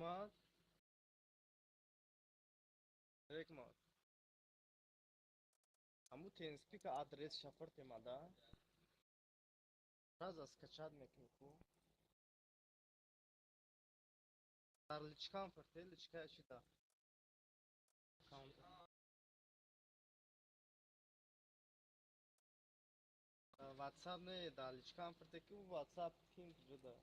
Ҳикмат, Ҳикмат, ҳамун TeamSpeak адрес шафр темада сразу скачать мекунӣ ку. Дар личкам фирте, личка чида. Аккаунт. WhatsApp не, дар личкам фирте ки WhatsApp ким ҷуда.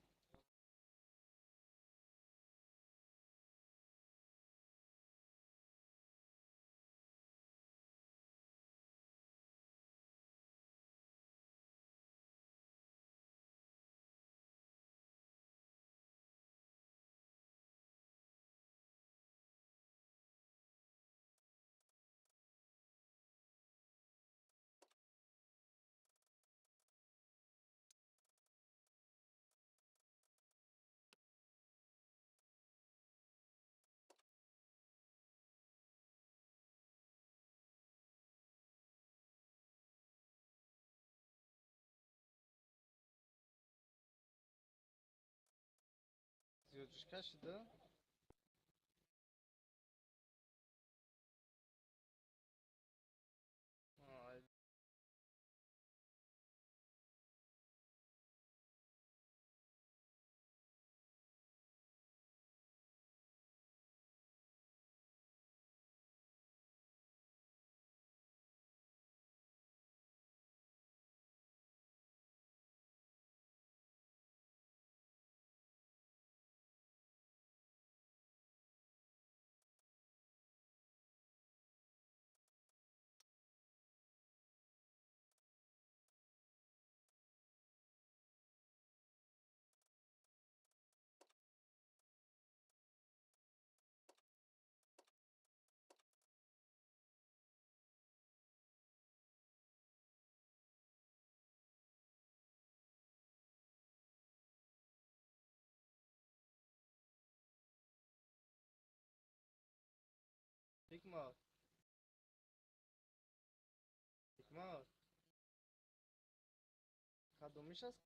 Звездочка шуда. Ҳикмат, Ҳикмат, кадомиш аст?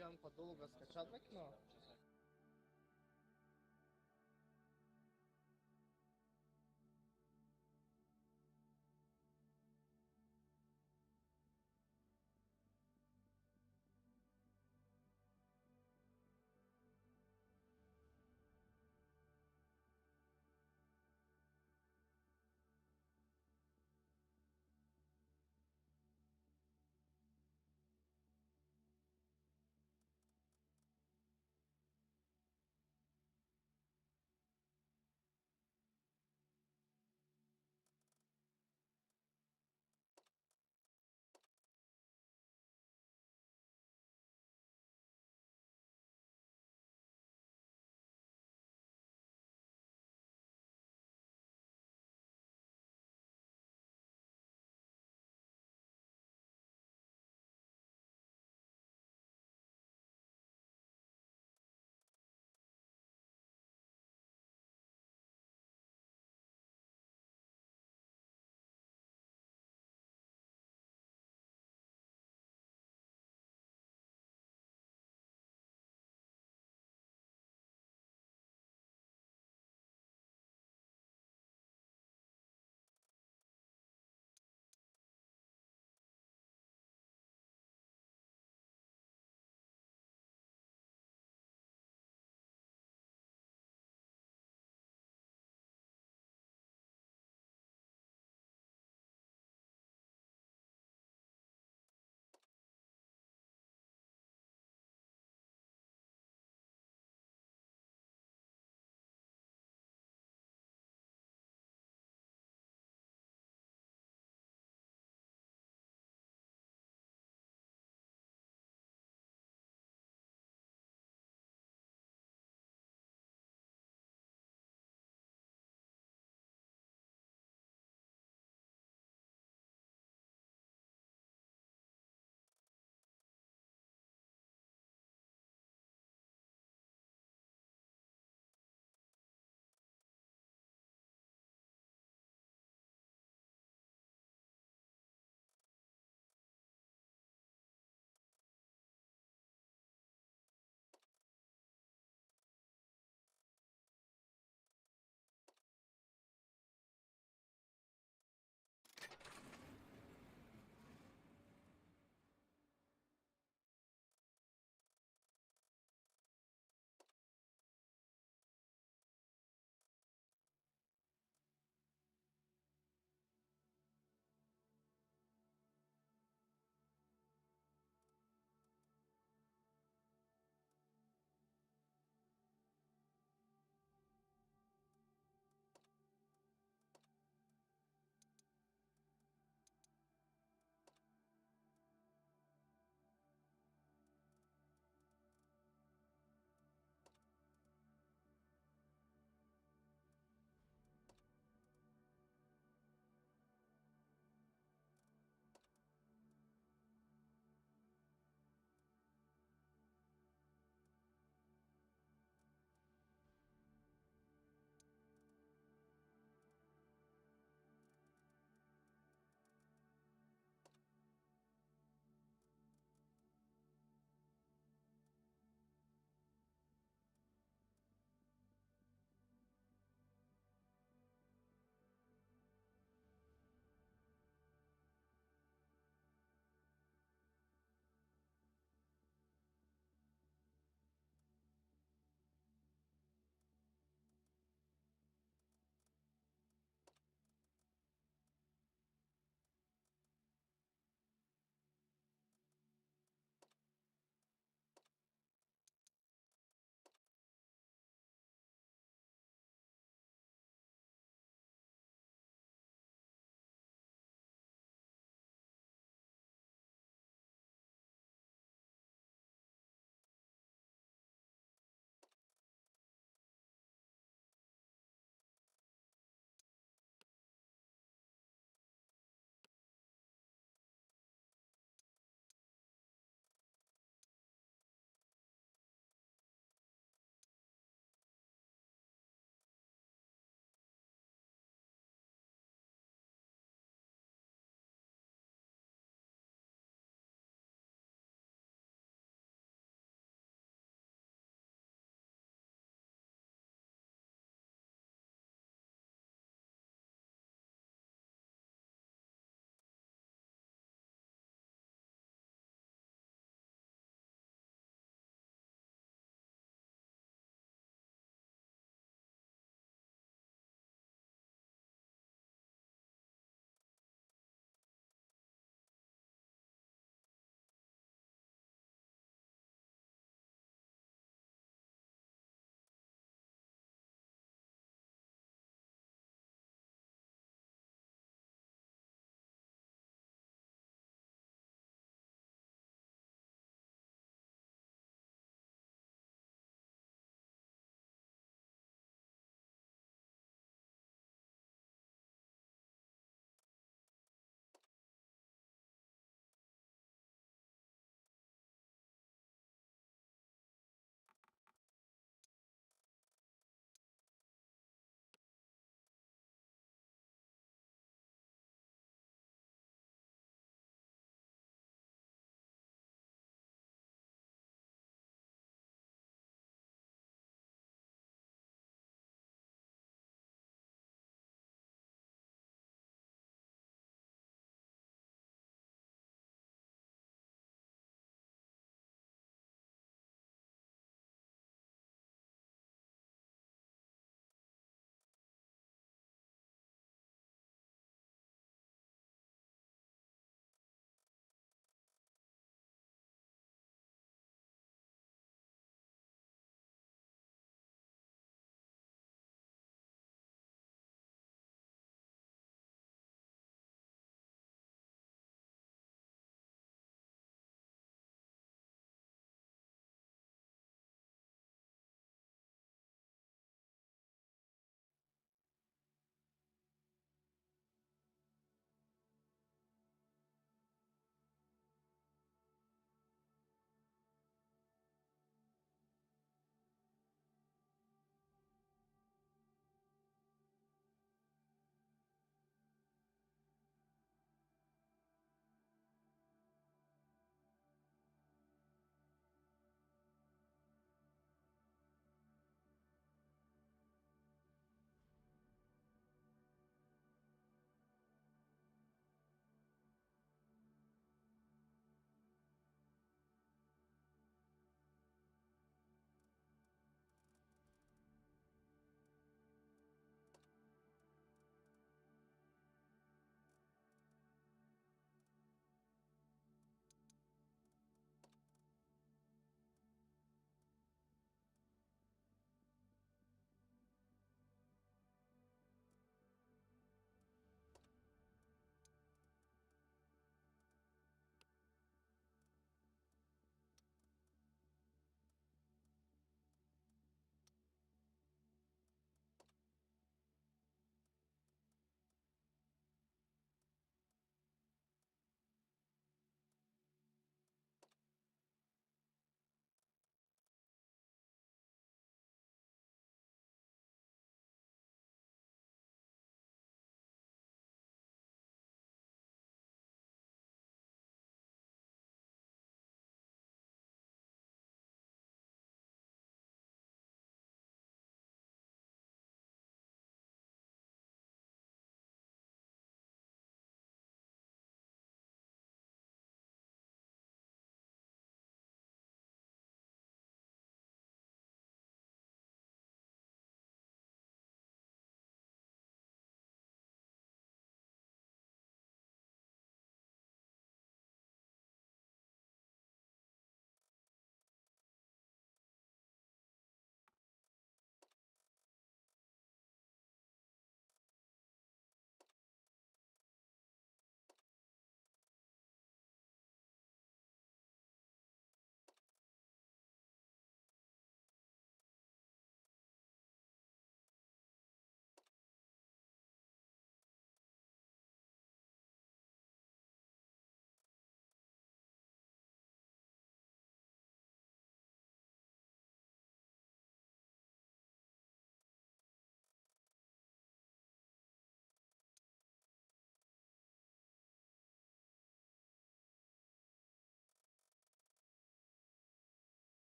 Иам долго скачать мекунам?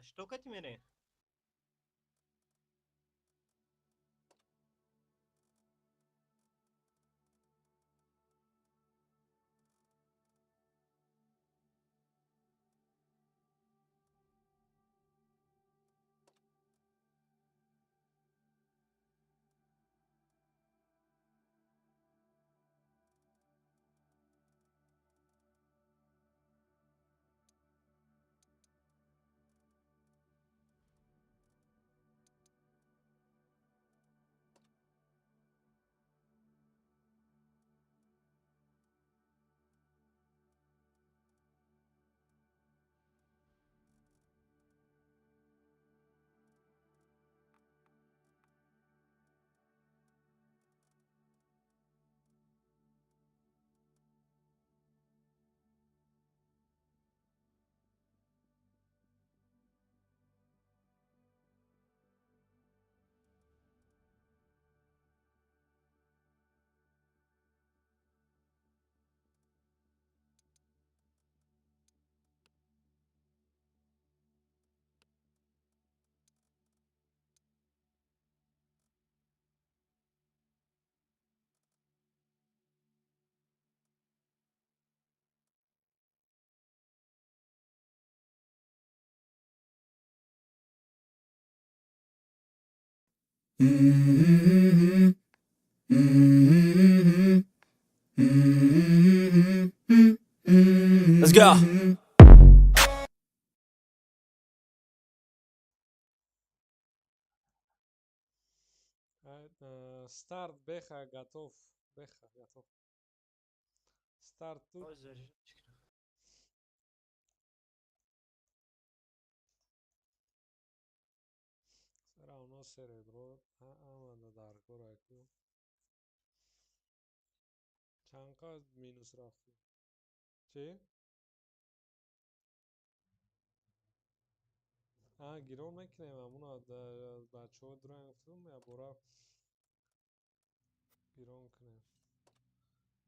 Что кати мере? Let's go. Старт Беха готов. Беха готов. Старт тут. Равно серебро амада дар кораку. Чанқа минус рафти. Чӣ? А, гирон мекунем, амуна бачаҳо дуранг гуфтум, якбора гирон кунем.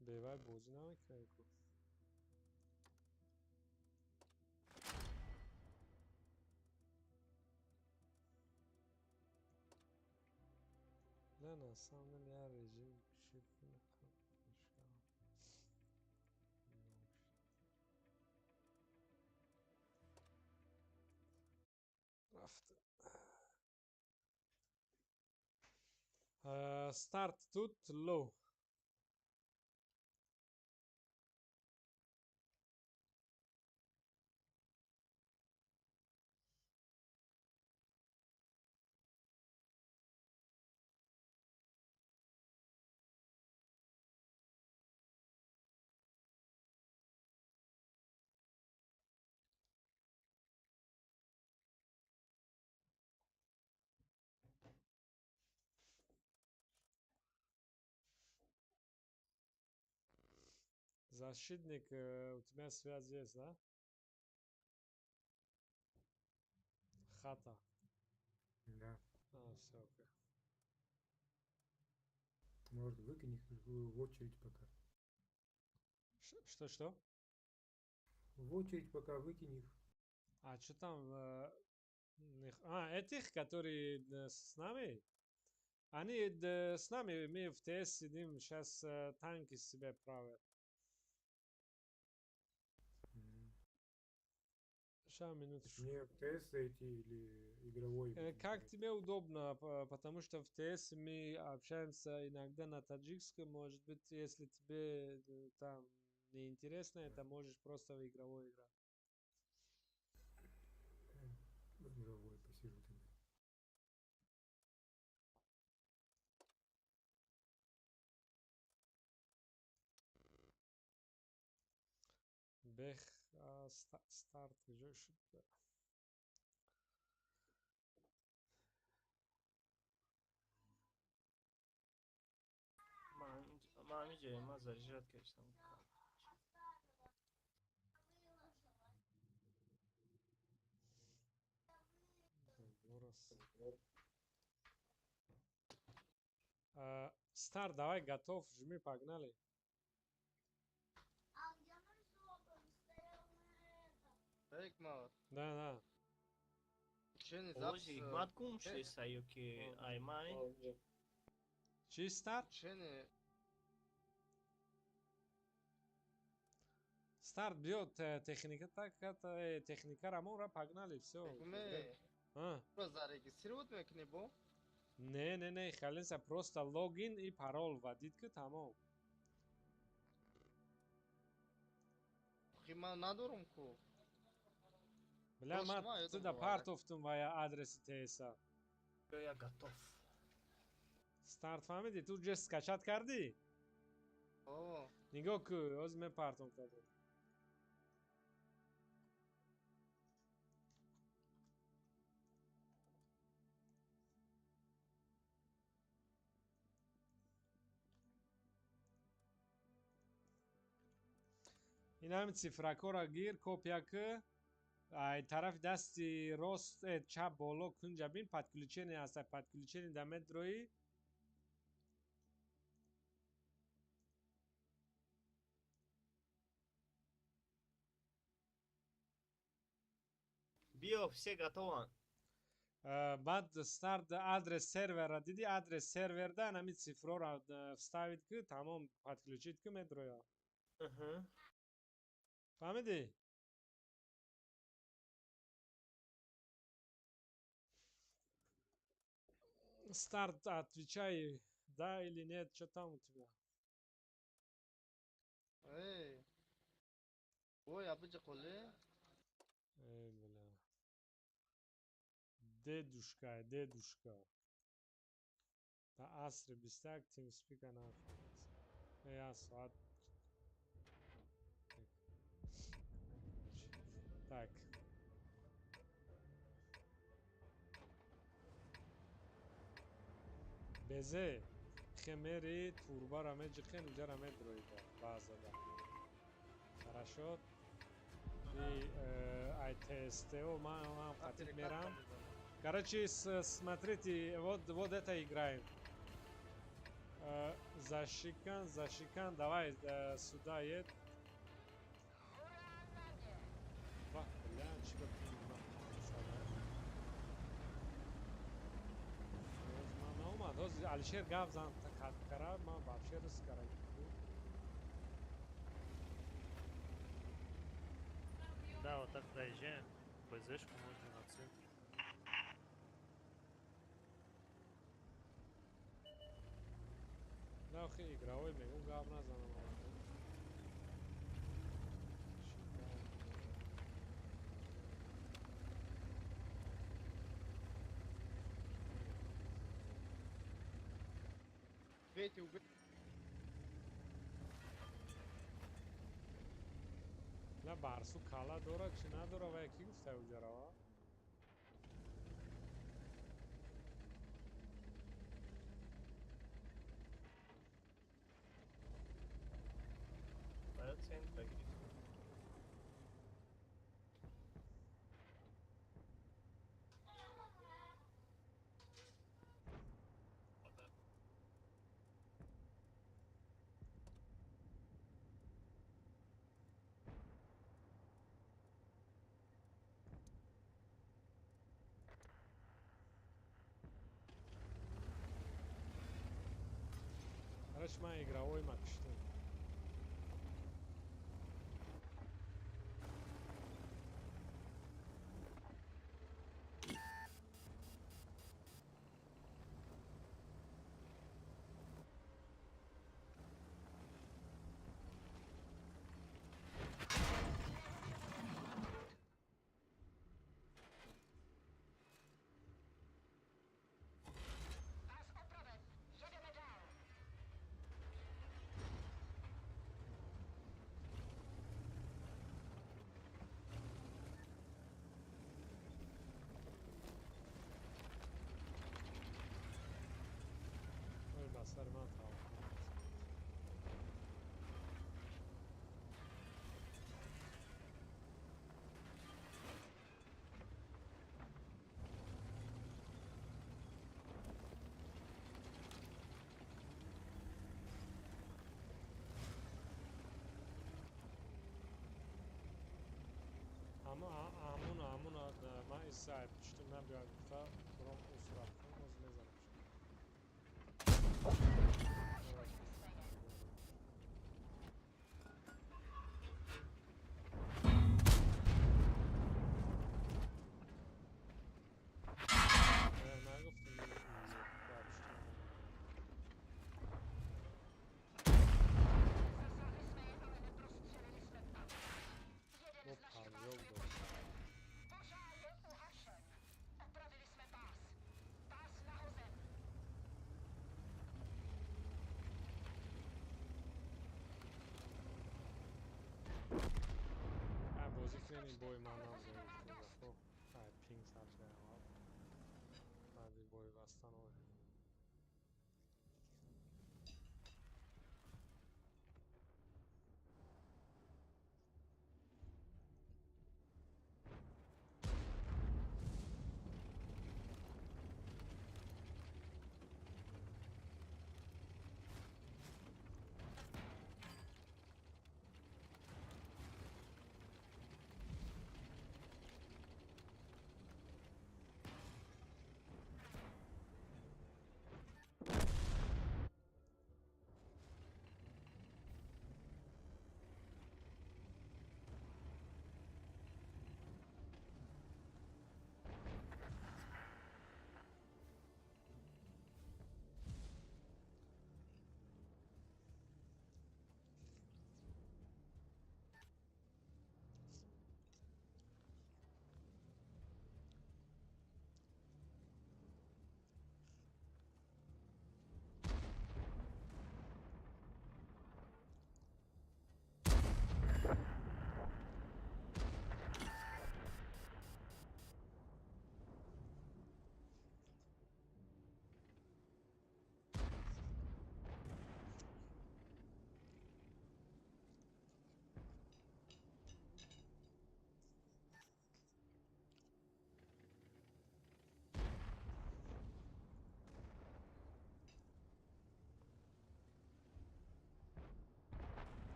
Бевай бозӣ намекунем ку. Не, на самом деле я режим Старт тут low. Защитник, у тебя связь есть, да? Хата. Да. А, все, окей. Может, выкинь их в очередь пока. Что-что? В очередь пока выкинь их. А что там? А, этих, которые с нами? Они с нами, мы в ТС сидим, сейчас танки себе правят. Сейчас, минуточку. Мне в ТС зайти или игровой? Как тебе удобно, потому что в ТС мы общаемся иногда на таджикском, может быть, если тебе там неинтересно, это можешь просто в игровой играть. В игровой посижу тогда. Бех, старт жёшь. Мами же, ма заряжать, конечно. Старт, давай, готов, жми, погнали. Да, да. Подключение запись. Ози ҳикмат гум шеса ё ки аймай? Чӣ старт? Подключение. Старт биё техника так техникара монра погнали всё. Мегуме. Зарегистрировать мекунӣ бо? Не, не, не, халинса просто логин и парол вводить ки тамом. Охи ман надорум ку. Бля, ман туда партофтум ва я адреси ТСА. Я готов. Старт фаҳмидӣ? Ту ҷе скачать кардӣ? О. Нигоҳ ку, ҳозир мепартом табо. Ин ҳамин цифракҳоро гир, копия ки, ай тарафи дасти рост, чап боло кунҷа бин, подключение ҳаст, подключение да медроӣ. Биё, все готованд. Баъд старт адрес сервера дидӣ, адрес серверда ҳамин цифрҳоро вставить ки, тамом подключить ки медроя. Фаҳмидӣ? Старт, отвечай, да или нет, что там у тебя? Эй, ой, абыҷа қоле. Эй, бля. Дедушка, дедушка. Та асри бистак TeamSpeak-а нафаҳмид. Эй, соат. Так. Безе хемери турбара меҷиқен уҷара медроида баъзада. Хорошо. И ай ТСТО ман қатиб мерам. Короче, смотрите, вот это играем. Зашикан, зашикан, давай сюда едь. Бля, чӣ ман наомад. Ҳозир Алишер гап зан кара, ман вообще рис кара. Да, вот так проезжаем. ПЗшку можно на центр. Да, охи игровой мегум гап назанам. На барсу кала дора чӣ надора ва кӣ гуфта уҷарава? Центр гирифт. Короче, ман игровой ма киштам. Сари ман таваққуф. Ҳамун ҳамун ман исай пуштум набиём кунед, ин бой ман намзанем. Ай, пинг сар шуда аввал. Баъди бой бастан ой.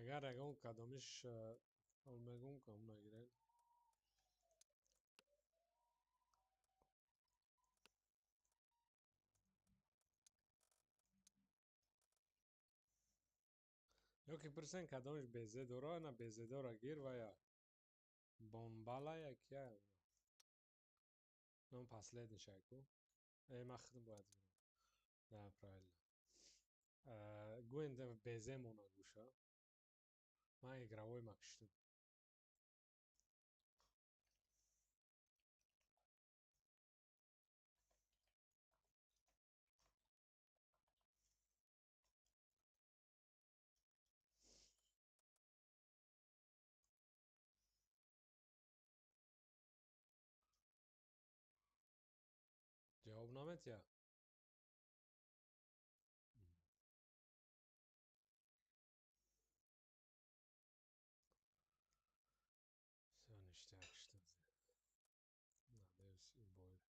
Агар ягон кадомиш мегум кам нагиред. Ё ки пурсен кадомиш безе дора, на безе дора гир ва я бомбала я кия. Ном последний шайку. Эй, ман худам бояд гирам. Да, правильно. Гӯем безе мона гӯша. Ман игровой ма киштам. Ҷавоб наметиҳад? Всё, ништяк, что надеюсь, и бой не подводит.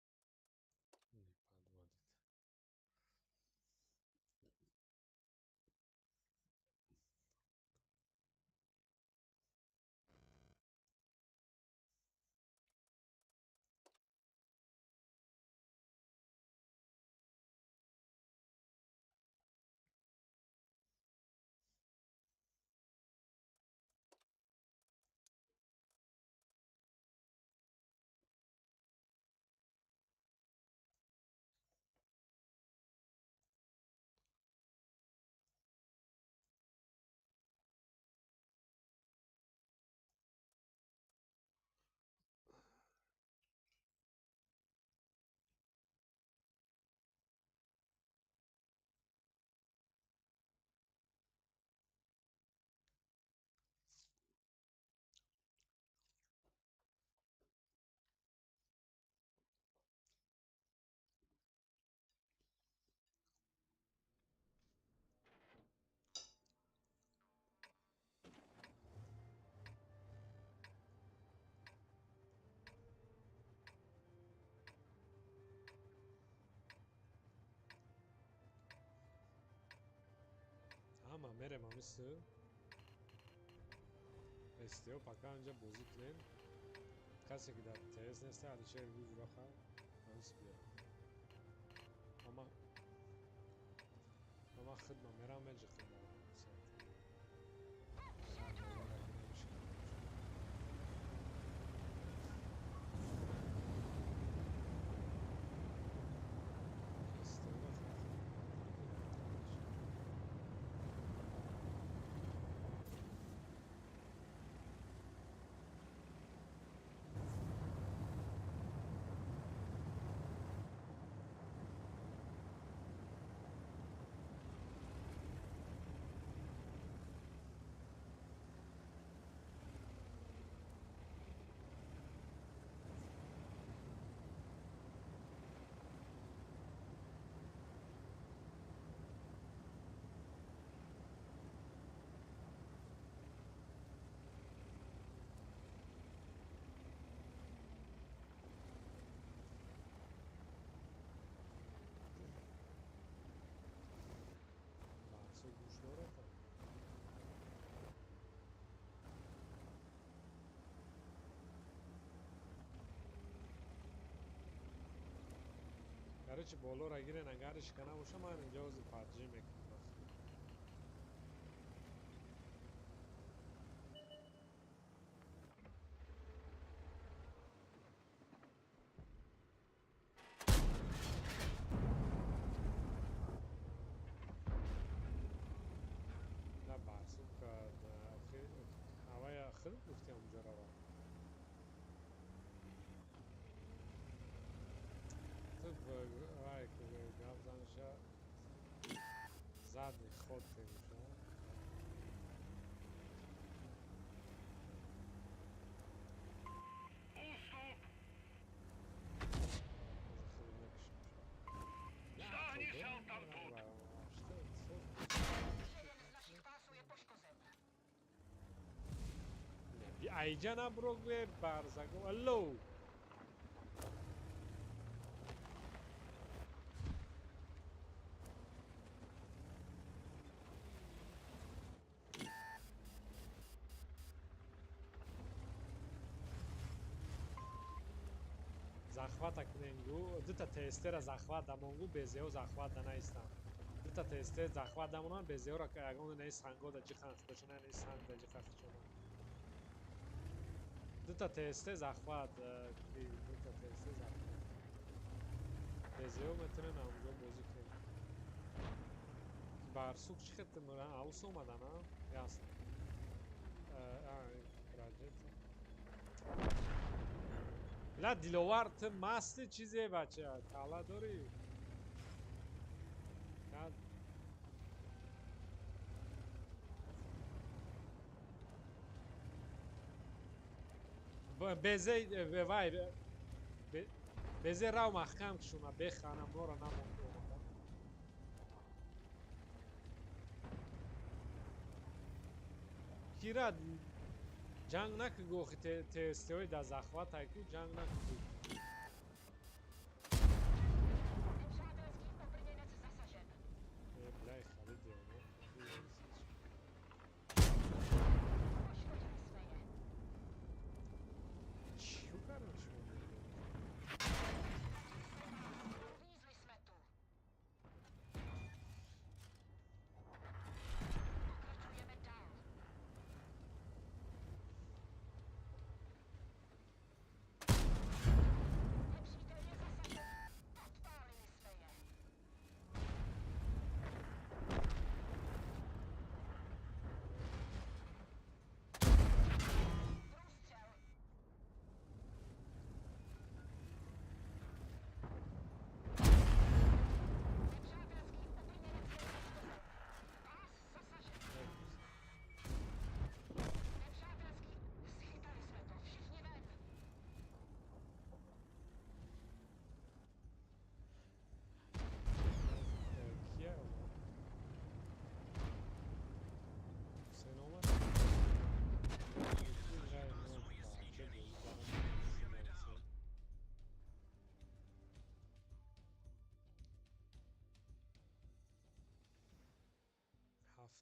Мерем амису. СТО пока анҷа бозӣ кунем. Касе ки дар ТС неста, Алишер гузураха амис биё. Ама хидма мерам меҷихтам. Короче, болора гирен, агар шикана боша, ман инҷа ози паджи мекунам. На барсук ҳавая хеле гуфтем онҷо рава. Гап занша задний ход темуша. Айҷа наброгве барзаго. Алло! Захвата куненгу, дута тестера захват дамонгу, безео захват да наистам. Дута тестер захват дамонан, безеора ягон не санго да ҷихан худашона, не санг да ҷихан худашона. Дута тесте захват, дута тесте захват. Безео метавонем амҷо бозӣ кунем. Барсук чӣ хел аус омадан, а? Ясно. Ла Диловар, ту масти чизе бача, кала дорӣ? Безе вай безе рав маҳкам кушуна бехана мора намонд омада. Кира ҷанг накун гохи ТСТ-ҳои дар захват айку ҷанг накун. Блай хали девона. Чӣ кардам шумо?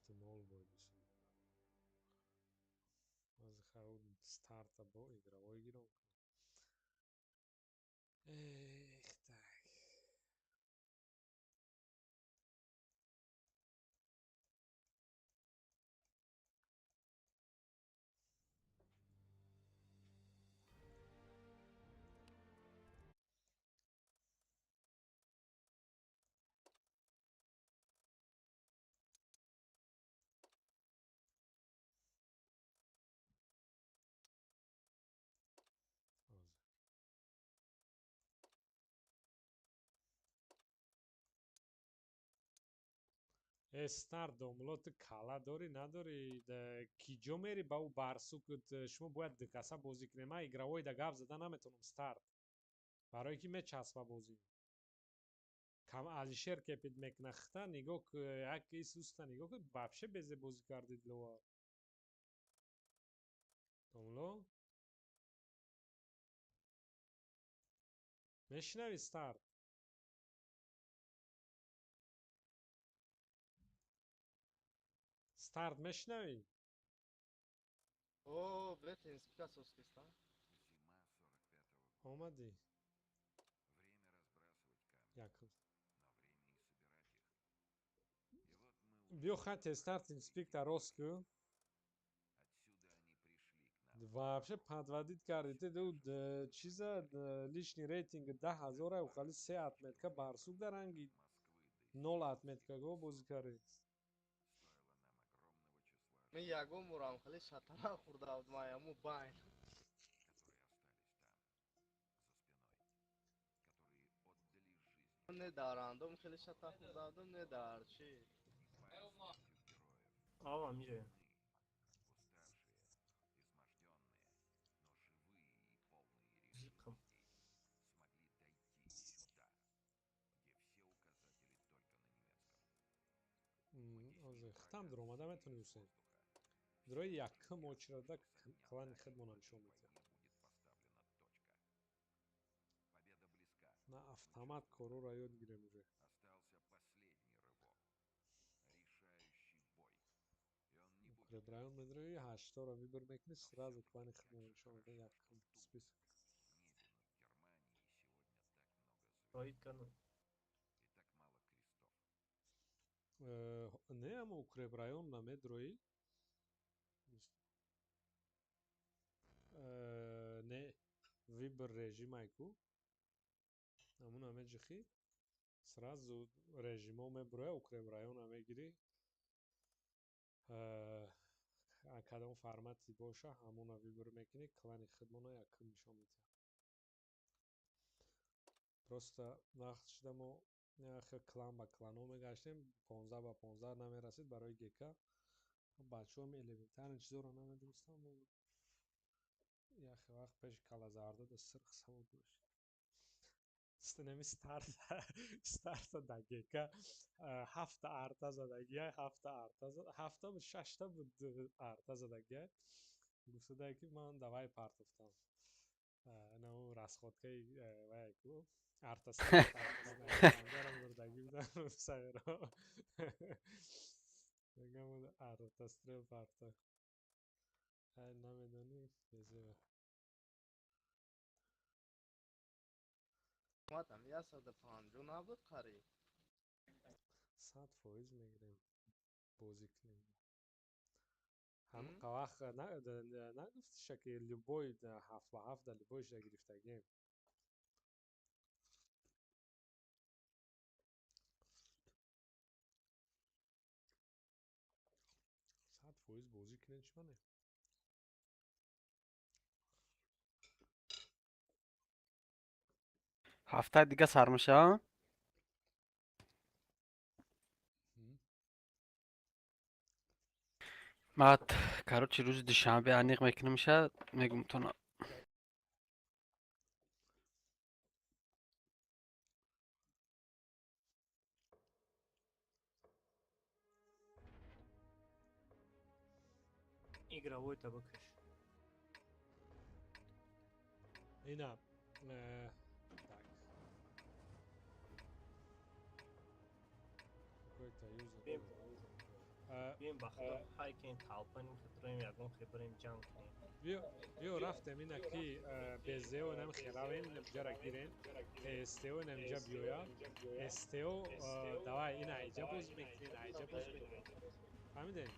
7-0 бой бисум. Ҳозир хай старта бо игровой гиром. Эх, так. Э, старт домло, ту кала дорӣ надорӣ, ки ҷо мери ба ӯ барсук? Шумо бояд дукаса бозӣ кунем. Ман игровой да гап зада наметавонам, старт, барое ки мечаспа бозӣ. Кам Алишер кепид мекуна хита нигоҳ, як исуста нигоҳ ку, вообще безе бозӣ карди. Диловар домло, мешунавӣ, старт? Старт, мешунавӣ? О, блядь, инспика соскиста. Омадӣ? Якуб, биё, хате старт инспекта рост ку. Вообще подводить карди ту чиза, личный рейтинг 10 000-а, хали се отметка барсук дар ранги нол отметка го бозӣ карди. Мен ягон борам хеле шатана хӯрда будам аяму байн. Не дар рандом хеле шата хӯрда будам, не дар чӣ. Ава, мире. Зикам. Ҳозир хитам дуромада метавонӣ, Ҳусейн. Дурои якум очереда клани худмона нишон медиҳад. На автомат корора ёд гирем уже. Укрепрайон медрои, ҳаштора выбор мекунӣ, сразу клани худмона нишон медиҳад, якум список. Роид кану. Не, ама укрепрайон намедроӣ. Не, выбор режимай ку, ҳамуна меҷихӣ, сразу режимо мебуроя, укрепрайона мегирӣ. Кадом формати боша, ҳамона выбор мекунӣ, клани худмона якум нишон медиҳад. Просто вақт шуда мо клан ба кланҳо мегаштем, 15 ба 15 намерасид барои ГК. Бачаҳом элементарный чизоро намедонистанд. Яхе вақт пеши калазарда да сирх савод бошед. Нами старта да ГК ҳафта арта задагиай, ҳафта арта, ҳафта буд, шашта буд арта задагиай. Гуфтадай ки ман давай партофтам. Намо расходкаи вай ку арта бурдагӣ будам сайро. Мегам арта стрел парта. Намедонӣ, безева. Омадам, 150 набуд қариб. 100% мегирем, бозӣ кунем. Ҳамқа вақт нагуфтиша ки любой 7 ба 7 да любойша гирифтагием. 100% бозӣ кунем, чӣ мане? Ҳафтаи дига сар мешавад? Мад, короче, рӯзи душанбе аниқ мекунамша, мегумтона. Игровой-то бикаш. Ина, так. Какой-то юзер. Биёем ба худо ҳайкем талпанем хидроем ягон хебарем ҷанг кунем. Биё рафтем ина ки БЗО инам херавем инамҷара гирем. СТО инамҷа биёя. СТО давай ина айҷа боз мекунем, айҷа боз мекунем. Фаҳмидем?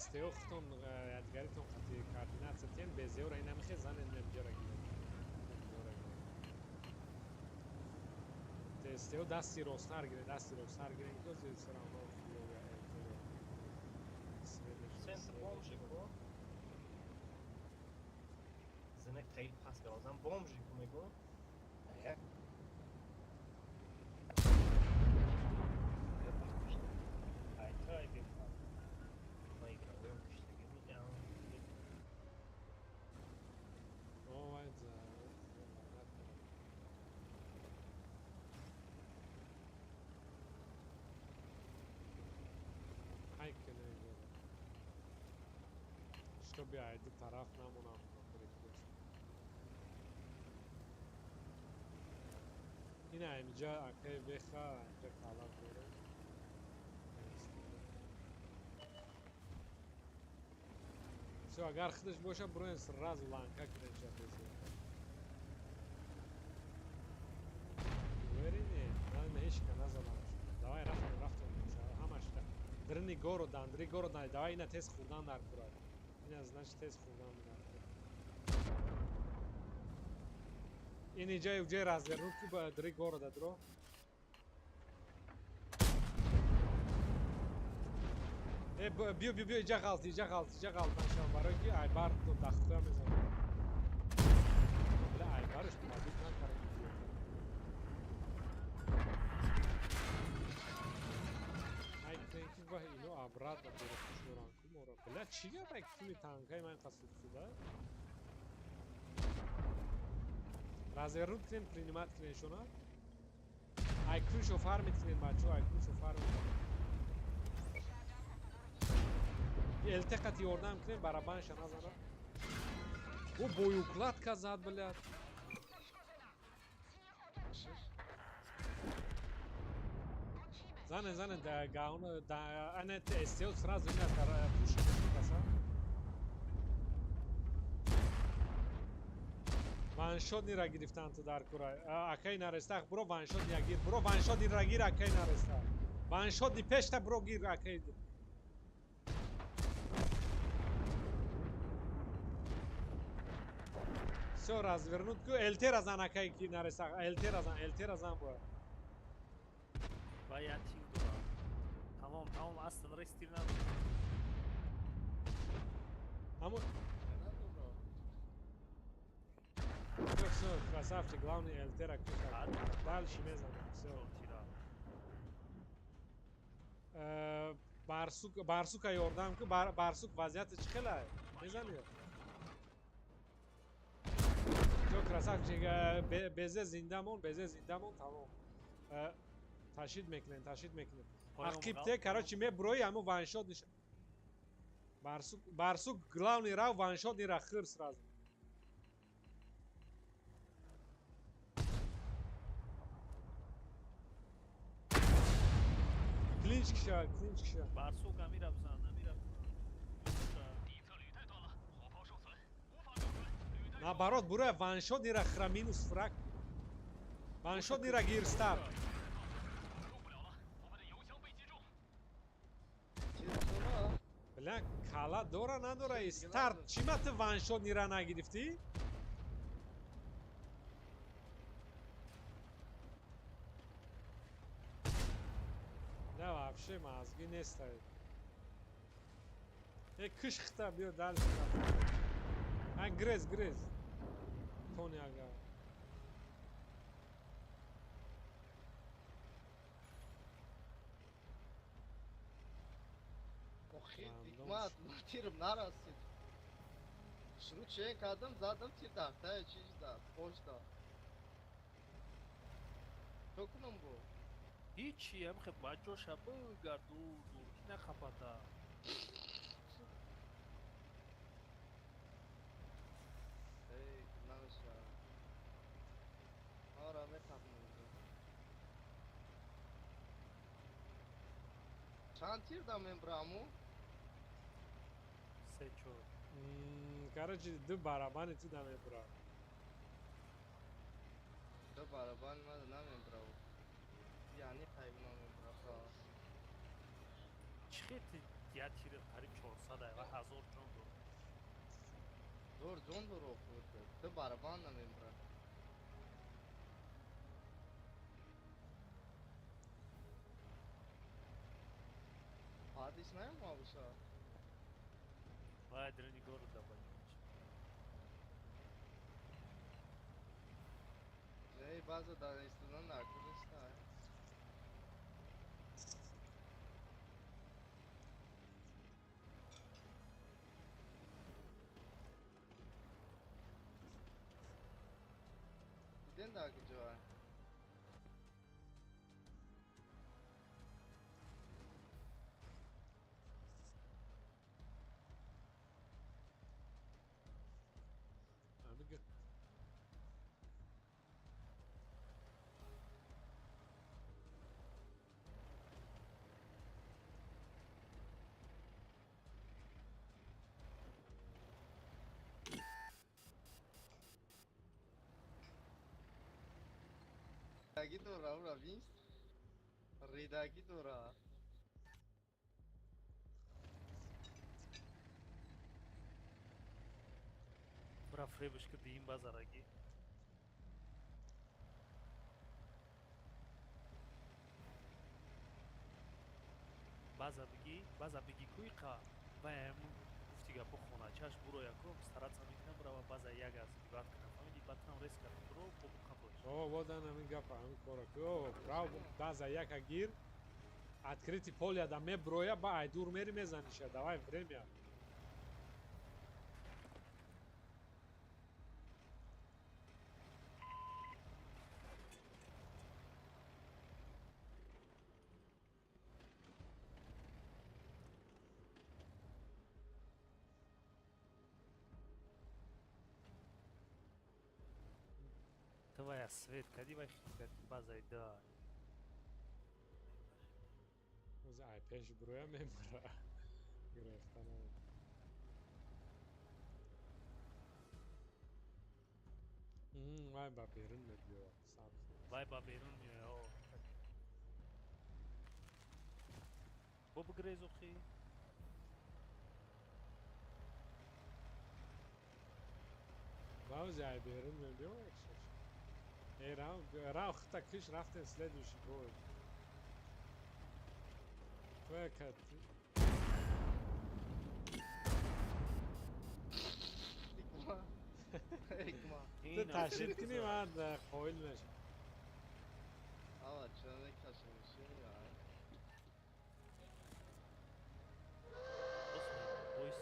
СТО худтон ядгаритон қати координатсия тиҳен, БЗО-ро инам хе занен инамҷара гирем. СТО дасти ростнар гирем, дасти ростнар гирем, ки ози всё равно хуёвия ЛТ-ро. Центр бомжику. Зинак таил пас галазам бомжику мегӯ. Ай бефам. Ма игровоем киштаги мегам. Ой, да. Чтобы айди тараф намонам ина инҷа акай беха инҷа кала дорем. Всё, агар худаш боша буроен сразу ланка кунен безе. Уверене? На ҳеч ка назадам. Давай рафтем, рафтем. Ҳамаш дрни городан, дри городан. Давай ина тез хӯрдан дар курад. Ина значит тез хӯрдан дар курад. Ин иҷа уҷай развернут ки ба дри города дро. Э биё биё биё иҷа ғалт, иҷа ғалт, иҷа ғалт нашав барои ки айбар дахтуя мезанад. Бля айбарш пробит накард. Ай кунен ки ва ино обратно берохуш доран ку моро. Бля чӣ гап ай куни танкаи ман инқа судсуда? Развернут кунем, принимать кунем шуна. Ай куншо фармит кунем бачо, ай куншо фармит. Элтеқати ёрдам кунем, барабанша назана. О боюкладка зад, блядь. Зане, зане, да гаун, да ане СТО сразу ина пушка каса. Ваншотнира гирифтан ту дар кура. Акай нарестах, буро ваншотния гир, буро ваншотнира гир, акай нарестах. Ваншотни пешта буро гир, акай. Всё, развернут ку, ЛТ разан акай ки нарестах, ЛТ разан, ЛТ разан буро. Ва я тир дорам. Тамом, тамом, аслан рес тир надорам. Амо Всё, всё, красавчик, главный ЛТ-ра кушал. Дальше мезанем, всё. Барсук, Барсука ёрдам ку, Барсук вазъияти чӣ хелай? Мезанӣ? Всё, красавчик, безе зинда мон, безе зинда мон, тамом. Ташид мекунем, ташид мекунем. Ақибте, короче, меброи, ҳамо ваншот ниш. Барсук, Барсук главный рав ваншот нира хир сразу. Клинч киша, клинч киша. Барсук амира бзан, амира бзан. Наоборот, бура ваншот нира хра минус фраг. Ваншот нира гир старт. Бля, кала дора надора и старт. Чима ты ваншот нира нагирифтӣ? Да, вообще мозги не стоит. Кыш хта биё дальше. А, грез, грез. Тони ага. Охи, ҳикмат, ман тирм нарасид. Шурӯъ чен кардам, задам тир дар таи чиз дад, пош дад. Чо кунам бо? Ҳичи, ҳамхе ба ҷоша бигард, дур дур, ки нахапата. Эй, намеша. Ора, метапнем. Чанд тир да мебраму? Се чор. Короче, ду барабани ту да мебра. Ду барабани ма да намебрав. Яъни хайб намебра. Чӣ хел ти я тири қариб 400 ай ва 1000 ҷон дор. Зор ҷон дор охир. Ду барабан намебра. Ҳадис наёмабуша. Вай дрини города баҷоч. Не, база да истодан накуриста. Диден да куҷоа? Амига. Ридаги дора, ура, винст. Ридаги дора. Бра фребш кирди ин базараги. База бигӣ, база бигӣ куи қа вай ҳамун гуфти гапо хоначаш буро якум стараться мекунам брава база як аз биват кунам. Фаҳмиди батнам рез кардам буро бо қафош. О, водан ҳамин гапа, ҳамин кора ки о, прав база яка гир. Открытый поле да меброя, ба ай дур мери мезаниша. Давай время. Твоя свет, кади вай хикати базаи да. Оз ай пеш броя мемра. Гирифта намед. Вай ба берун мебиёяд. Сабр. Вай ба берун меояд. О. Бо бигрез охи. Ваузи ай берун мебиёяд шаш. Эй, рав хта киш рафтем следующий бой. Твоя кат. Икма. Икма. Ту ташид кунӣ ман қоил мешам. Ава, чиро мекашем? Бойс.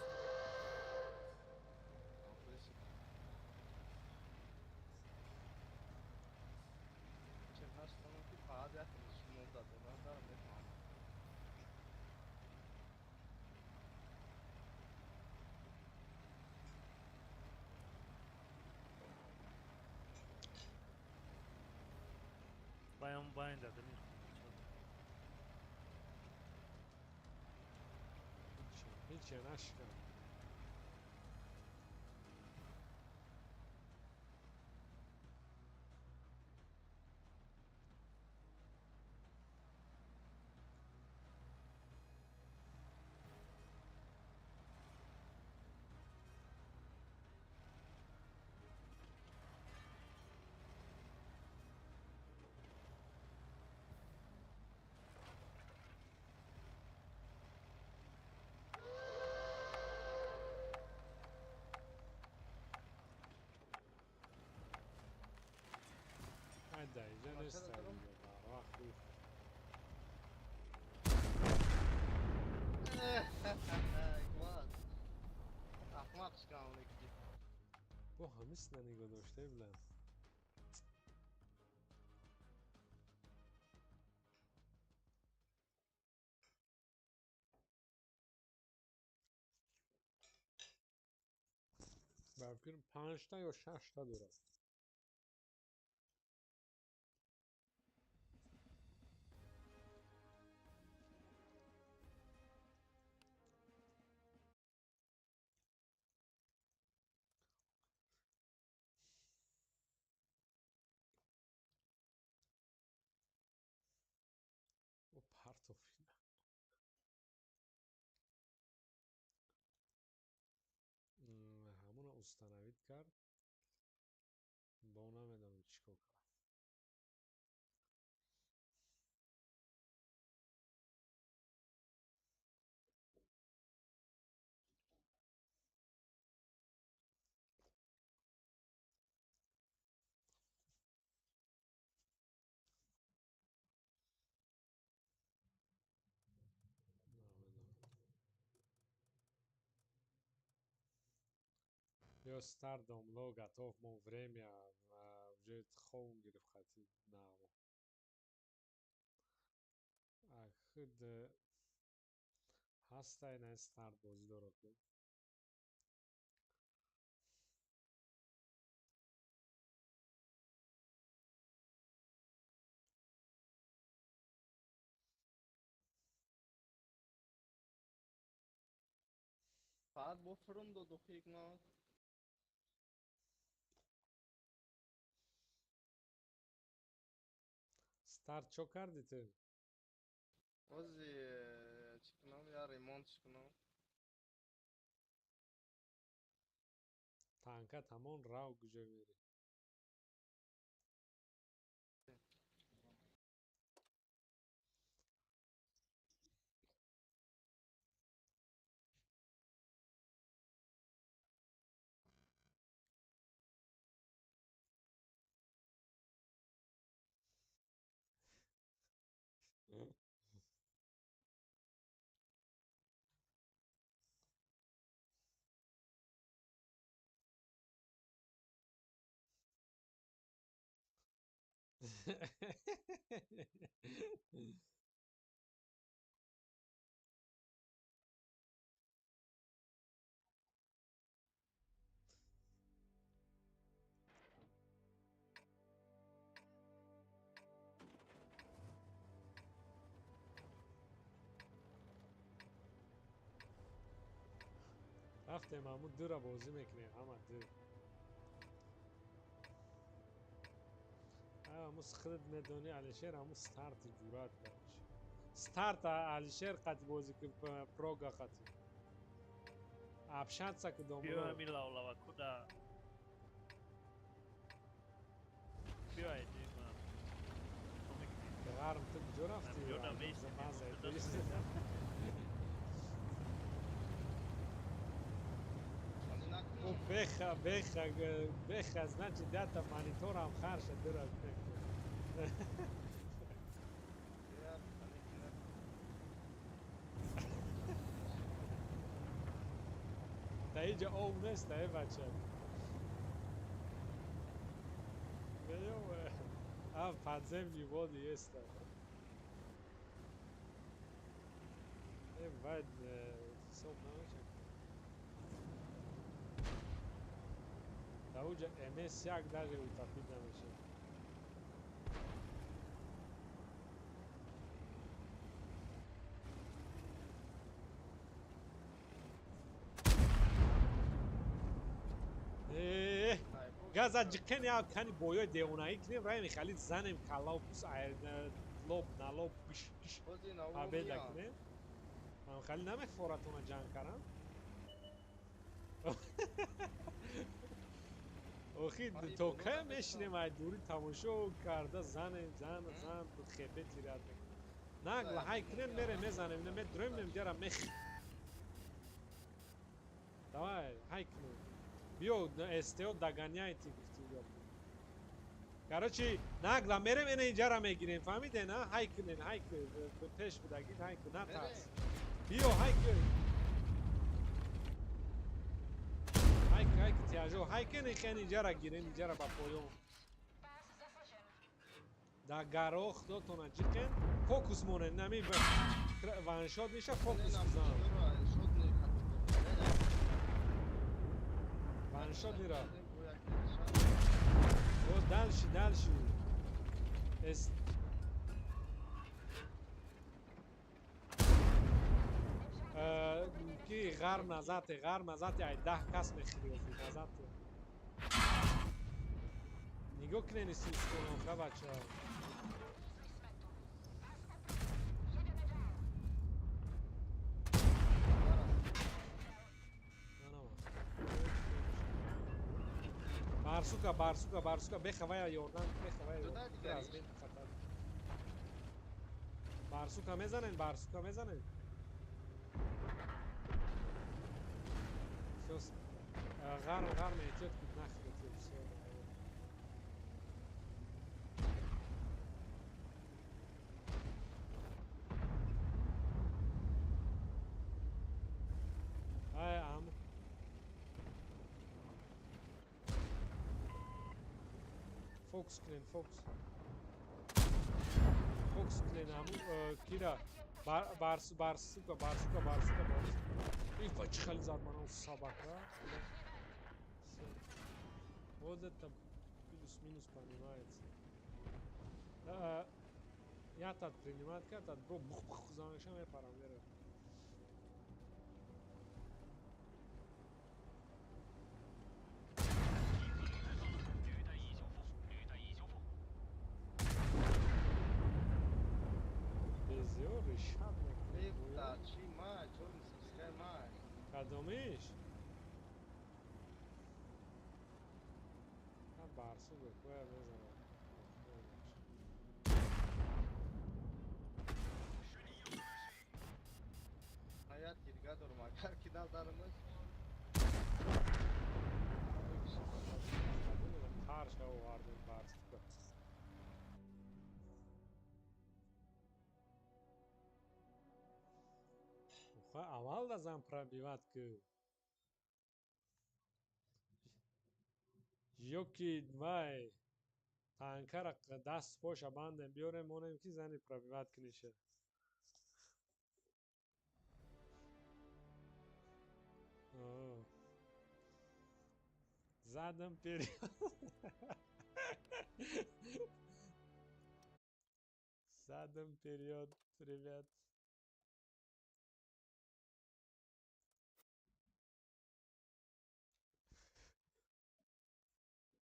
Баян баян дадани Ҳиче нашикан. Да, иҷа нест. Ахмақ шикан. Бо ҳамисна нигоҳ доштаи билам. Ба фикрам панҷта ё шашта дорад. Установить кард. Бо намедонам чӣ кор кард. Ё старт домло готов, мо время уже ховм гирифт хати намо. Ахд ҳастай на старт бозӣ дорад ку. Баъд бо фурум доду хикмат. Старт чо карди ту? Ози чӣ кунам, я ремонт чӣ кунам. Танка тамон рав куҷо мерӣ? Рафтем ҳамун дура бозӣ мекунем, ҳама ду. Ҳамун худат медонӣ Алишер, ҳамун старти ҷурат короче. Старт Алишер қати бозӣ ки прога қати. Общаться ки Биё домло. Ҳамин лавлава куда. Биё айдима. Ғарм ту куҷо рафтӣ? Куҷо намешинем, База. Ани О накунам. беха, беха, беха, значит, дята мониторам харша дура мекунад. Я ани кунам. Та иҷа об нест, э бача. Меём, а подземные воды есть там. Э, баъд ҳисоб намешавад. Дар уҷа МС1 даже утопить намешавад. Э, газа ҷиқен як кани боёи девонаӣ кунем, раем хали занем каллау пус лоб на лоб пиш пиш Ози на победа кунем. Ман хали намехоратона ҷанг карам. Охи то кай мешинем ай дури тамошо карда занем зан зан хепе тирад мекунем. Нагла ҳай кунем мерем мезанем, ина медурем мемҷара мех. Давай ҳай кунем. Биё СТО догоняйте гуфти гап. Короче, нагла мерем ина инҷара мегирем, фаҳмиден, а? Ҳай кунен, ҳай кун, пеш будагид, ҳай кун, натарс. Биё ҳай кун. Ҳай кун, ҳай кун, тяжо, ҳай кун, ихен инҷара гирем, инҷара ба поён. Да горох дотона ҷиқен, фокус монен, нами ваншот меша фокус бизан. Ваншот мира. О, дальше, дальше. Эс ки ғарм назате, ғарм назате, ай 10 кас мехӯри назате. Нигоҳ кунед сисконоха бачаҳо. Барсука, барсука, барсука, бехавая ёрдам, бехавая Ҷуда ёрдам. дигариш. Аз бин хатар. Барсука мезанем, барсука мезанем. Всё, ғарм, ғарм, эҳтиёт кун, нахер эҳтиёт, всё. Ай, ам. Фокус кунен, фокус. Фокус кунен, ҳамун кира. Барс, барсука, барсука, барсука, барсука. Ифа, чӣ хеле зад мана собака. Всё. Вот это плюс-минус понимается. Я тат принимать кард, тат бро бух бух занша мепарам веро. Безё решат мекунад. Бефта, чӣ ма, чор мисхе ма. Кадомиш? Ҳа, барсу бекоя мезанад. Ҳаят дирга дорум, агар ки назанамаш. Тарша овардем барсука. Уха, аввал да зан пробивать ку. Ё ки вай танкара даст поша бандем биёрем монем ки зани пробивать куниша. О. Задам период. Задам период, ребят.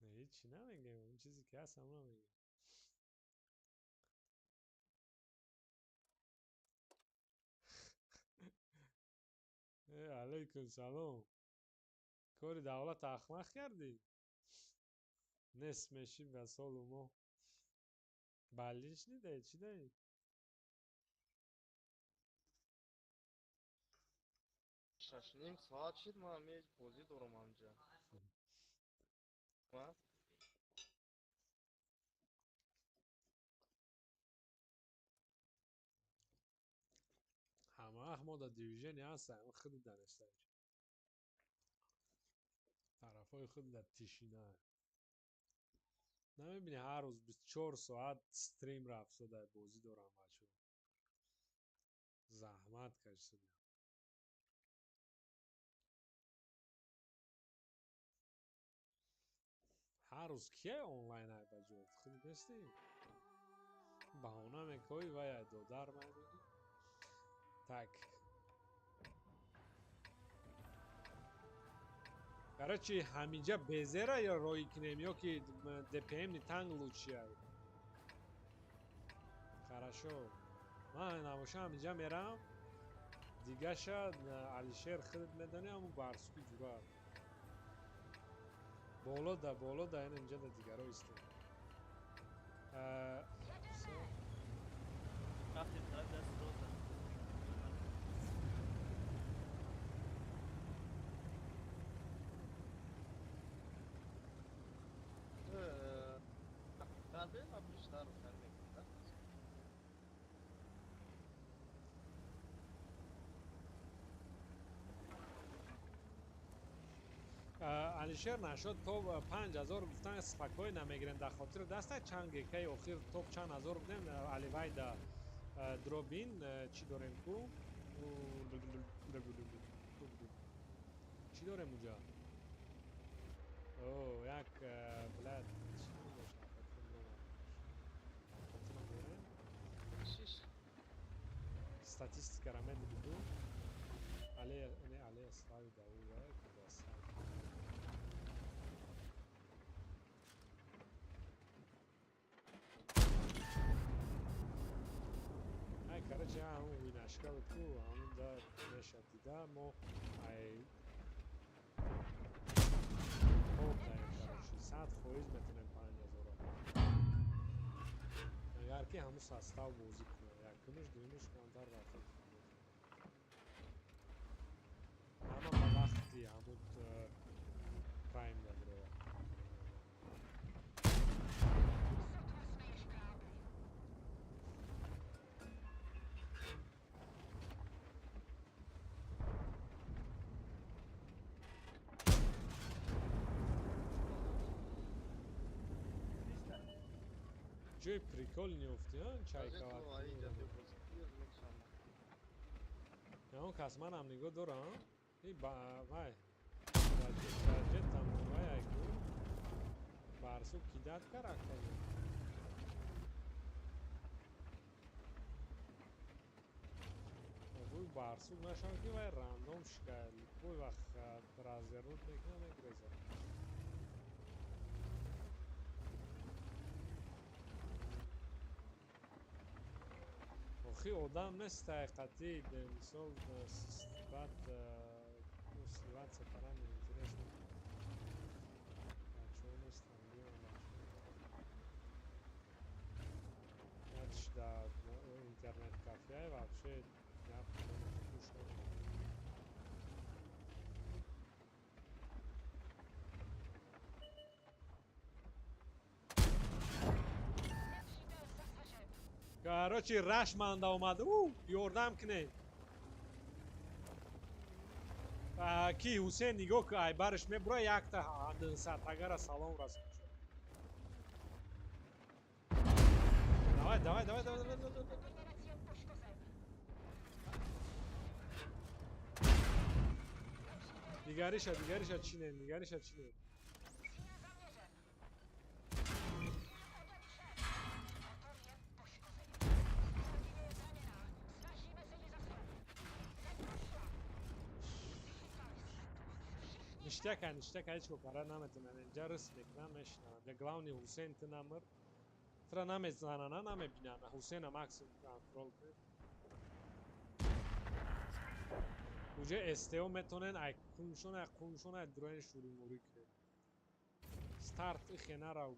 Не, ҳечи намегем, он чизе ки ҳаст ҳамон намегем. Э, алайкум салом. Кори давлат ахмақ кардӣ? Нест мешӣ ба солу мо. Балиш нидаи, чӣ даи? 6:30 соат шид, ман ҳамеҷ бозӣ дорум ҳамҷа. Ма? Ҳама вақт мо дар движение ҳастем, худи данештаи. Тарафҳои худ дар тишина. Намебинӣ ҳар рӯз 24 соат стрим рафтода бозӣ дорам бачаҳо. Заҳмат кашидам. Ҳар рӯз кия онлайн ай ба ҷоят? Худ нестӣ? Баҳона мекоӣ вай ай додар май мегӣ. Так. Короче, ҳаминҷа безера ё роӣ кунем ё ки ДПМ ни танг лучше. Хорошо. Ман набоша ҳаминҷа мерам. Дигаша Алишер худат медонӣ ҳамун барсуки ҷура. Боло да, боло да, ин инҷа да дигаро истем. Всё. Рафтем тараф даст роза. Тарбе ма бештар хар мекунам. Алишер нашуд то 5000 гуфтан спокойно мегирем дар хотири даста чанд гекаи охир топ чанд ҳазор будем аливай да дробин чӣ дорем ку, чӣ дорем уҷа? О, як блядь, чӣ дошт? Хотирам дорем? Шиш. Статистикара медиду. Алея, не, алея слави да ува, куда слави. Ай, короче, ҳамун винашка буд ку, ҳамун да мешад дида, мо ай топ даем, короче, ки ҳамун состав бозӣ кунад. Якумаш, дуюмаш камтар рафиқ. Ҳама ба вақти ҳамун прайм дадрояд. Ҷои прикол неуфти, чайка. Он кас манам нигоҳ дорам. И вай. Раҷетам вай айку. Барсу кидат каракта. Бӯй барсук нашавад ки вай рандом шикаяд. Любой вақт развернут мекунад, мегрезад. Охи одам нест ҳақиқатӣ, мисол баъд сливаться кардан интересно. Бачаҳо нестанд, биён бачаҳо. Ядш дар интернет кафеа вообще гап гӯш намекунад. Короче, раш манда омад. Ёрдам кунед. Ки Ҳусейн нигоҳ ку, ай бараш мебура якта сатагара салом расон. Давай, давай, давай, давай, давай, давай. Дигариша, дигариша чинем, дигариша чинем. Ништяка, ништяка, ҳеҷ ко кара наметонам. Инҷа рис мекунам, мешинам. Ҷа главный Ҳусейн ту намир. Тура намезанана, намебинана. Ҳусейна максимум контрол кун. Уҷа СТО метонен ай куншон, ай куншон, ай дроен шурӣ-мурӣ кунед. Старт ихе нарав,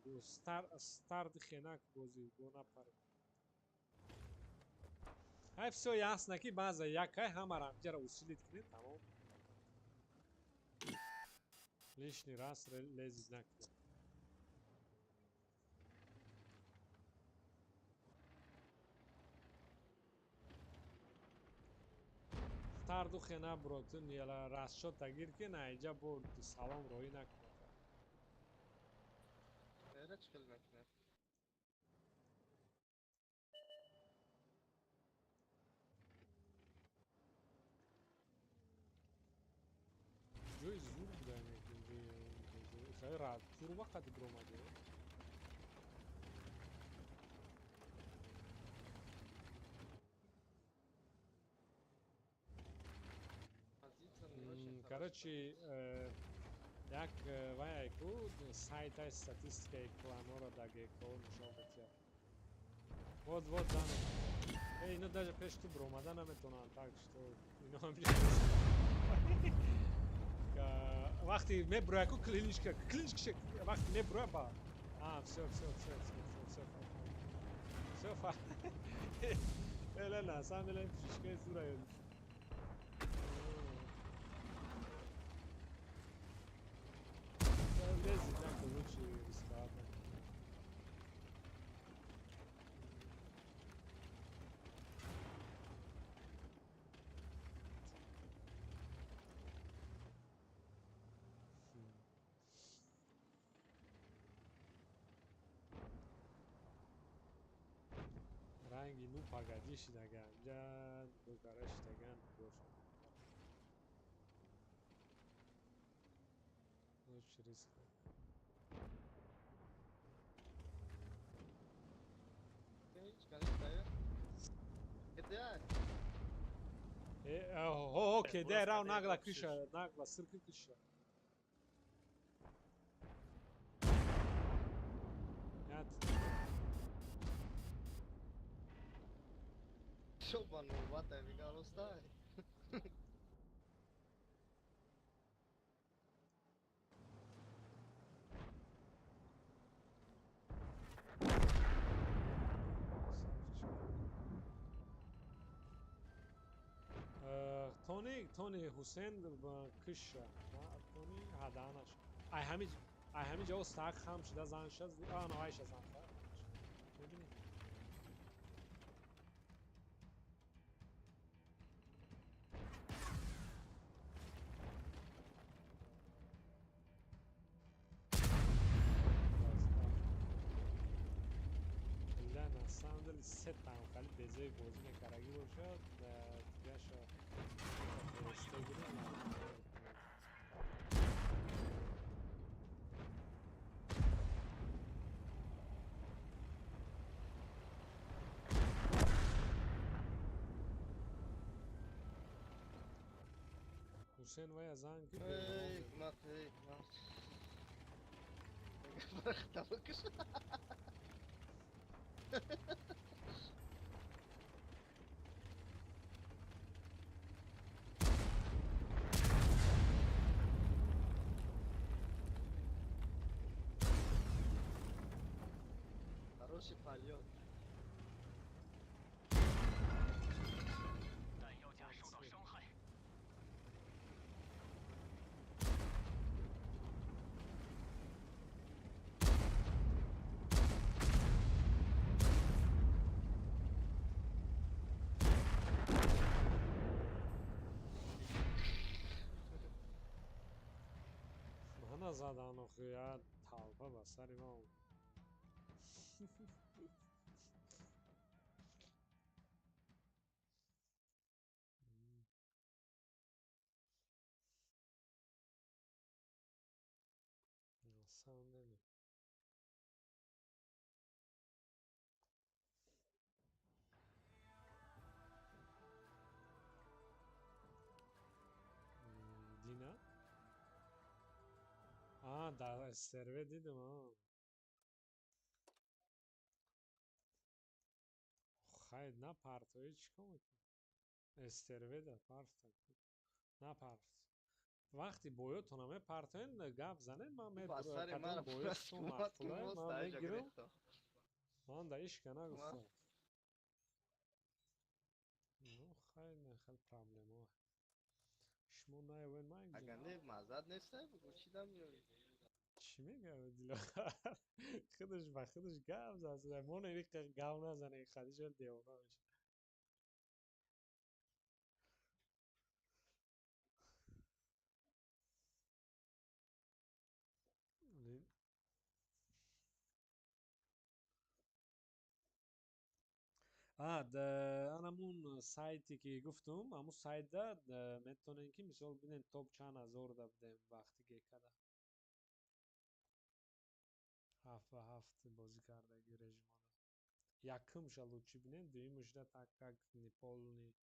старт ихе нак бозӣ, го напаре. Ай всё ясно ки баъза якай ҳамаро ҳамҷара усилить кунед, тамом. Лишний раз лезить накунед. Тарду хена бротун яла расчёт тагир ки наиҷа бо салом роҳӣ накунад. Эра чӣ хел мекунад? Ҷои зур буда хеле турба қади биромаде. Короче, як вай айку сайтай статистикаи кланора дар ГКО нишон медиҳад. Вот вот зане. Ино даже пеш ту биромада наметавонанд, так что ино ҳам вақти мебуроя ку клиничка, клиничка вақти мебуроя ба. А, всё, всё, всё, всё, всё, всё, всё. Эле на самом деле фишкаи зура ёд. Лезет нако лучше рисковать. Ранги ну погоди шидаган, ҷа дукара шидаган бошад. Лучше риск. О, кеде рав нагла криша, нагла срки криша. Шобану вата мига ростай. тони Ҳусен киша. Тони ҳаданаш. Ай ҳами ай ҳами ҷо стак хам шуда зан шуд. А, айша зан. Мебинӣ? На самом деле се там хали безои бозӣ мекардагӣ бошад, дигаша фириста гирем. Ҳусен вая занг ки Эй, Ҳикмат, эй, Ҳикмат. Барахта бикаш. Хороший полет. 弹药架受到伤害。 Мана задан охи я талпа ба сари ман. На самом деле. Дина? А, дар сервер дидам, а. Хай напартои чӣ кор мекунӣ? Стерведа парта. Напарт. Вақти боётона мепартоен, гап занед, ман Ба сари мара кадом боётон омад ки мақбулае, мост ман аҷа мегирам. гирифта. Ман да ишка Ма нагуфтам. Ну, хай не хел проблема. Шумо наёвен ман Агар гирам. не маззат нестай, бугу чӣ дам меёрӣ? Чӣ мегӯяд Диловар? Худаш ба худаш гап зад. Мо не гап назанем, Хадиҷа девона мешавад. А, анамун сайте ки гуфтум, ҳамун сайтда метавонем ки мисол бинем топ чанд ҳазор да будем вақти гекада. Ҳафт ба ҳафт бозӣ кардаги режимода. Якумша лучше бинем, дуюмушда так как неполный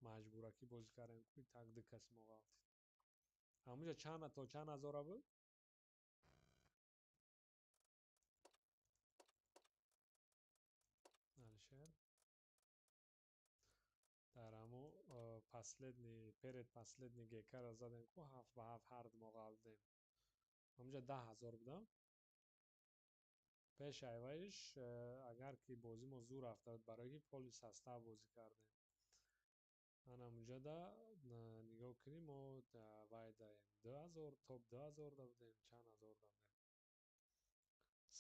маҷбуракӣ бозӣ кардем, ку так ду каси мо ғалтид. Ҳамунҷа чанд то чанд ҳазора буд? Алишер? Дар ҳамо последний перед последний гекара задем ку ҳафт ба ҳафт ҳар ду мо ғалтидем. Ҳамунҷа 10 000 будам. Пеш айваиш агар ки бозӣ мо зур рафта буд, барое ки полный состав бозӣ кардем. Ан ҳамунҷода нигоҳ кунем, мо вай даем 2000, топ 2000 да будем, чанд ҳазор да будем.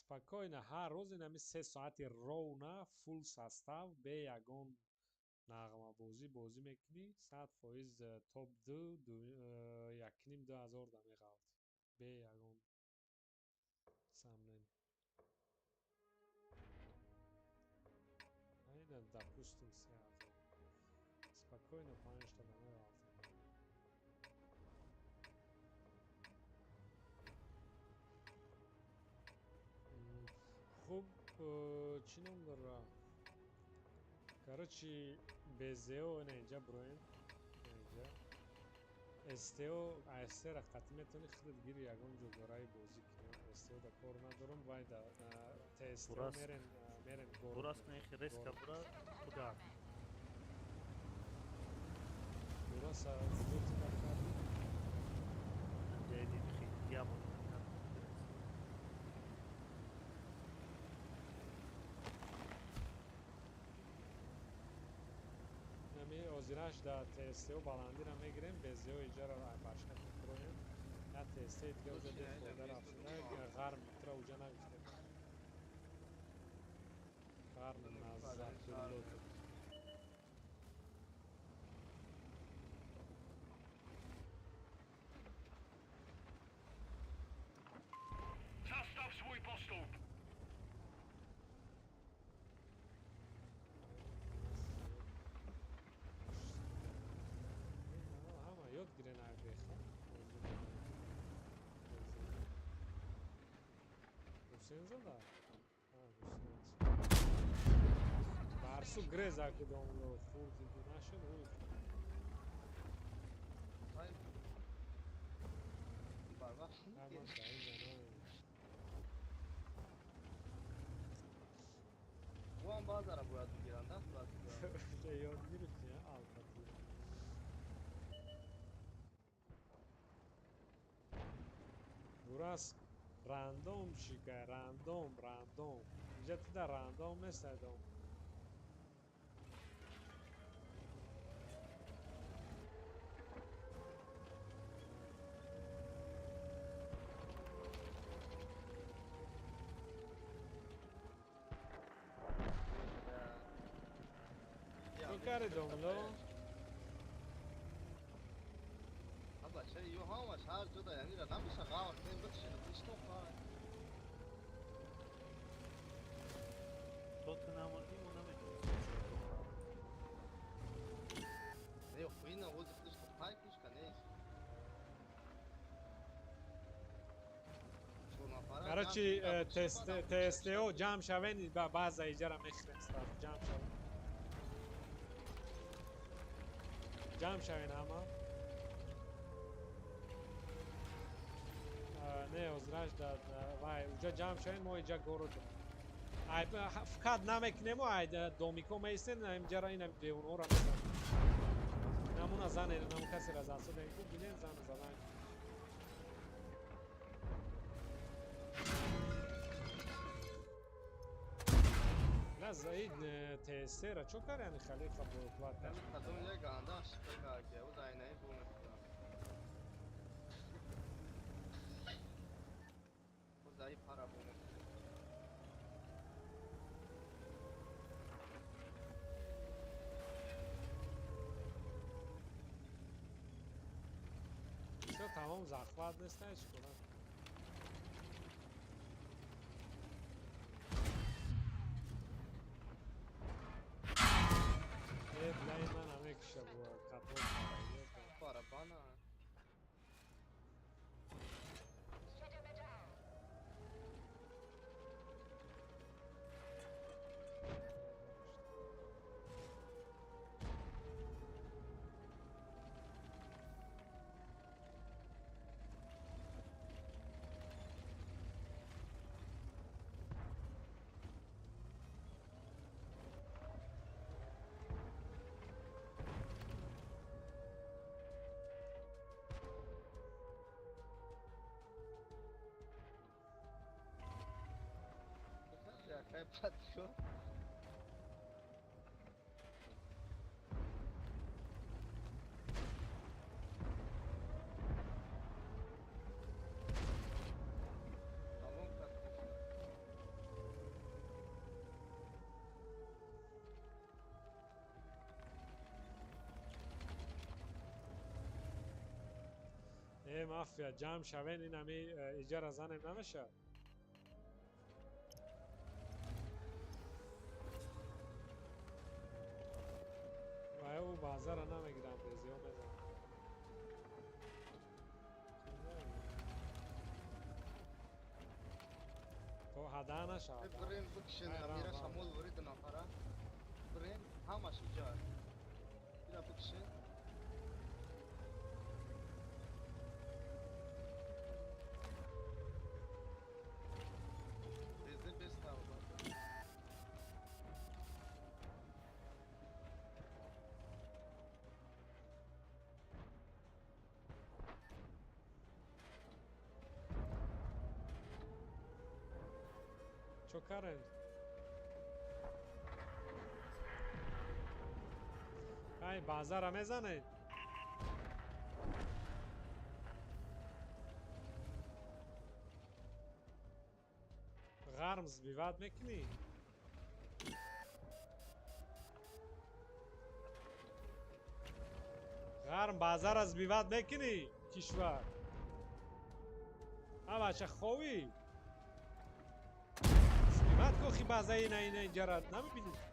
Спокойно ҳар рӯз инами 3 соати ровно фулл состав бе ягон нағмабозӣ бозӣ мекунӣ, 100% топ ду, якним ду ҳазор да меғалтӣ бе ягон сомнение. Айна, допустим, 3000 спокойно панҷта да меғалтем. Хуб, чӣ ном дора, короче, безео ина инҷа броем, инҷа СТО АСР қатъи метавонӣ худат гири, ягон ҷо дораи бозӣ кунӣ. СТО да кор надорам, вай да ТСТО мерем, мерем город. Бурас нехи резко бура бугард. Бураса куҷо тикар кардӣ? Ҷайди хи ябо. Нами озира Озираш да ТСТ баландира мегирем, безио иҷара башка мекуроем. Я ТСТ дига уҷа бефоида рафтуда, ғарм тра уҷа нагуфтем. Ғарм назар дулло. Zastav svůj postup. Ҳама ёд гирен агреха. Ҳусен зада? Барсу грез аки домло хурди нашуд ӯй. Барвақт. Ӯам баъзара бояд бигиранд, бояд бигиранд. Ёд гирифти, албатта. Бурас рандом шика, рандом, рандом. Инҷа туда рандом нест айдом. Чӣ домло? Аба, ё ҳамаш ҳар ҷода янира намеша ғавр кунем бикшем, иштофа. То ту намурдӣ, мо наметонистем. Не, хуина ози худаш тай кушка нест. Короче, ТСТО ҷамъ шавен, баъза иҷара мехӯрем сразу, ҷамъ шавен. Ҷамъ шавен ҳама. Не, озраш да вай, уҷа ҷамъ шавен, мо иҷа город. Ай фақат намекунему, ай домико меистен, инҷара ина девонҳоро мезанем. Намуна занед, наму касеро засодем ку бинен зан задан. На заид ТСТ-ра чо кар яъне халиқа боплат. Кадом як анда шика ки ӯ дайнаи бо мекунад. Ӯ даи пара бо мекунад. Всё тамом захват нест, чӣ кунам? Блай ман намекиша бо капот. Барабана. Какая патриот? Э, мафия, ҷамъ шавен, ин ами иҷара занем намешавад. Ва ӯ баъзара намегирам, безиё мезанам. То ҳада нашавад. Бирем бикшен, амира шамол ворид нафара. Бирем ҳамаш иҷа. Ира бикшен. Чо карен? Хай базара мезанед. Ғарм сбивать мекунӣ? Ғарм базара сбивать мекунӣ кишвар. А бача ховӣ? Сбивать ку хи базаи ина ина инҷара намебинӣ? Э,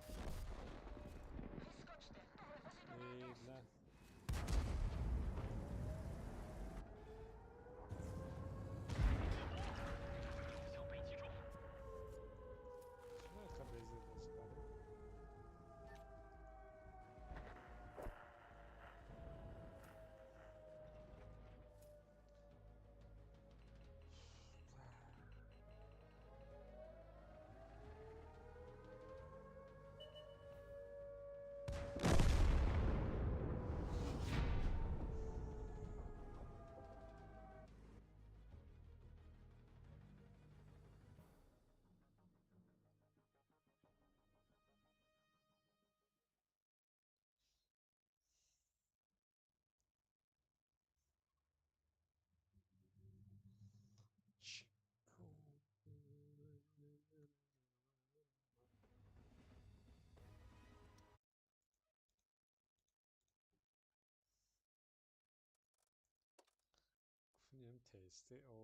Гуфтем тесте о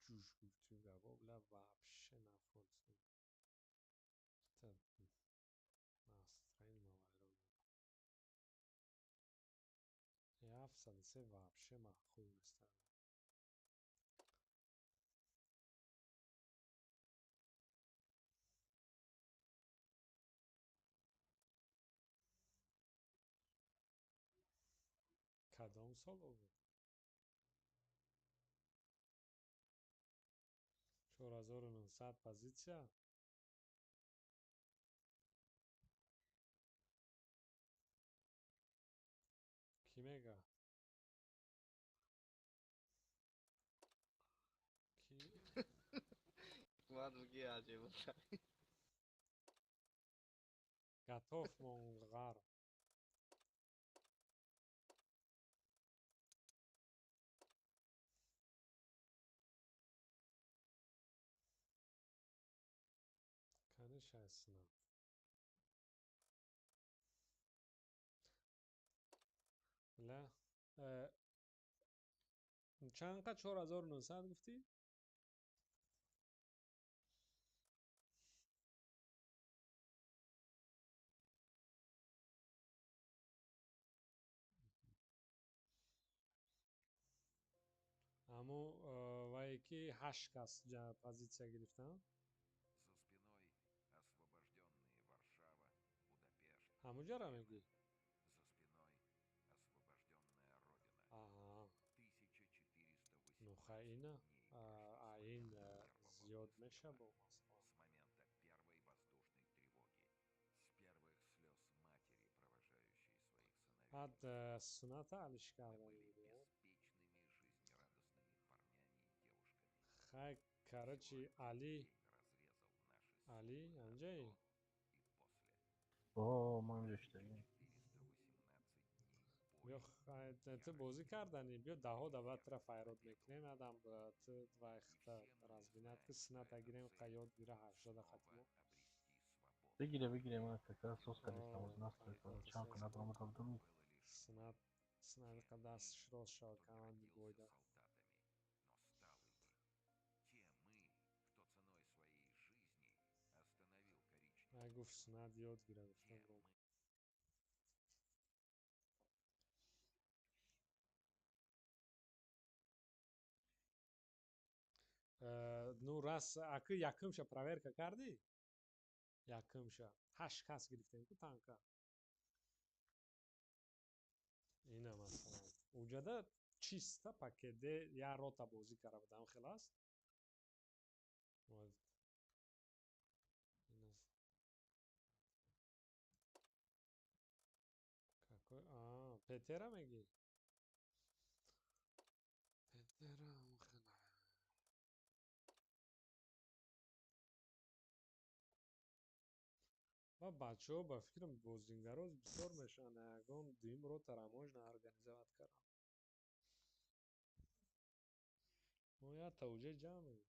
ҷӯш гуфтем гапо бла вообще нафорсем. Настроение ма вайрон мекунад. 703 вообще маъқул нест. Кадом сол буд? 4900 позитсия? Кӣ мега? Кӣ? Ман буги аҷиб. Готов мон ғарм. Каниша снаб. Бла чанд қа 4900 гуфтӣ? Аммо вае ки 8 кас позитсия гирифтанд. Ҳамуҷара мегӯӣ? Аҳа. Ну хай ина ин зиёд меша бо масалан. Баъд сунната алиш кардан буд. Хай короче Али Али анҷаи? О, ман инҷо шудагим. Биё хай ту бозӣ карданӣ, биё даҳо давлат тура файрод мекунем, адам ту вайхта разминат ки сунната гирем, қа ёд гира 80 хатимо. Бигире, бигире, ман как раз соз кардистам, оз настройка чанд кунад баромада будам. Сунат сунат қа дастш рост шава команди бойда. Ай гуфт сунат ёд гира гуфтам ром. Ну рас акы якумша проверка кардӣ? Якумша 8 кас гирифтем ку танка. Ина масалан. Уҷада чиста пакеде я рота бозӣ карда будам хел аст. Вот. Какой? А, Петера мегӣ? Петера охина. Ба Бачаҳо ба фикрам бозингаро бисёр мешаванд, ягон дуюм ротара можно организовать кардан. Мо якта уже ҷамъем.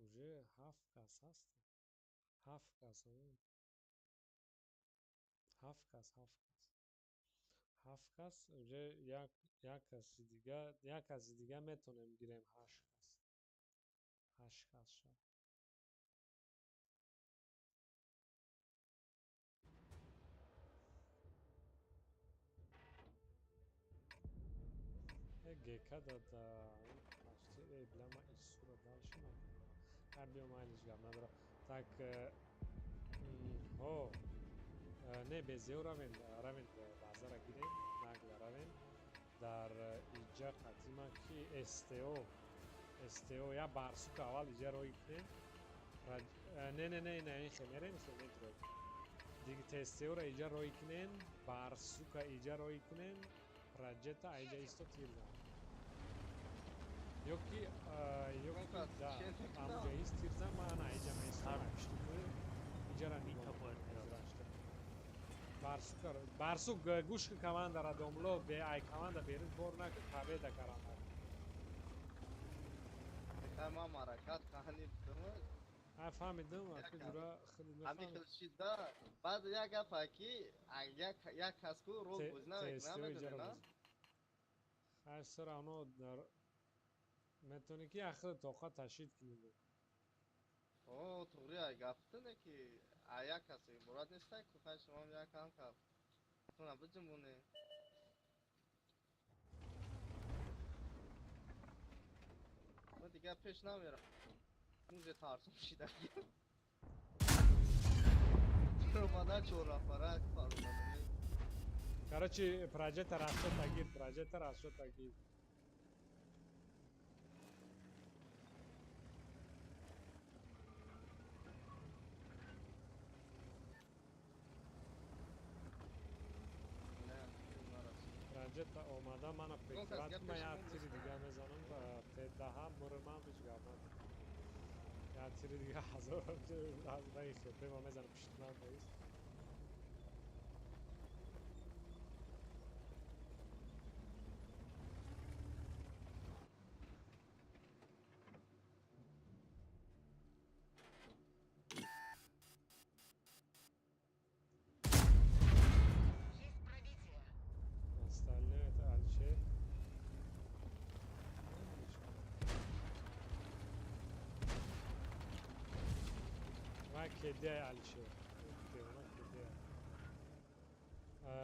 Уже ҳафт кас ҳастем. Ҳафт кас, ҳафт кас, ҳафт кас. Ҳафт кас, уже як каси дига, як каси дига метавонем гирем ҳашт кас. Ҳашт кас шавад. ГК да почти эй бля ма исура дальше накунам. Ҳар биё майлиш гап надора. Так ҳо не безео равем, равем базара гирем, нагла равем. Дар иҷа қатима ки СТО, СТО я барсук аввал иҷа рой кунем. Не не не не ин хе мерем, хе метро. Диги ТСТО-ра иҷа рой кунем, барсука иҷа рой кунем, Раджета айҷа исто тир зан. Ёки ёки да амҷа ист тир зан, ман айҷа меистам иҷара нигоҳ Барсука барсук гӯш ки командара домло бе ай команда берун бор нака победа карама. Ма маракат кахани будам. А фаҳмидам, аки ҷура худ Ҳамин мефаҳмид. хел шид да. Баъд як гапа ки як як кас ку рол бозӣ намекунад, ТСТО иҷара намедонед, а? бозӣ. Ҳар всё равно дар метавонӣ ки як худ тоқат ташид кунӣ. О, туғри ай гаптуне ки а як кас иборат нестай ку хай шумам як ҳам кас. Туна биҷунбоне. Ман дигар пеш намерам. Унҷа тарсум шида. Ромада чор нафара паромада. Короче, проджета расчёта гир, проджета расчёта гир. Не, нарасид. Проджета омада мана Ягон кас прикрывать гап ма пеши як мо тири нест. дига мезанам, Т10 мурмам ҳеҷ гап надорам. Як тири дига ҳазор аз раи хепе ма мезанам пишти ман боист. Есть пробитие. Остальное это Алишер. Вай кеде Алишер. Девона кеде.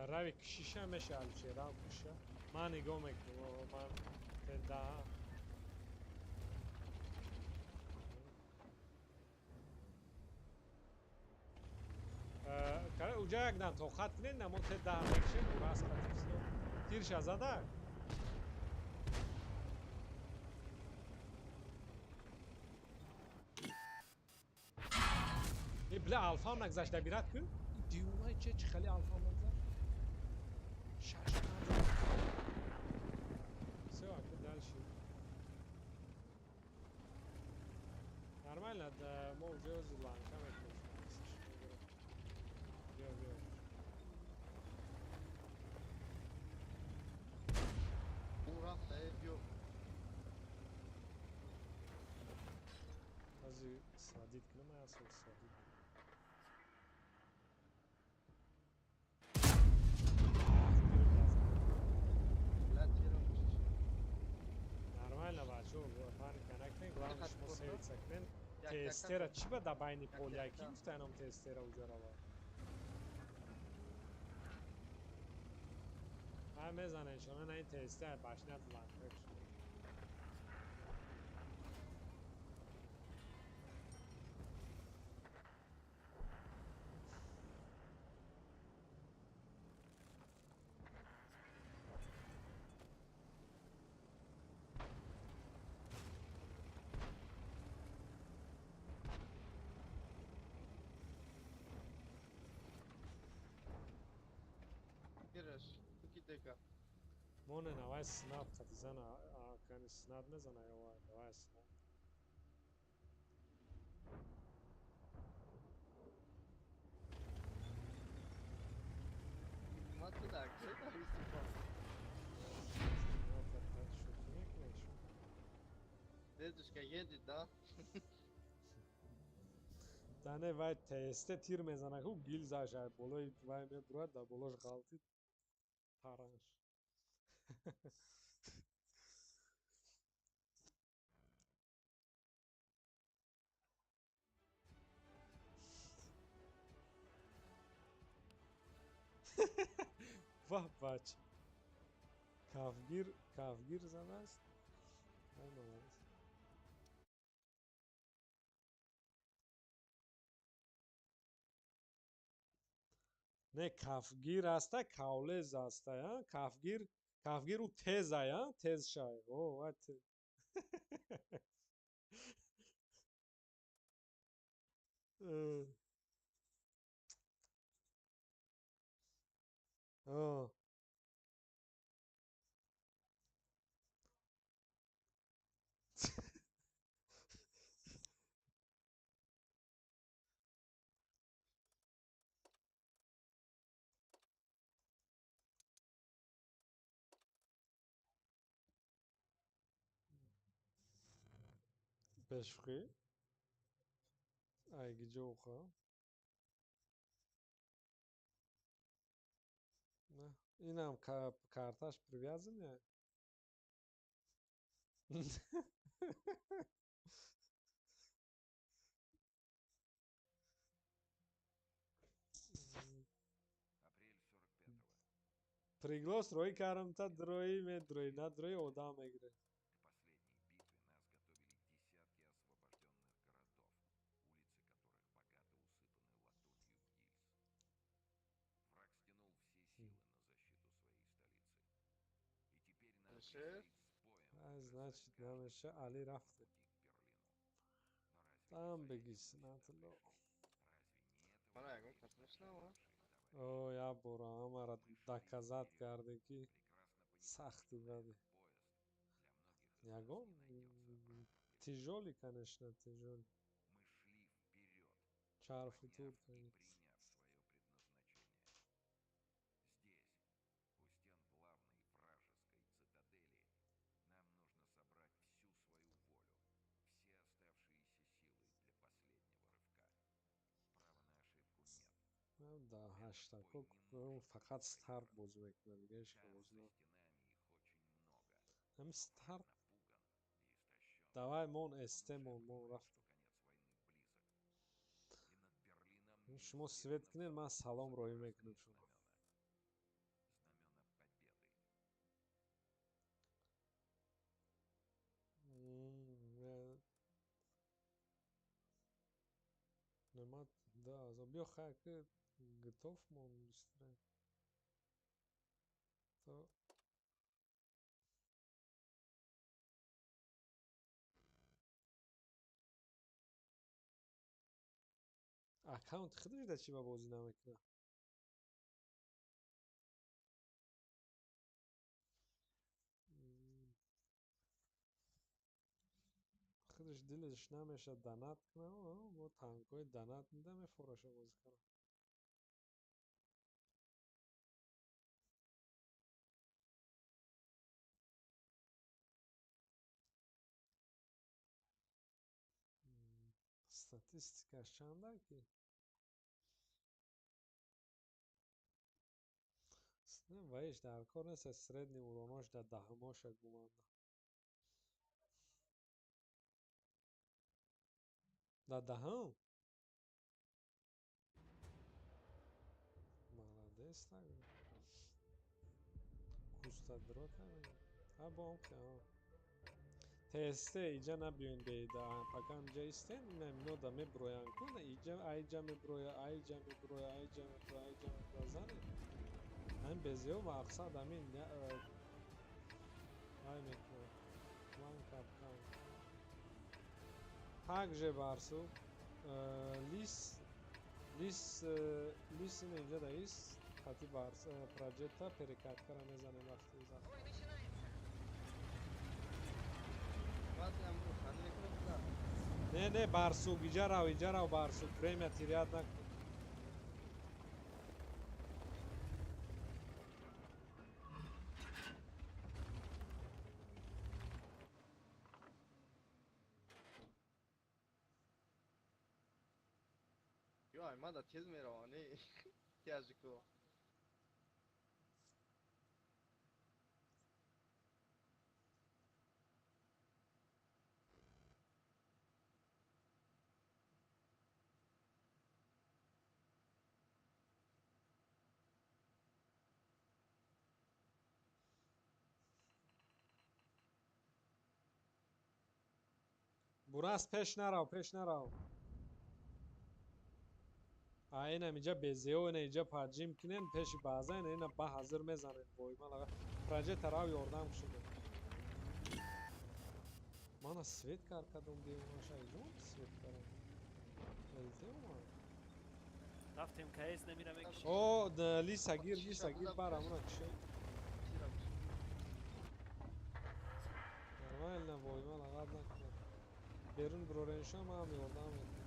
Рави кшиша меша Алишер, рав кшиша. Ман нигоҳ мекунам, ман теда. Кара уҷа якдам тоқат кунед, намо теда мекшем, урас қатифсо. Тирша зада? Э, бля, алфам нагзашта бират ку? Дивонаи че чи хеле алфам нагзашт? Шаш панҷ. Всё, ака дальше. Нормально, да, мо уже ози ланка мекунем. Биё, биё. Ӯ рафта, э, биё. Ози сводить кунам, я сводить. Бля, тирам чиши. Нормально, бачо, паника накунед, главное Як шумо хат сейвица кунед. Як як Тестера чӣ ба да байни Як поля? як Ки та. гуфта ином тестера уҷа рава? Ҳай мезанед шумо на ин тестер башнят ланка шумо. Тираш, туки дека. Моне навай снап қати зана, кани снап мезана ё вай, давай снап. Дедушка едет, да? Да не, вай тесте тир мезана ку гилзаш ай болои вай мебурад, да болош ғалтид таранш. Ваҳ бач. Кафгир, кафгир задаст. Ай молодец. Не кафгир аста, кавлез аста, а? Кафгир, кафгир у тезай, а? Тезшай. О, вай те. О. Бешухӣ? Ай гиҷо уха? На, инам карташ привязан. Приглос роӣ кардам та дроӣ медроӣ, надроӣ одам мегирӣ. Шер? Значит, намеша Али рафте. Там бегис натло. Мара ягон кас мешнава? О, я бора, амара доказат карде ки сахти баде. Ягон тяжёлый, конечно, тяжёлый. Чар футур, конечно. Да, ҳаштако фақат старт бозӣ мекунад, дига ҳеч ка бозӣ намекунад. Ҳамин старт. Давай мон СТ мон, мон рафтем. Шумо свет кунед, ман салом роҳӣ мекунам шумо. Нема, да, биё хай ки готов мон быстрее. То аккаунти худаш да чӣ ба бозӣ намекунад? Худаш дилаш намешад донат кунад, бо танкҳои донат меда мефораша бозӣ кунад. Статистикаш чанда ки? Ваиш дар кор нест, средний уронош дар даҳумоша гуманда. Дар даҳум? Молодец так. Кустадрота. А бом ка. ТСТ иҷа набиён беида, пока инҷа истен, ина минода меброян ку, на иҷа айҷа меброя, айҷа меброя, айҷа меброя, айҷа меброя зане. Ҳамин безиё мақсад ҳамин ай мекунад. Ман капкан. Также барсу лис лис лис ина инҷа да ис хати барс проҷекта перекаткара мезанем вақти зан. Не, не, барсук, иҷа рав, иҷа рав, барсук, время терять накун. Аймада тез меравани. Тяжико. Бурас пеш нарав, пеш нарав. А инам иҷа безео, ина иҷа поджим кинен, пеши база, ина ина ба ҳазир мезанен. Вой, ман ага проҷе тарав ёрдам шуд. Мана свет кар кардам девонаша, иҷо свет кардам. Элте омад. Рафтем КС намира мекишем. О, лиса гир, лиса гир, бар амуна кише. Нормально, вой, ман ага накунам. Берун бирореншо ман ёрдам мекунам.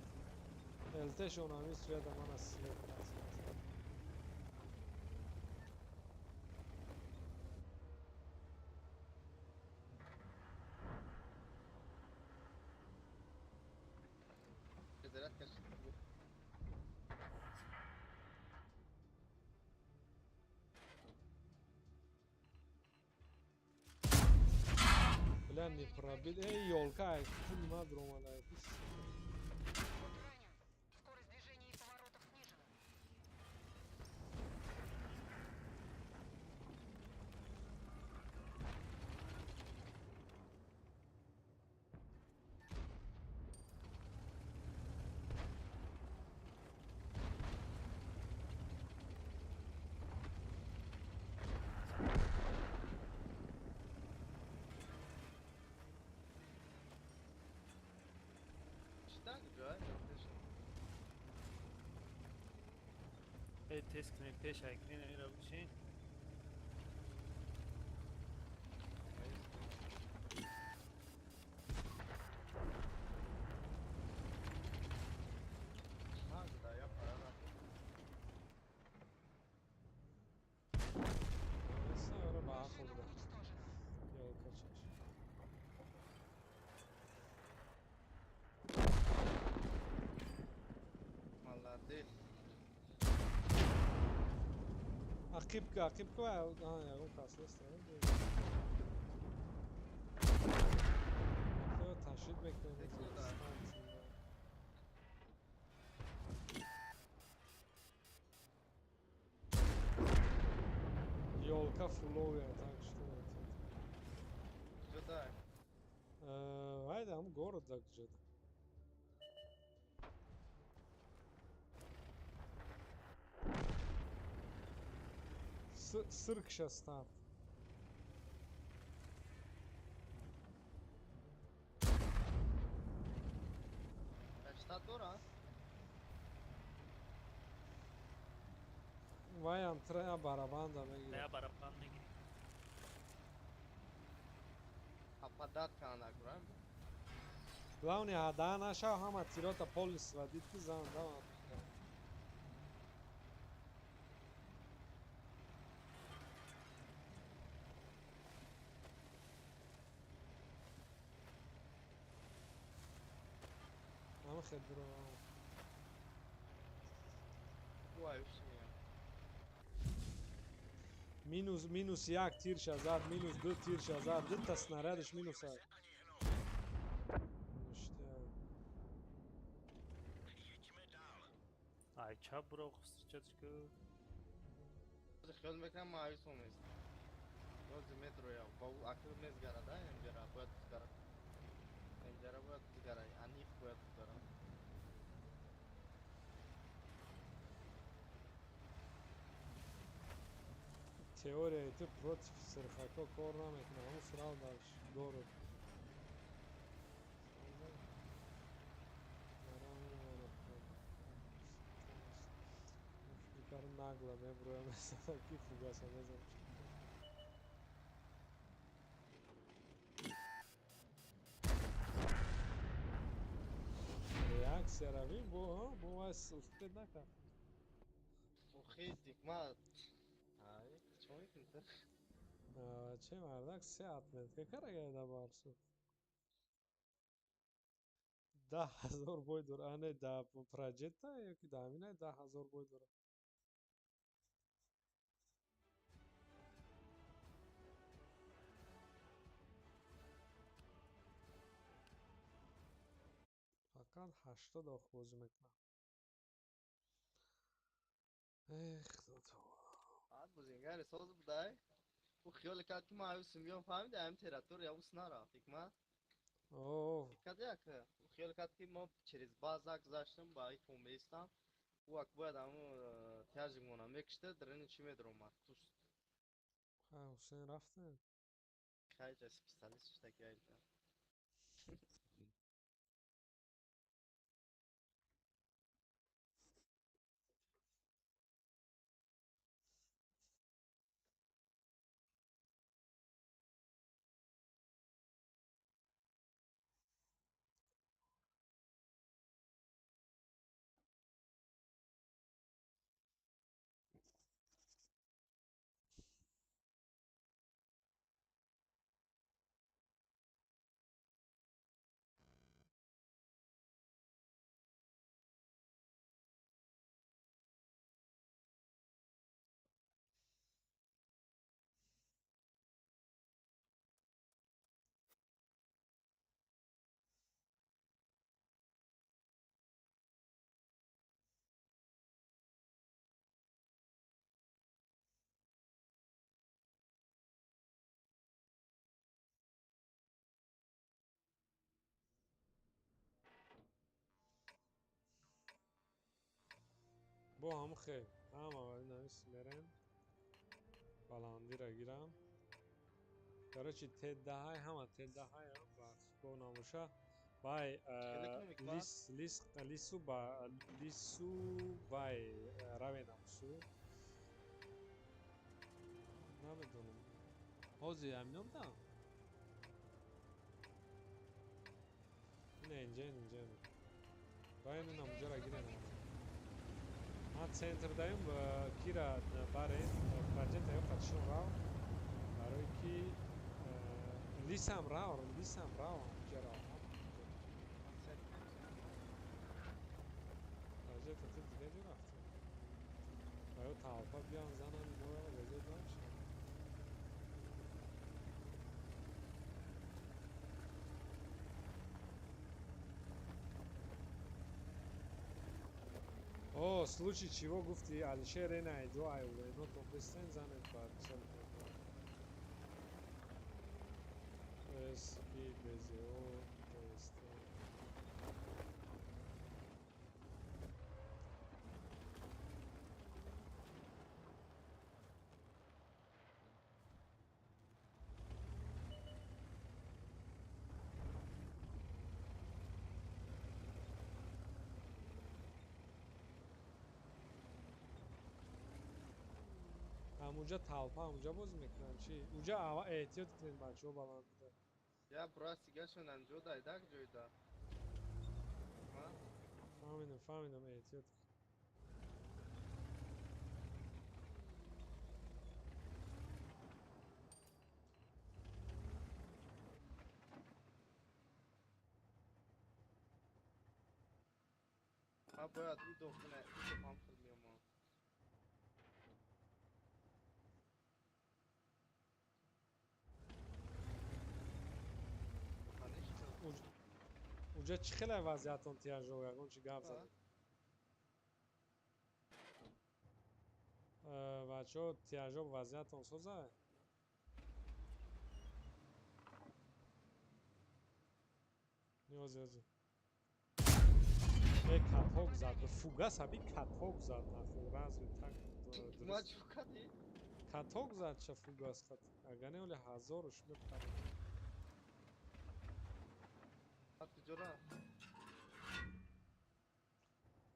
Элтешон ҳамин света мана свет аст. Зарядка шид. Бля, не пробил. Эй, ёлка, пул ма дуромада. Вход ранен. Скорость движения и поворотов снижена. Чидан ҷой элтешон. Э, тест кунем, пеш ай кунем, намира бишин. Ма да я пара Сара ба Машина хӯрда. уничтожена. Ёлка чаш. Молодец. Ақиб ка, ақиб ка, а, ягон кас нест. Ташид мекунем. Секунда. Станция. Ёлка фуловая, так что это. Ҷода. Вайда, ҳам город да где-то. Сыркша старт. Штат дора? Ваям трея барабанда мегирад. Я барабан мегирем. Попадат кана гурам. Главное, ҳада наша ҳама тирота полис сводит ки зан да. Ҳама хел биро. Вай, ушмия. Минус минус як тирша зад, минус ду тирша зад, дута снарядаш минус ад. Ништяк. Ай, чап биро, встречать ку. Хиёл мекунам ма ависом нест. Рози метро я ба акр мезгара да инҷара бояд бизгара. Инҷара бояд бизгара, аниқ бояд бизгара. Теорияи ту против сирхако кор намекунад, ҳамун сирал дар город. Фикр нагло меброям, мезанам ки фугаса мезанам. Реаксия равим бо, бо вай успед накард. Охи, дикма. Ай, чо мекунӣ? Че мардак се отметка карагайда барсу. 10 000 бой дора. Ане да проҷета ёки да ҳамина 10 000 бой дора. Фақат 80 ох бозӣ мекунам. Эх, худо. Баъд бозингари соз будай. Ӯ хиёле кард, ки ман аюсим биём, фаҳмиди, ҳамин территория ус нарафт, ҳикмат. О. Кард як. Ӯ хиёл кард, ки мо через база гузаштем, ба итон меистам. Ӯ ак бояд ҳамун тяжимона мекишта, дарини чӣ медаромад? Туст. Ха, Ҳусейн рафтем. Хайҷа специалист шудаки айҷа. Бо ҳам хел. Ҳама навис мерем. Баландиро гирам. Короче, Т10 ҳама Т10 ба бо набоша. Вай Хеле кунем, ҳикмат? Лис лис лису ба лису вай равенамсу. Намедонам. Ҳозир ҳамино будам? Не, инҷа, инҷа. Вай намуҷаро гирем. Ман центр даем, кира барем, проҷета ё қатишон рав. Барои ки лисам рав, лисам рав, ҳамҷа рав. Проҷета ту дига ҷо рафти. Ва ё талпа биён занам иноро резод намешавад. О, случай чего гуфти Алишер ена айду ай уено то бестен занед ба мисол С П Б З О Т С Т. Ҳамунҷа талпа, ҳамунҷа бозӣ мекунанд чӣ? Уҷа ава эҳтиёт кунед, бачаҳо, баланд буда. Я просто гашон анҷо дайдак ҷойда. Ҳикмат? Фаҳмидам, фаҳмидам, эҳтиёт. Ман бояд и дохина, и ҳам хел меомад. Конечно. Уҷа чӣ хеле вазъиятон тияжо, ягон чи гап задед? Бачаҳо, тияжо вазъиятон соза? Ниёзи ҳозир. Э, каток зад, фугас ҳаби каток зад, наху, разве так Ма дуруст? чӣ кардӣ? Каток зад ша фугас хат. Агар не, оли ҳазоруш мепарад. Ман куҷо рафт?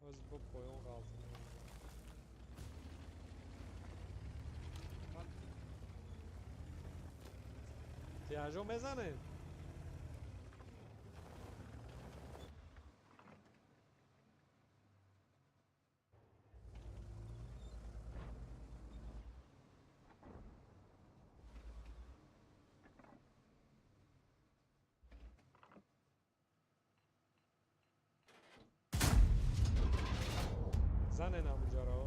Ҳозир бо поён ғалтонам. Ман Тияжо мезанед? Занен ҳамунҷаро.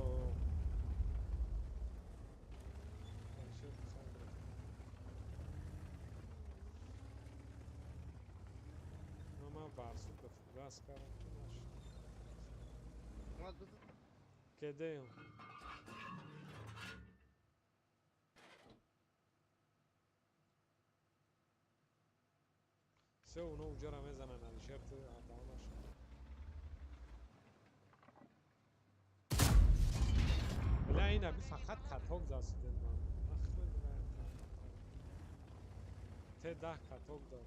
Ман барсук ба фугас кардам, ки нашуд. Кедеем. Все, уно уҷара мезананд, Алишер, ту даҳо нашуд. Бля, ина би фақат каток засудем ман. Т10 каток дор.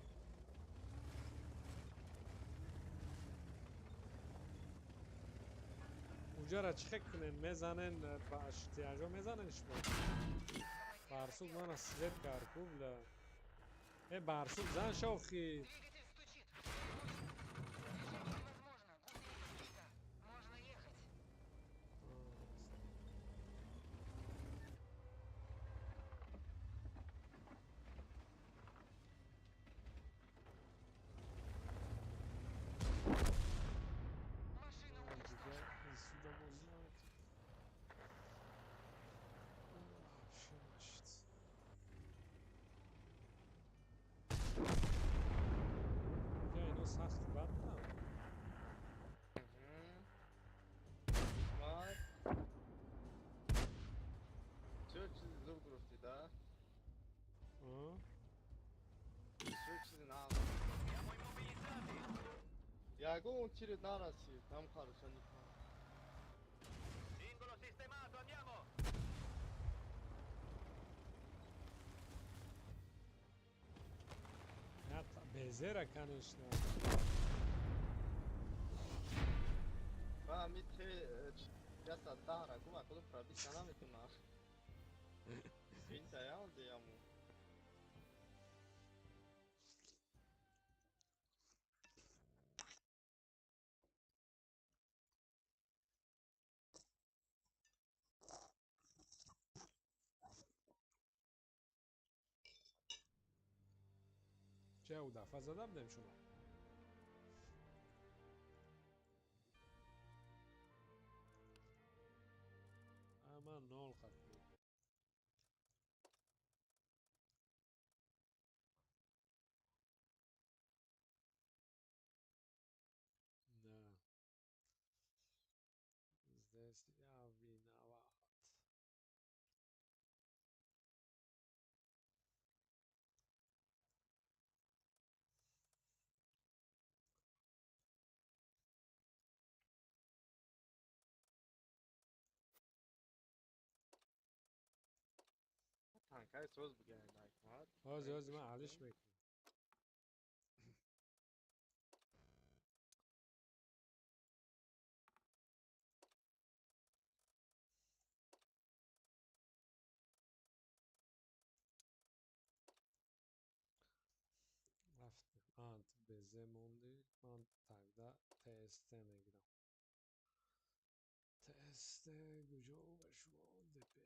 Уҷара чӣ хел кунен? Мезанен ба штиажо мезанен шумо? Барсук мана свет кард ку, бля. Э, барсук зан шохи. Сахт бад на. Чё чизи зур гирифтӣ, да? Чё чизи нағз? Ягон чире нарасид, там хорошо никам. Singolo sistemato, andiamo! Безера, конечно. Ма ми те яса дара гума куду пробить наметуна. Винта я он яму. Ча дафъа зада будем шумо? Ман нол хат. Да. Здесь я виноват. Танкай соз бигирен ҳикмат. Ҳозир, ҳозир ман алиш мекунам. Рафтем. А, ту БЗ мондӣ. Ман тогда ТСТ мегирам. ТСТ куҷо ба шумо ДП?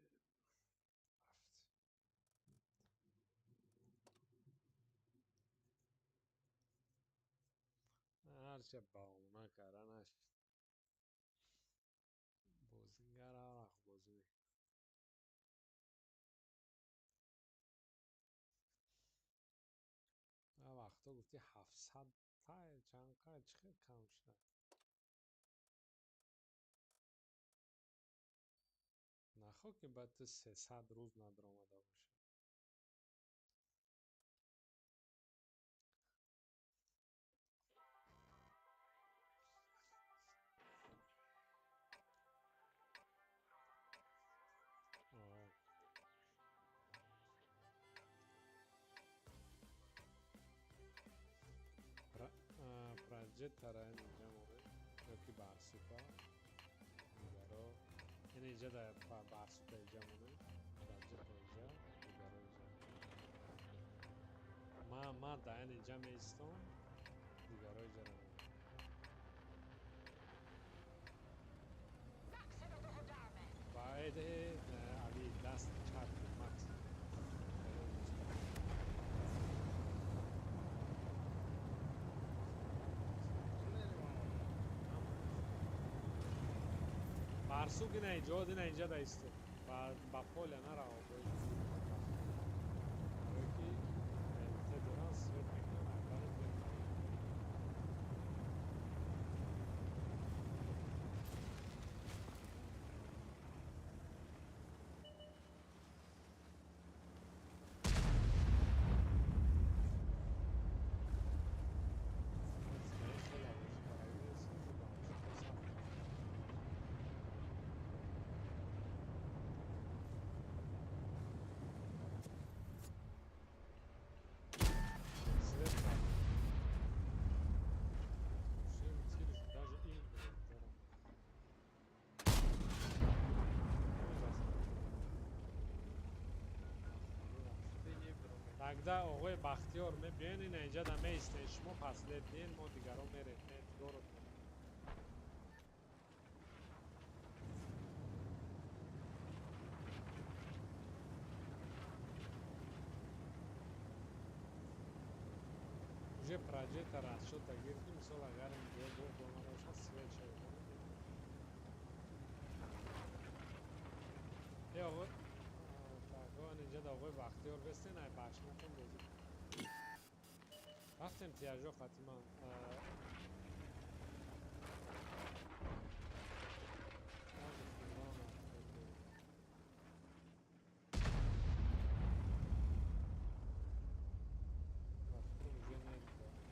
Ҳарча баҳона карда нашид. Бозингар ҳар вақт бозӣ мекунад. Ҳар вақто гуфти 700 тай чанд қай чӣ хел кам шуда? Нахо ки ба ту 300 рӯз надаромада бошад. Проджектора инҷа монед ёки барсука дигаро ин инҷа да барсука инҷа монед, проджектор инҷа, дигаро инҷа. Ма да ин инҷа меистом, дигаро инҷа равем. Баъд али даст чап Макс. Барсук ина иҷод, ина инҷа да исто. Ба поля нараво. Барое ки ЛТ доран, свет мекунан, акбари мепаранд. Тогда оғои Бахтиёр мебиён, ина инҷа да меистен, шумо последнин, мо дигарон мерем, эътиборотон. Уже проҷектор расчёта гирифтем, мисол агар инҷо бо омада бошад, свет шавад. Э оғои инҷа да оғои Бахтиёр бестен, ай башматон бозӣ. Рафтем тияжо хатиман.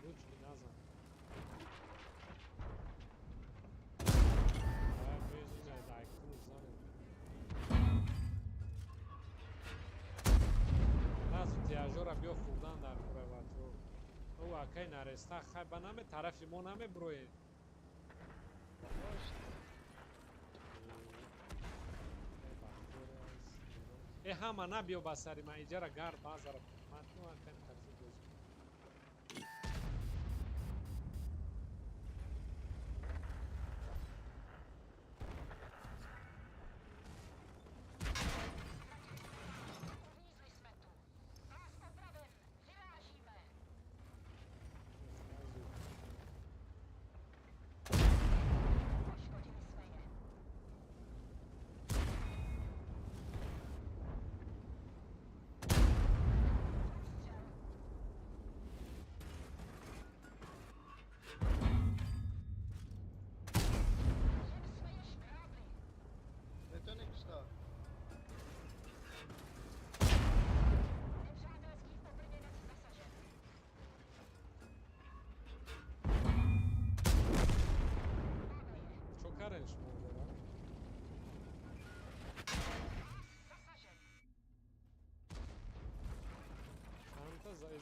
Луч назан. Тиажора биё хӯрдан дар кураватро. Ӯ акай нареста хай ба наме тарафи мо намеброед. Э ҳама набиё ба сари ман, иҷара гард баъзара ман ту акай тарзи бозӣ.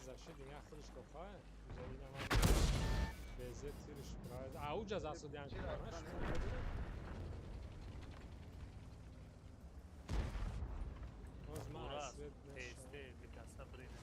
Защитник худаш дохай. Безе тирш брайд. Ауҷа засудян кардаш. Боз ма свет тесте бикаса брин.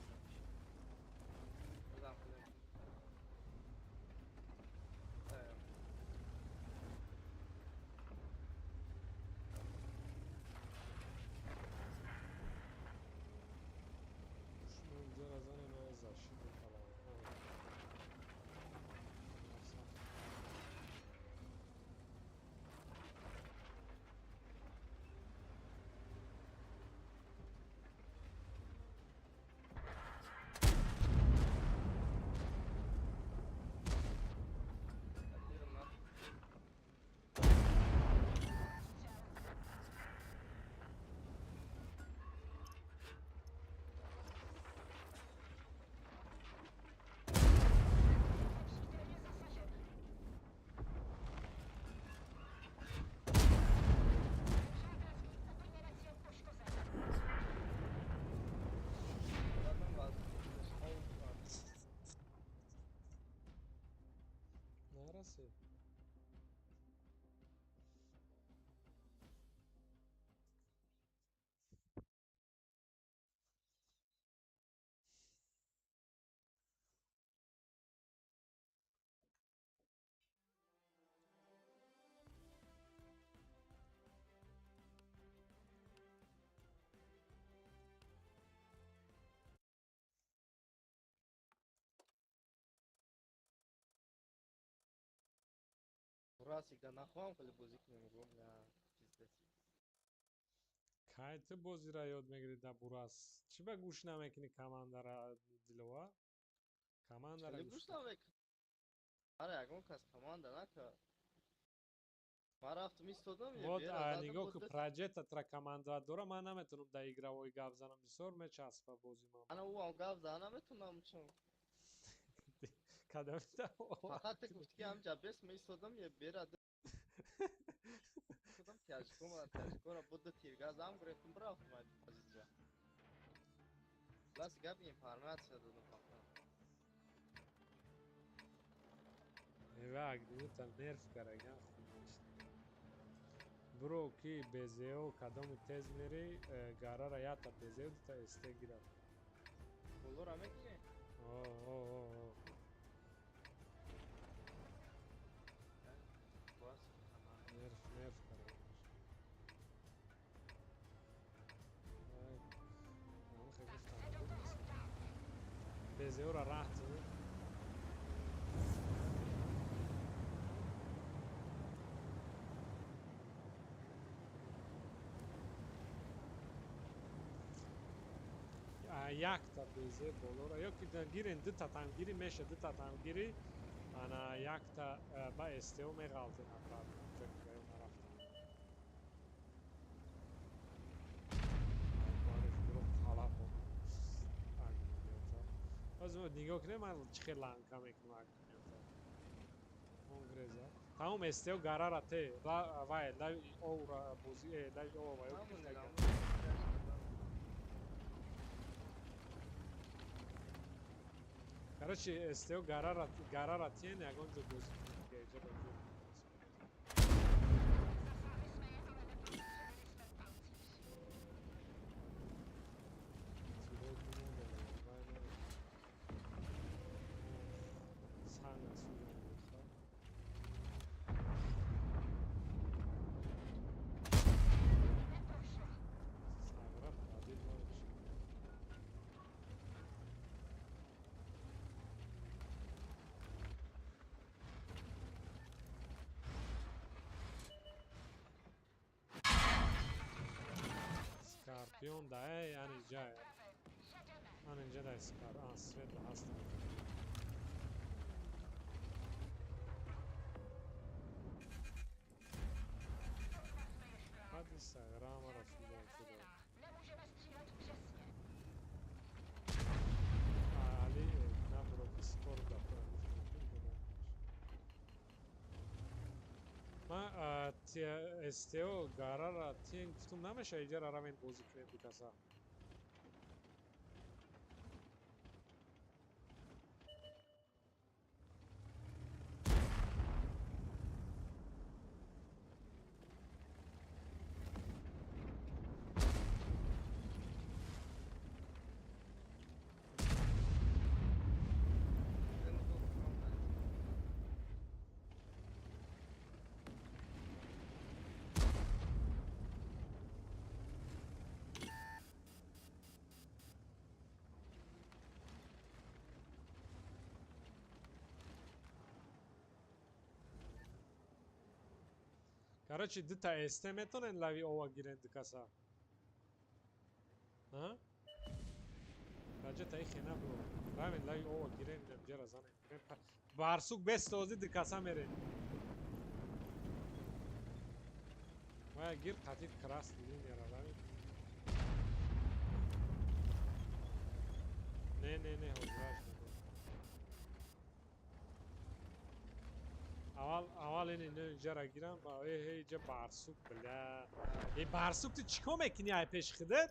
Расик, да нахуй хеле бозӣ кунем, гум я. Кай ту бозиро ёд мегирӣ да бурас? Чӣ ба гӯш намекунӣ командара, Диловар? Командара гӯш намекунӣ. Ара ягон кас команда накард. Ман рафтам истодам. Вот нигоҳ ку, проҷекта тра команда дора, ман наметавонам дар игровой гап занам, бисёр мечаспа бози ман. Ана ӯ ҳам гап зана наметавонам чун. Кадомита? Фақат ту гуфтӣ ки ҳамҷа бес меистодам, я бера истодам, тяжкомара тяжкора буд тиргазам гирифтам рафтам аз позиция. Лас гап информация додам фақат. Ева агниюта нерв караган хуб нест. Бро ки БЗО кадоми тез мери, гарара ята БЗО дута СТ гирад. Болора мегирӣ? О, о, о, о. Нерв, нерв караган. БЗО-ра раҳт зад. Якта БЗ болора ё ки гирен дута тангири меша, дута тангири ана якта ба СТО меғалтен обратно, чунки ба ё нарафтан. Ҳозир нигоҳ кунем, ман чӣ хел ланка мекунам агниёта. Он греза. Тамом СТО гарара те, вай лави овра бози, лави ова ё гирифтага. Короче, СТО гарара тен ягон ҷо бозӣ кунем, иҷа ба ҷо. Скорпион да, эй, ани ҷа. Ани ҷа да скар, а свет да ҳаст. Баъди саграмара фидан шуда. Али набро ки скор да ман СТО гарара тен гуфтум намеша иҷара равем бозӣ кунем дукаса. Короче, дута СТ метонен лави ова гирен дукаса. А? Раҷата ихе набро. Равен лави ова гирен ҷера занен. Барсук бестози дукаса мерен. Вая гир қатид красный линияра равен. Не, не, не, ҳозираш. Аввал аввал ин иҷара гирам, э ҳе иҷа барсук бля. Э барсук ту чӣ кор мекунӣ ай пеши худат?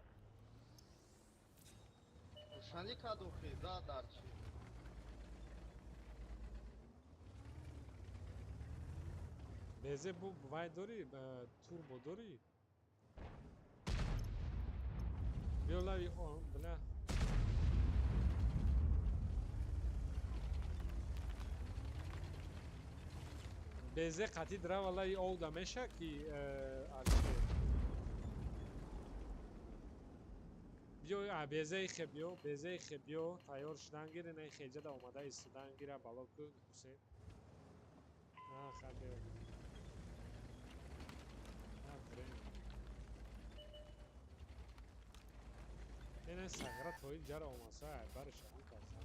Рӯшанӣ каду хеза дар чӣ? Безе бу вай дорӣ, турбо дорӣ? Биё лави бля. Безе қатӣ драва лави овда меша ки арче. Биё безе ихе биё, безе ихе биё, тайёр шудан гир, ина ихе иҷада омада истодан гира бало ку Ҳусейн. А, хай биё. Время. Ин сағра тои ҷара омаса бари шавӣ касан.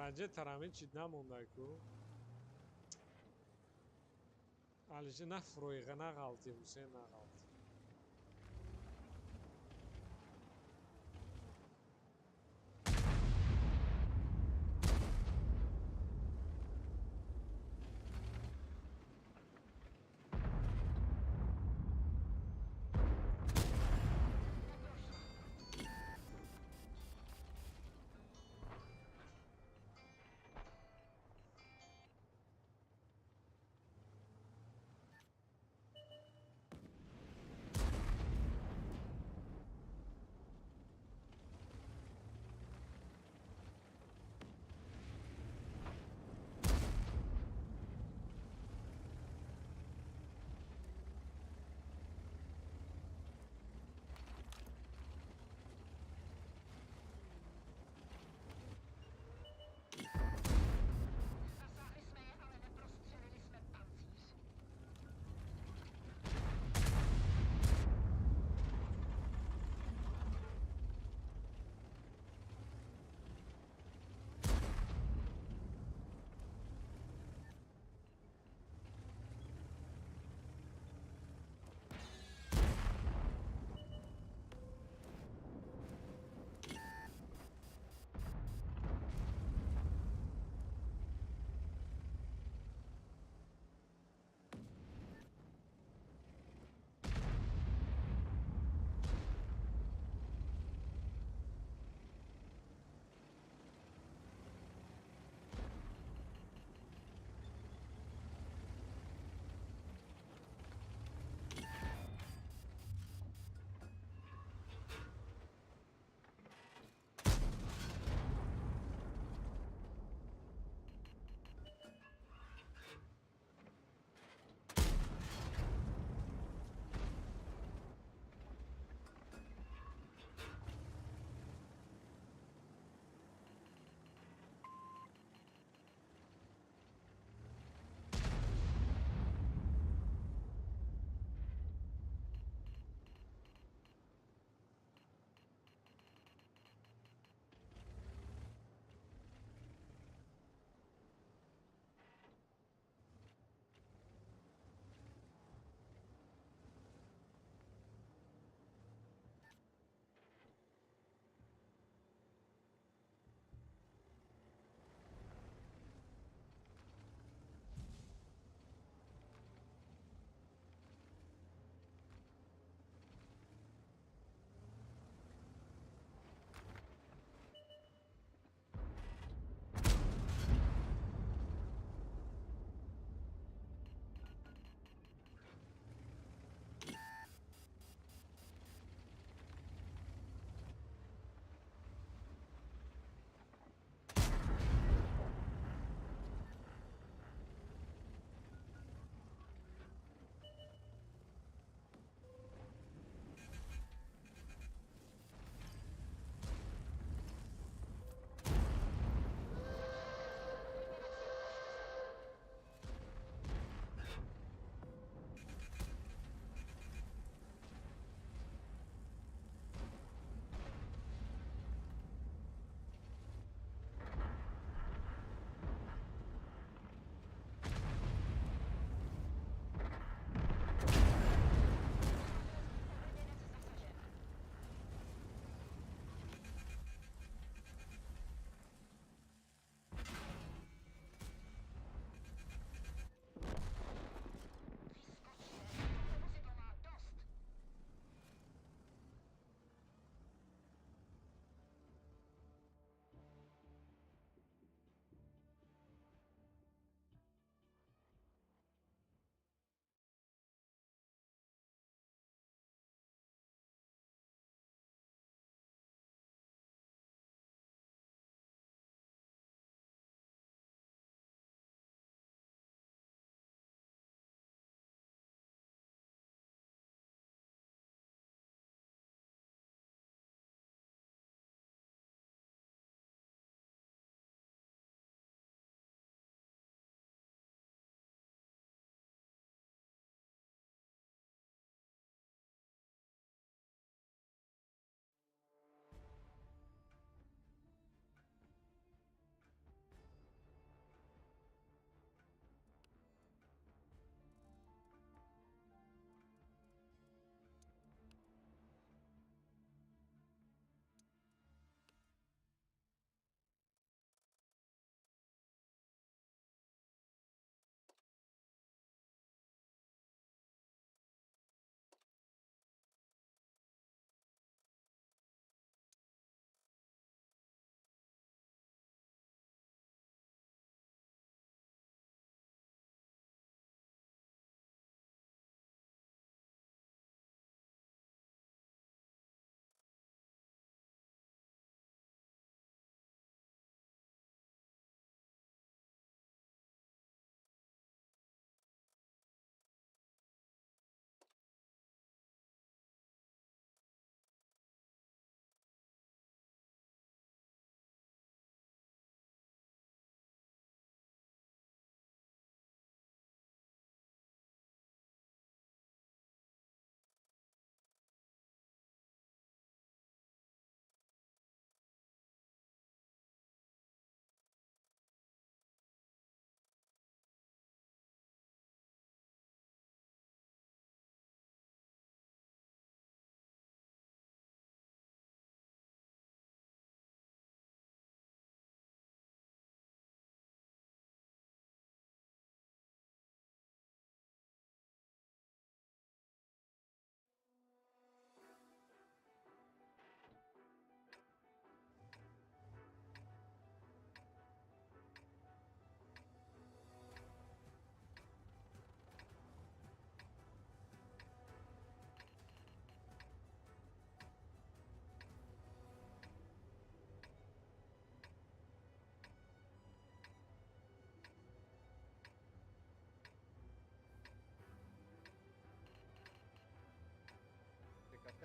Пранҷе тарамин чид намонда ку. Алише на фурӯиға нағалти, Ҳусен нағалти.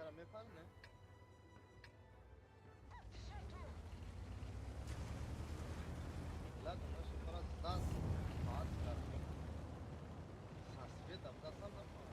Гекара мепар, не? Ладно, наша пора сдаться. Со светом, да, сам нормально.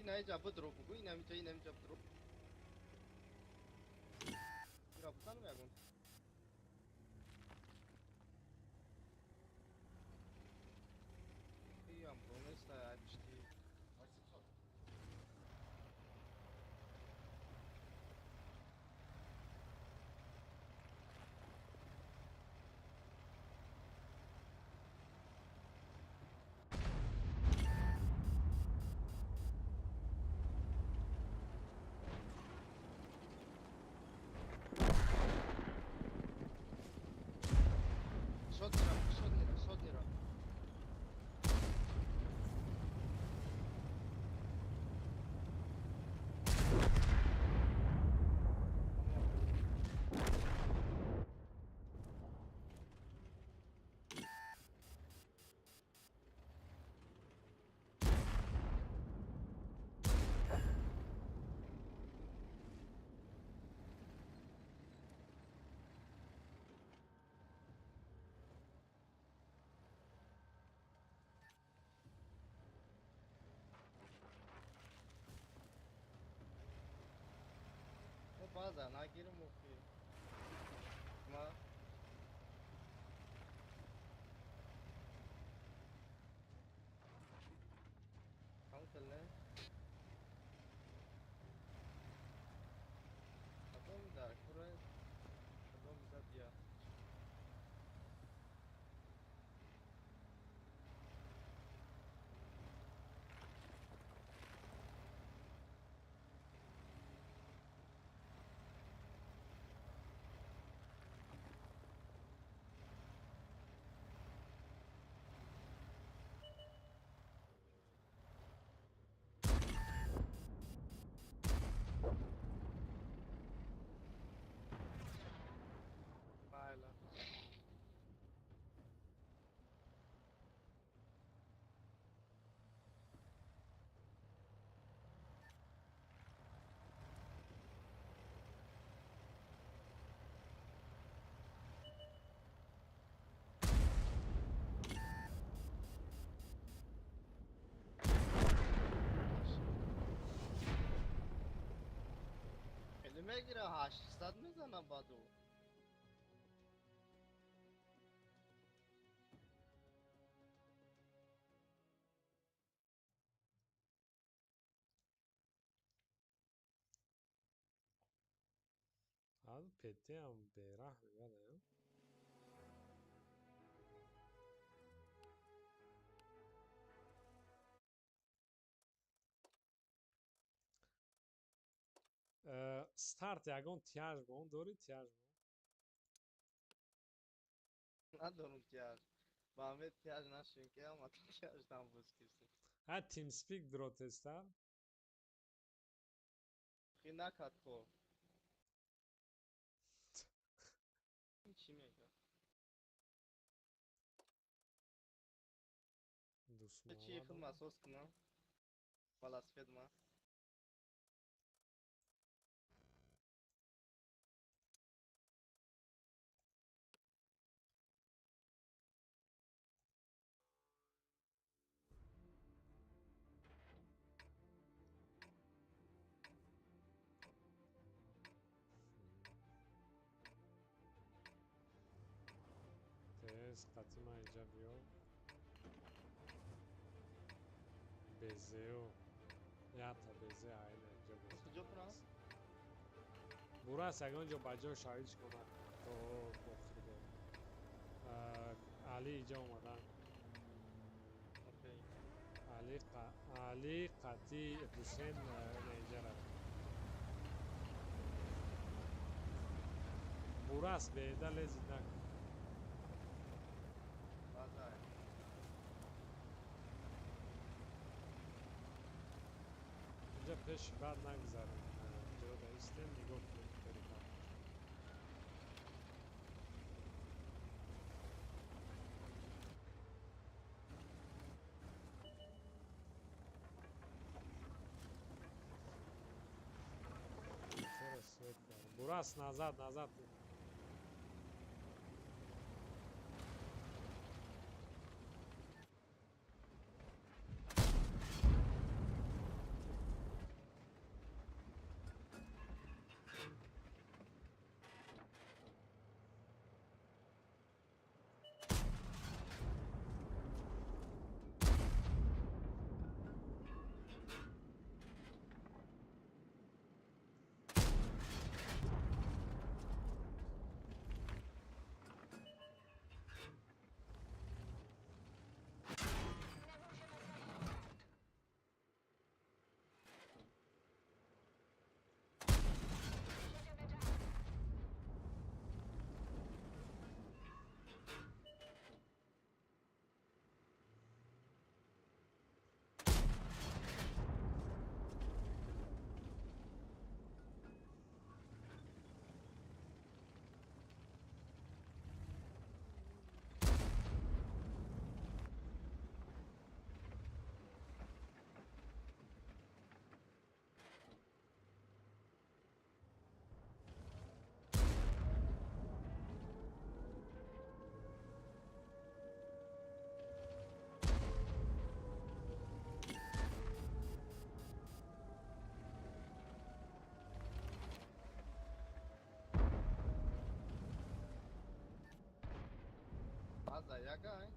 Инаиҷа бидро бугӯ, инамиҷа, инамиҷа бидро. Ира бизанам ягон. Иам бронеста айпишти. 800. Шотнера, шотнера. База нагирим охи. Ма Камкалне. Кадом дар кура кадом зад я. Мегира 800 мезана баду. Петиам бераҳм мегадаям. Старт ягон тяж бон дорӣ, тяж бон? Надорум тяж. Ба ҳамин тяж нашин ки ама тяж дам боз кирсем. Ҳа, TeamSpeak дро тезтар. Хи накад ко. Чӣ мега? Чӣ Дусмоҳамад. Хидма асос кунам? Велосипед ма. Тез қатима инҷа биё. Безео. Ята безе айна инҷа Куҷо кунам? боз. Бурас ягон ҷо ба ҷо шавӣ, чикор накунад то охир бо. Али иҷа омадан. Окей. Али Али қатӣ Ҳусен ина инҷа рафт. Бурас беда лезид накун. База. Инҷа пеши бад нагзарем. Ҷода истем, нигоҳ кунем перекат. Чора свет дорам. Бурас назад, назад. База яга ай?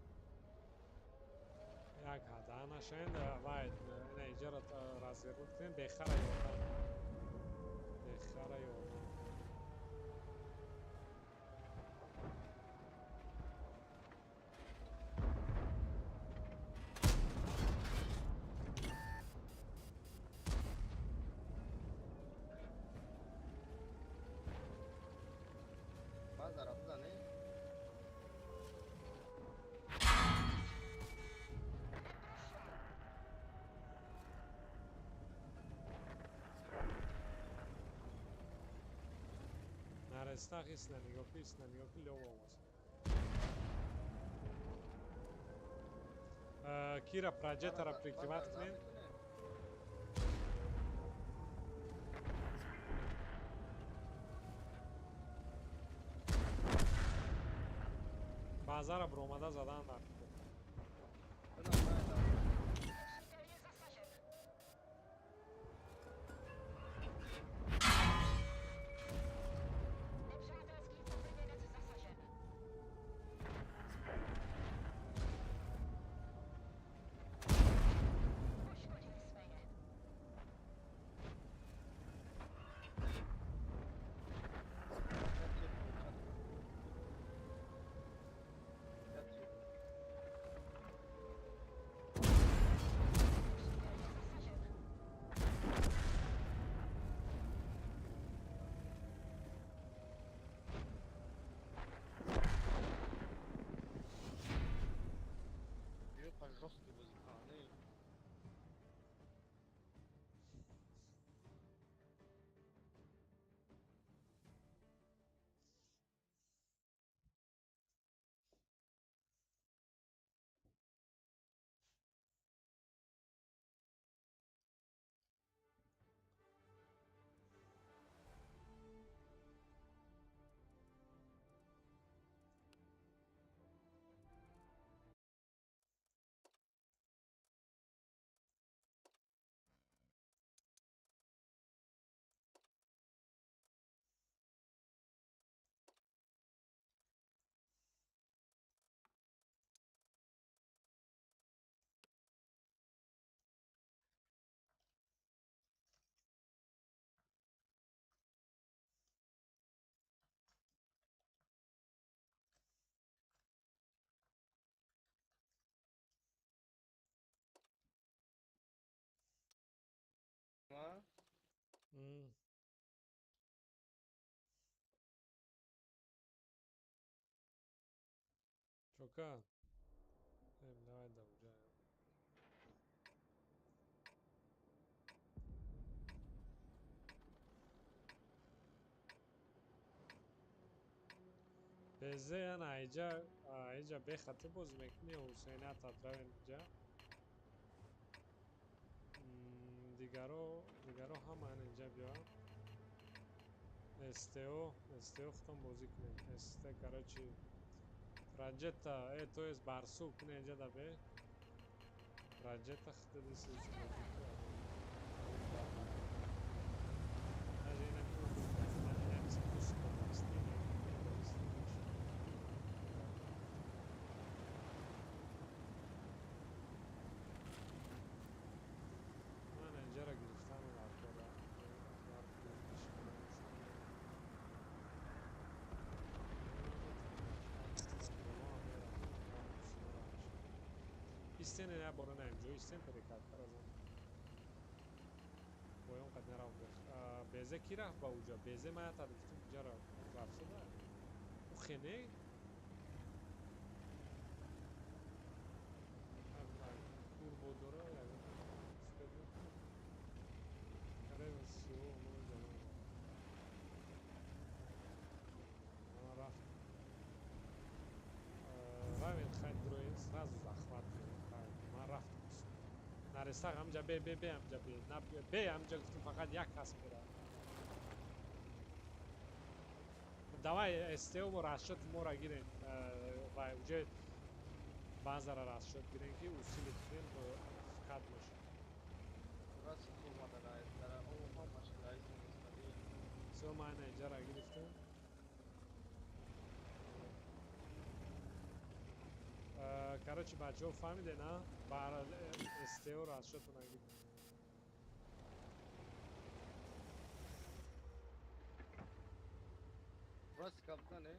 Як ҳада нашавед, вай ина иҷаро развернут кунем, бехара ёрдам. Бехара ёрдам. База рафта не? Нареста хисна нигоҳ ки, истна нигоҳ ки, лёва омад. Кира проджектора База прикрывать база кунем. наметунем? Базара биромада задан дар. Кунам майда. Чока. Давай да уҷа. Безе ана айҷа айҷа бехати бозӣ мекунӣ Ҳусейна татравен иҷа. Дигаро ҳама ана инҷа биёянд. СТО худтон бозӣ кунед. СТ короче Раджета, то есть Барсук кунед инҷа да бе. Раджета худта дисиз бозӣ кунед. Даже ина Истен не бора наем ҷо истен перекат каразан. Боён қад нарафт. Безе ки рафт ба уҷа? Безе ман ята гуфтум ҷара рафтада. У хене? Турбо дора ягон успед мекунад. Каре сио мо ҷама. Ман рафт. Равен хай дроин сразу захват. Ман рафтам. Нареса ҳамҷа бе бе бе ҳамҷа бе. На бе ҳамҷа гуфтум фақат як кас меравад. Давай СТО бо расчёти моро гирем ва уже базара расчёт гирем ки усилит кунем вкат мешавад. Всё ман инҷара гирифтам. Короче, бачаҳо фаҳмиде, на? Бар СТО расчётро нагирем. Просто капитан, э?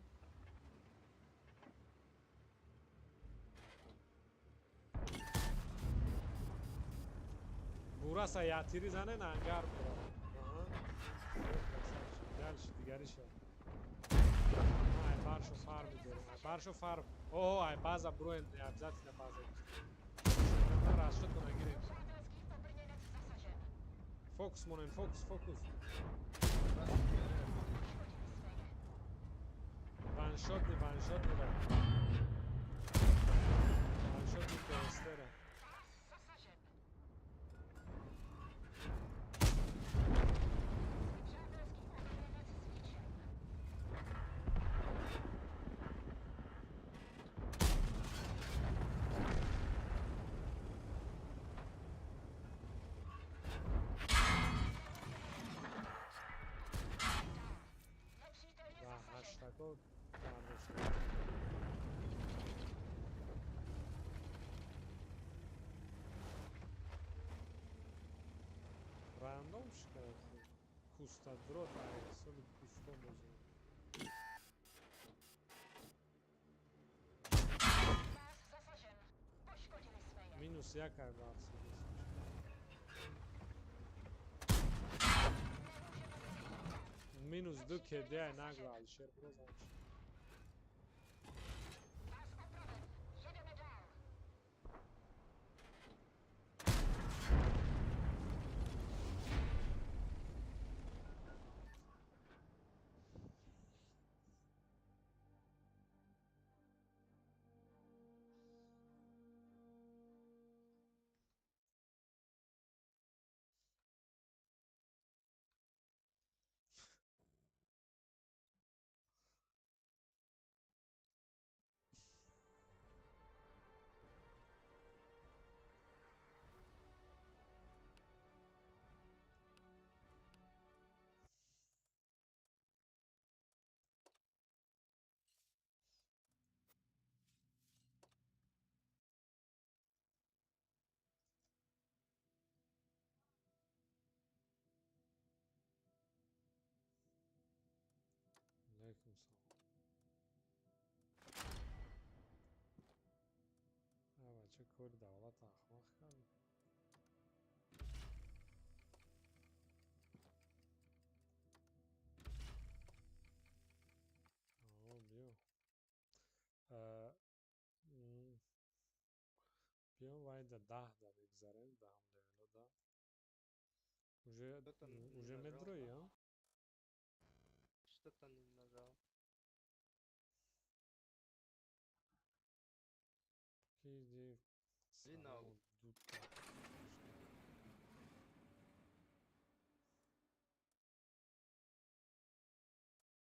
Бураса ятири зане на ангар меравад. Дальше дигариша. Ай баршо фар медорем. Ай баршо фар. О, ай база броен, не обязательно база. Расчётро нагирем. Фокус монем, фокус, фокус. Ваншотни, ваншотни ра. Ваншотни ПСТ-ра. Ва ҳаштако бардошта. Рандом шикард. Кустадрот ай ҳисоби кусто бозӣ. Минус як ай барси. Минус ду КД ай нагла Алишер бирозан. Алейкум салом. А бача кори давлат ахмақ кард. Биё вайда 10-да мегзарем, даҳум левелода. Уже Что-то не уже нажал, медрои, да? а? Что-то не нажал. Ки Блин, а салом дута.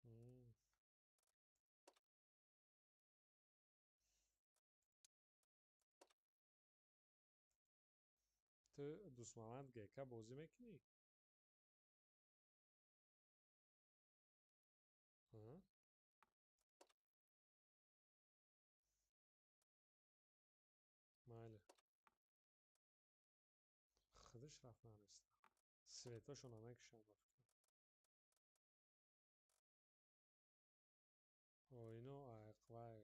М. Ту Дусмамад ГК бозӣ мекунӣ? А? Майли. Худаш рафт нареста. Светошо намекушам ба фикрам. О, ино вай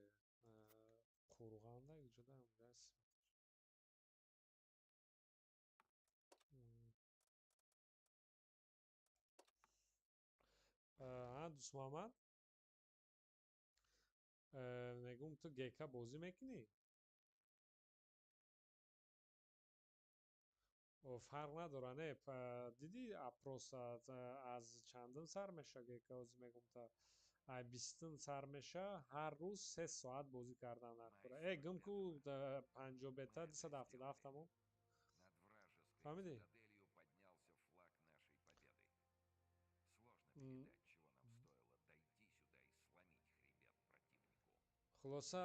қурғанда иҷода ҳамгас. А, Дусмамад? Мегум ту ГК бозӣ мекунӣ? О, фарқ надора, не, дидӣ опрос аз чандум сар меша ГК ҳозир мегум та ай 20-ум сар меша, ҳар рӯз 3 соат бозӣ кардан дар кора. Э, гум ку 50 бета 277 тамом. Фаҳмидӣ? Хулоса,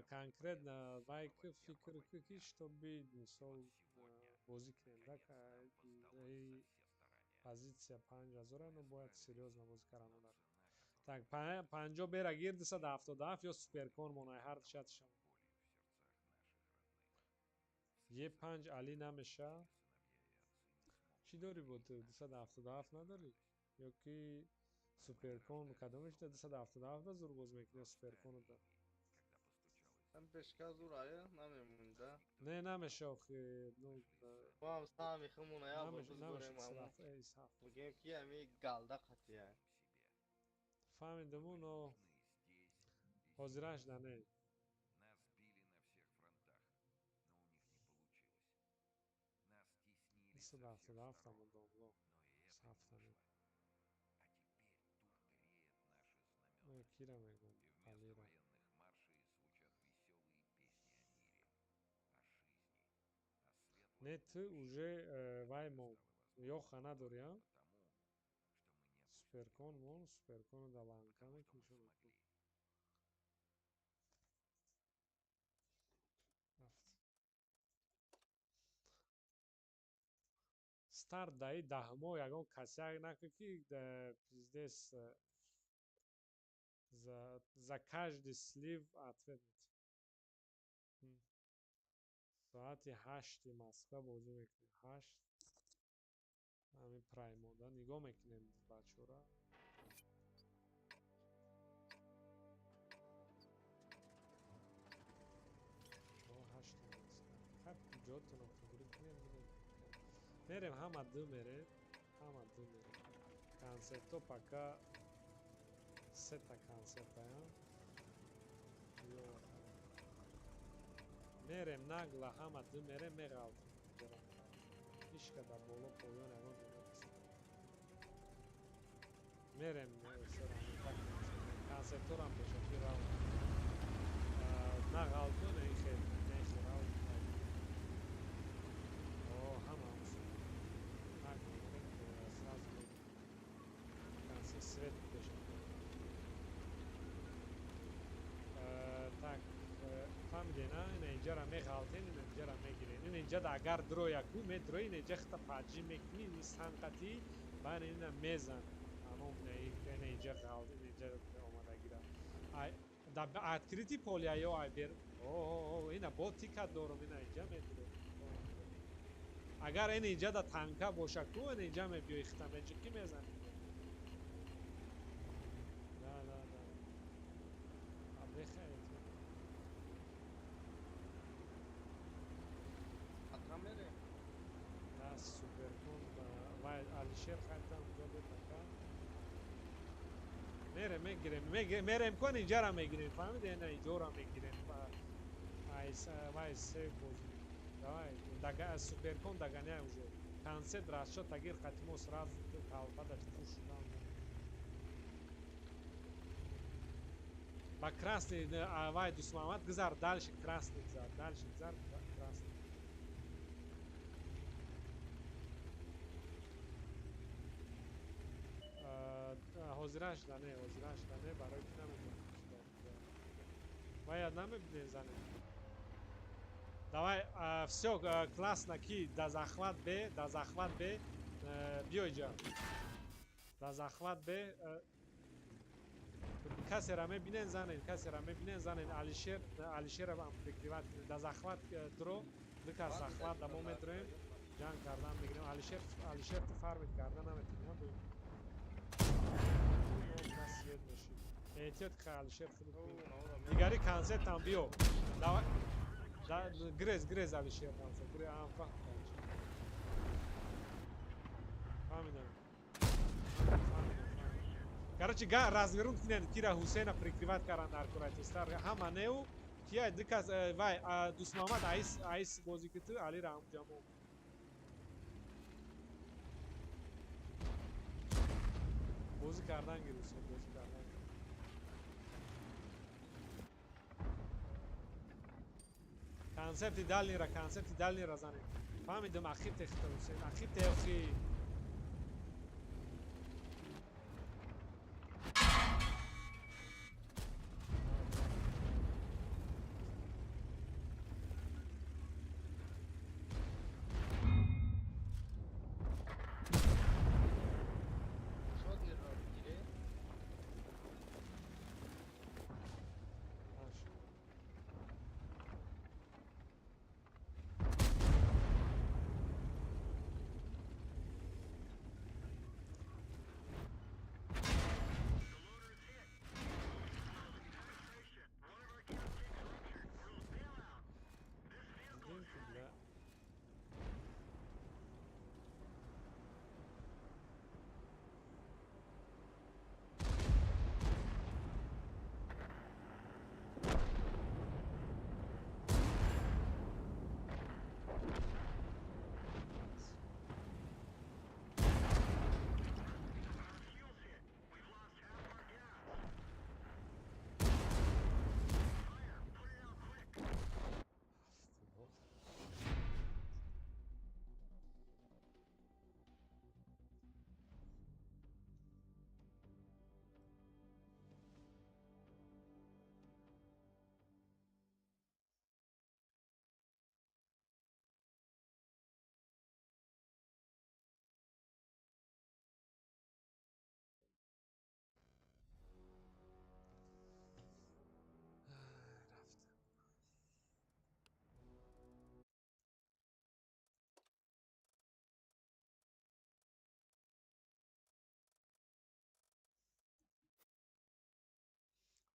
конкретно вай ки фикр ки ки чтобы мисол бозӣ кунем да позитсия 5000-а, но бояд серьёзно бозӣ кардан дар. Так, 50 бера гир 277 ё суперкон монай ҳар шатшам. Е панҷ али намеша. Чӣ дорӣ бо ту? 277 надорӣ? Ё ки суперкон кадомеш да 277 да зур боз мекунӣ ё суперкону да? Там пешка зур ая намемонда. Не, намеша охи, ну Мо ҳам сами хумона я бор намеша, бизгорем намеша ҳамо. 207 эй саф. Мегем ки ами галда қатия. Фаҳмидиму, но ҳозираш да не. 277 тамон домло. Сафта не. Кира мегум? Алира. Не, ту уже вай мо ёха надорӣ, а? Суперкон мон, суперкону да ланка мекунишон. Рафт. Старт даи 10 моҳ ягон касяк накун ки пиздец за каждый слив ответ медиҳ. Соати 8-и Москва бозӣ мекунем. 8 ҳамин праймода нигоҳ мекунем бачаҳора. 8-и Москва. Хай ҷотонро тугрӣ кунем бинем. Мерем ҳама ду мерем, ҳама ду мерем. Концертҳо пока сета концертаям. Ё мерем нагла ҳама ду мерем меғалтем. Ҳичка дар боло поён ягон ҷо нест. Мерем концертҳорам пешакӣ рав. Нағалту не хел, не хел рав. О, ҳама нагла мерем сразу концерт свет пешакӣ. Так, фаҳмиден, а? Ина инҷара меғалтен, ина инҷара мегирен. Ина инҷа агар дроя ку медрои, ина инҷа хита паджи мекунӣ, ини санқати, баъд ина мезан. Тамом, ина инҷа ғалт, ина инҷа омадагира. Дар открытый поле ё ай бер. О, ина бо тика дорум, ина инҷа медро. Агар ина инҷа да танка боша ку, ина инҷа мебиёи хита меҷиқӣ мезанӣ. Да, да, да. Бехайр. Ата мерем. Да, суперкон вай Алишер хайтам ҷо бетака. Мерем мегирем, мерем кон инҷара мегирем, фаҳмиди? Ина инҷора мегирем. Ай вай се бозӣ. Давай, суперкон догоняй уже. Концепт расчет тагир қатимо сразу толпа да пуш шудан. Ба красный вай Дусмамад гузар, дальше красный гузар, дальше гузар, красный. Ҳозираш дане, ҳозираш дане, барои ки намедонам. Вай намебинем зане. Давай, все, классно, ки, да захват Б, биёй ҷа. Да захват Б, касера мебинен занен, касера мебинен занен, Алишер, Алишера вам прикрывать, да захват дро, дика захват да мо медроем, ҷанг кардан мегирем, Алишер, Алишер ту фармит кардан наметонем, бо. Свет меши. Эҳтиёт ка Алишер худат. Дигари концертам биё. Давай. Да, грез, грез Алишер концерт. Грез, ам фаҳм. Фаҳмидам. Короче, га развернут кинен кира Ҳусейна прикрывать каран дар куратистар. Ҳама неу кия дикас вай Дусмамад айс айс бозӣ ки ту Али ра ҳамҷамо. Бозӣ кардан гир Ҳусейн, бозӣ кардан гир. Концепти дальнира, концепти дальнира занем. Фаҳмидам, ахиб техта Ҳусейн, ахиб техи.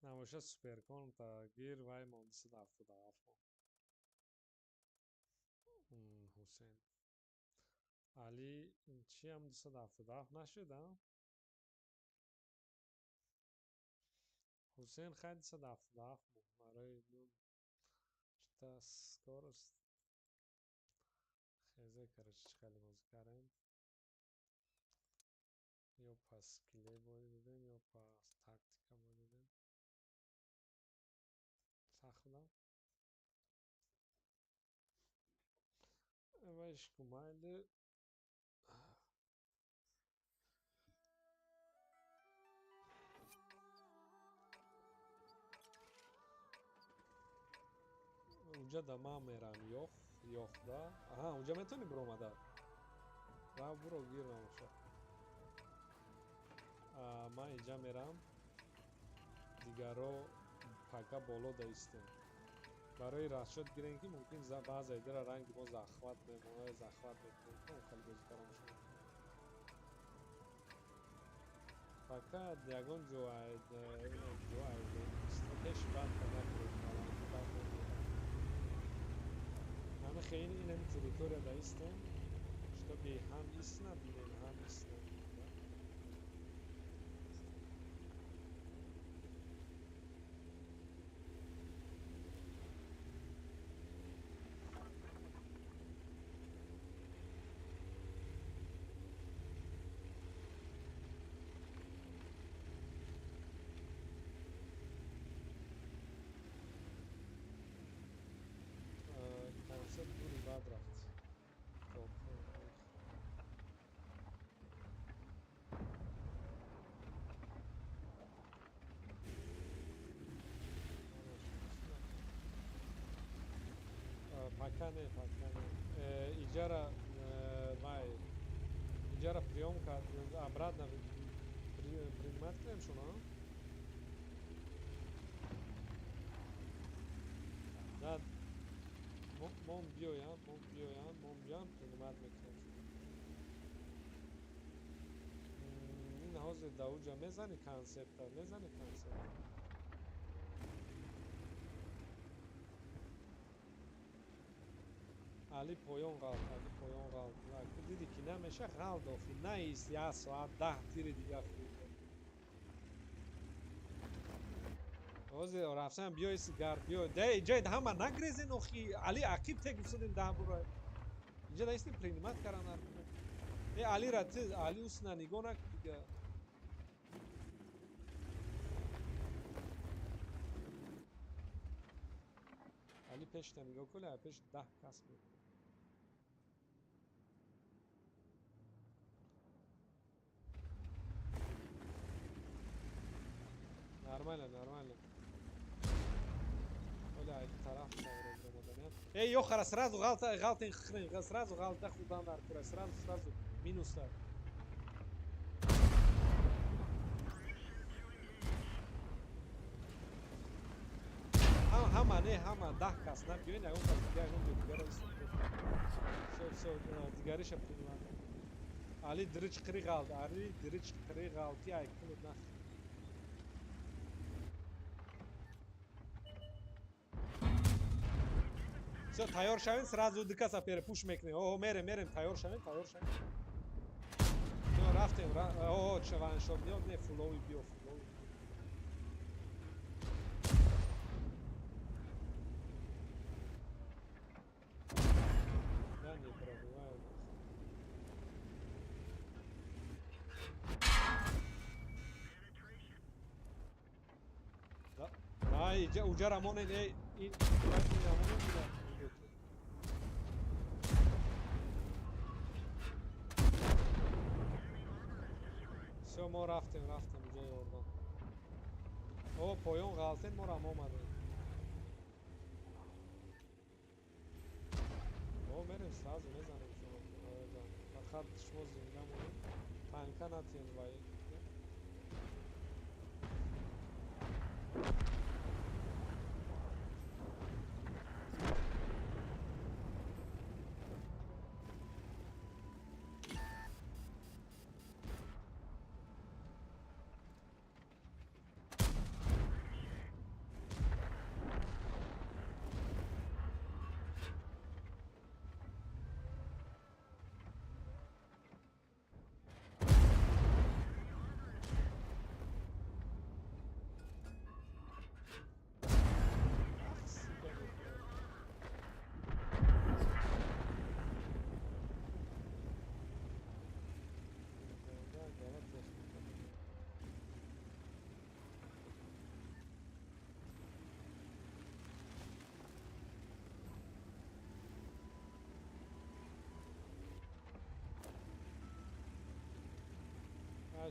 Набоша суперкон та гир вай мон 277 мон. Ҳусейн. Али чиам 277 нашуд, а? Ҳусейн хай 277 мон. Барои чита скорость. Хезе, короче, чӣ хеле бозӣ кардем. Ё па скилле бозӣ додем, ё па тактика бозӣ додем. Сахна. Вайш кумайли. Унҷа да ман мерам ёх, ёх да. Аҳа, унҷа метавонӣ биромада. Рав биро гир намоша. Ман инҷа мерам. Дигаро пака боло да истем. Барои расчёт гирем ки мумкин баъзе идара ранги мо захват мемонад, захват мекунем, хеле бозӣ карда мешавад. Пока ягон ҷо пеш банд накунед, банд накунед. Ҳама хеле инами территория да истем, чтобы ҳам ис набинем, ҳам ис набинем. Пока не, пока не. Иҷара вай иҷара приём кард, обратно принимать кунем шумо? Да, мом биёям, мом биёям, мом биёям, принимать мекунем шумо. Ин ҳозир дар уҷа мезани концепта, мезани концепт. Али поён ғалт, Али поён ғалт. Диди ки намеша, ғалт охи. Наист як соат 10 тири дига фурӯд. Ҳозир рафтан биёиси гард биё. Де иҷои ҳама нагрезен охи. Али ақиб тек гуфтодем 10 бура. Инҷа даистем принимать каран. Э Али ра ти Али усна нигоҳ накун дига. Али пешта нигоҳ кун, пеш 10 кас буд. Нормально, нормально. Оля, ай тараф омадан. Эй, ёхара, сразу ғалта, ғалтин хрен, сразу ғалта худан дар кура, сразу, сразу минуса. Ҳама не, ҳама 10 кас на биёин, ягон кас дига, ягон ҷо дигара истифода. Всё, всё, дигариша принимать. Али дирич қири ғалт, Али дирич қири ғалти ай кунед нах. Всё, тайёр шавем, сразу ду каса перепуш мекунем. О, мерем, мерем, тайёр шавем, тайёр шавем. Всё, рафтем. О, чаваншот биё, не фулови биё, фулови. Я не пробиваю. Да, да, иҷа уҷара монед, эй, ин рамонед. Всё, мо рафтем, рафтем ҷои ёрдам. О, поён ғалтем, мо рам омадем. О, мерем сразу мезанем шумо. Фақат шумо зинда монед. Танка натиен вай.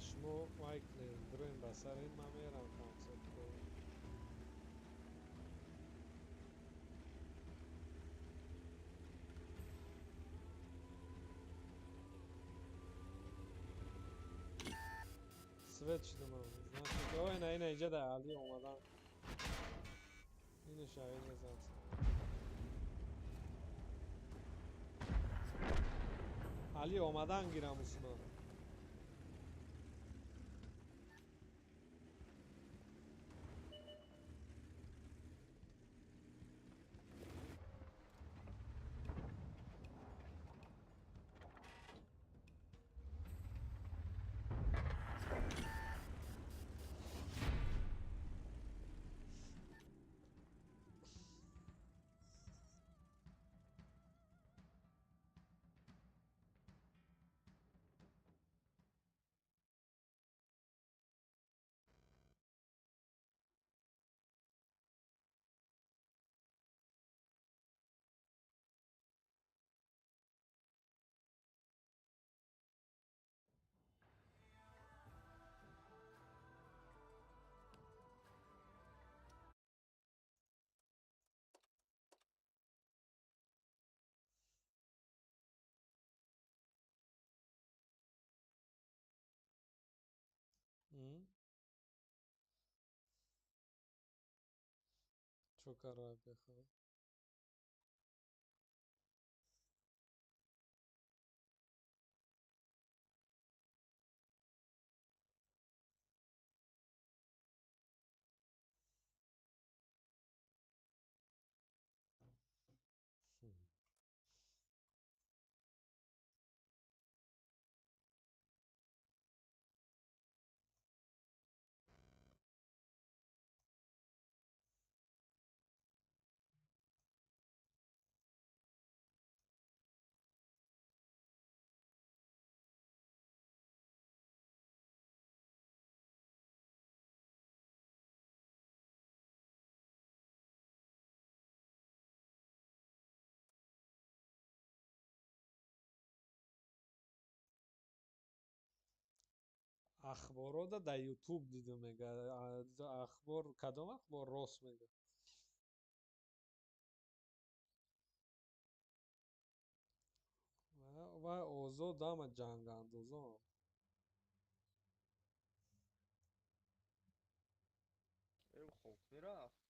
Шумо вай кунед, бироем ба сари ин, ман мерам концерт. Свет шудам. Значит, ой, на ина иҷа да Али омадан. Ину шави мезан. Али омадан гирам усман. Чо карай бехабар? Ахборода дар Ютуб дидам, мега. Ахбор кадом ахбор рост мега? Вай озод ама ҷангандозон. Э, хок мерафт.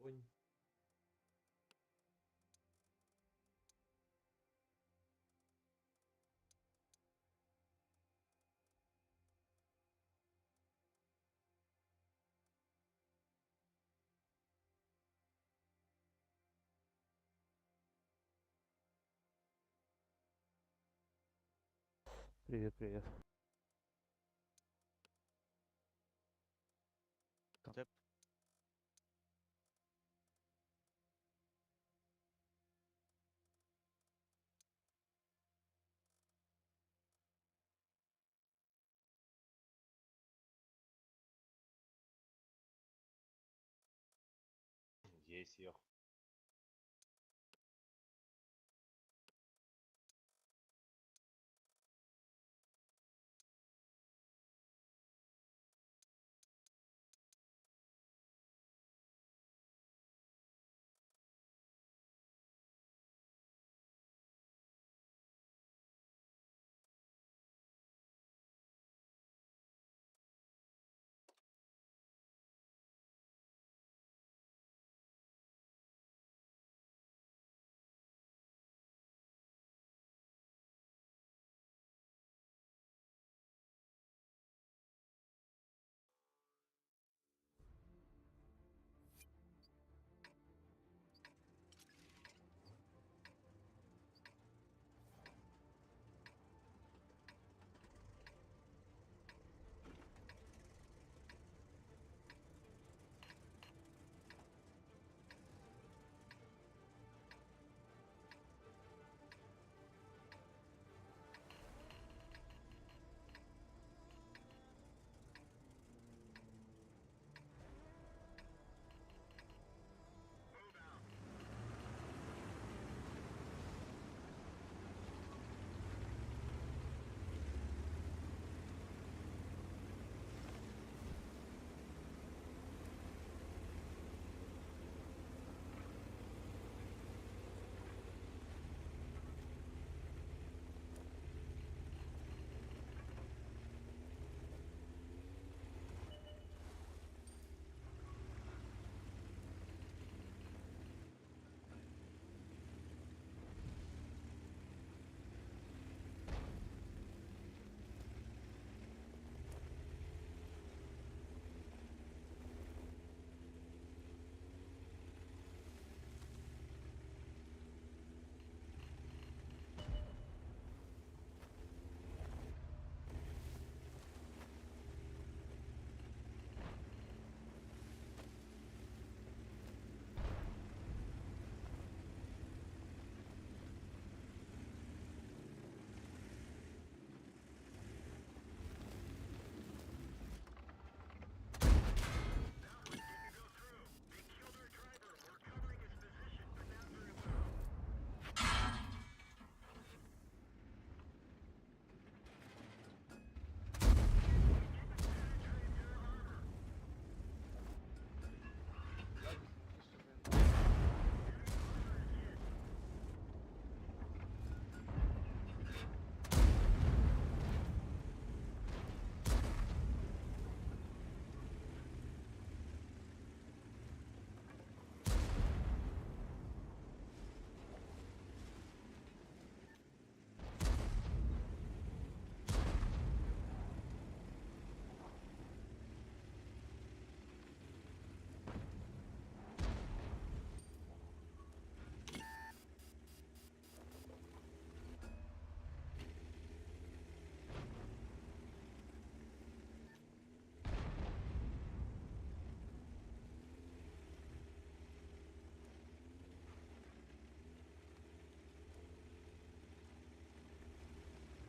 Огонь. Привет, привет. Деп. Есть её.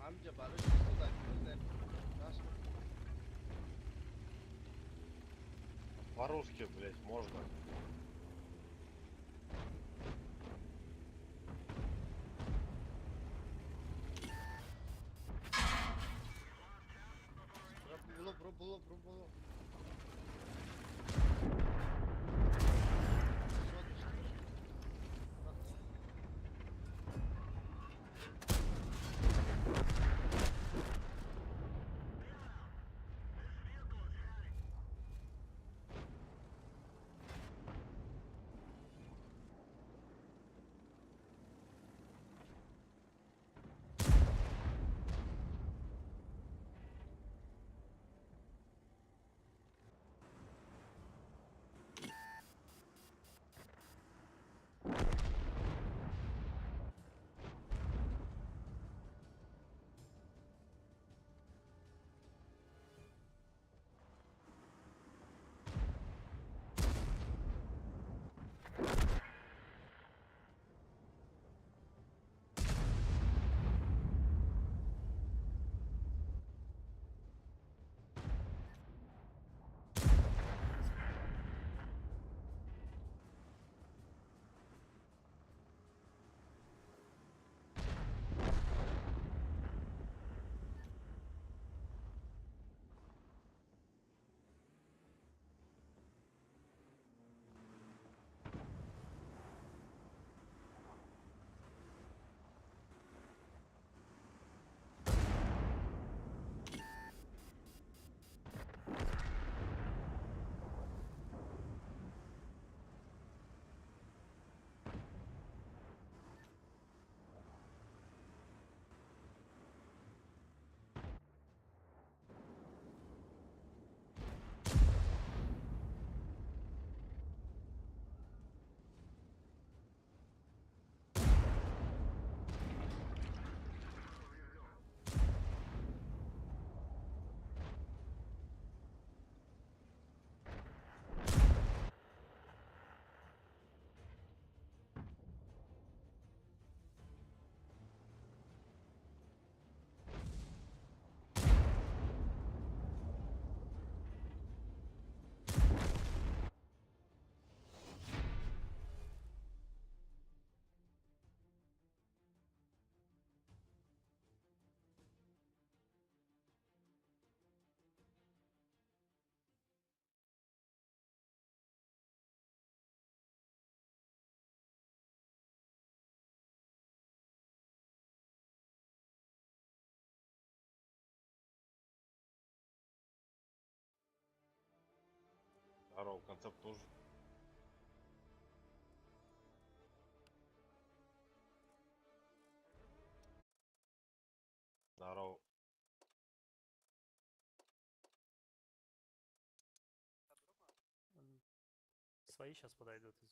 Ҳаминҷа барои чӣ истода? По-русски, блядь, можно. Бро, бро, бро, бро. Здорово, концепт тоже. Здорово. Свои сейчас подойдут из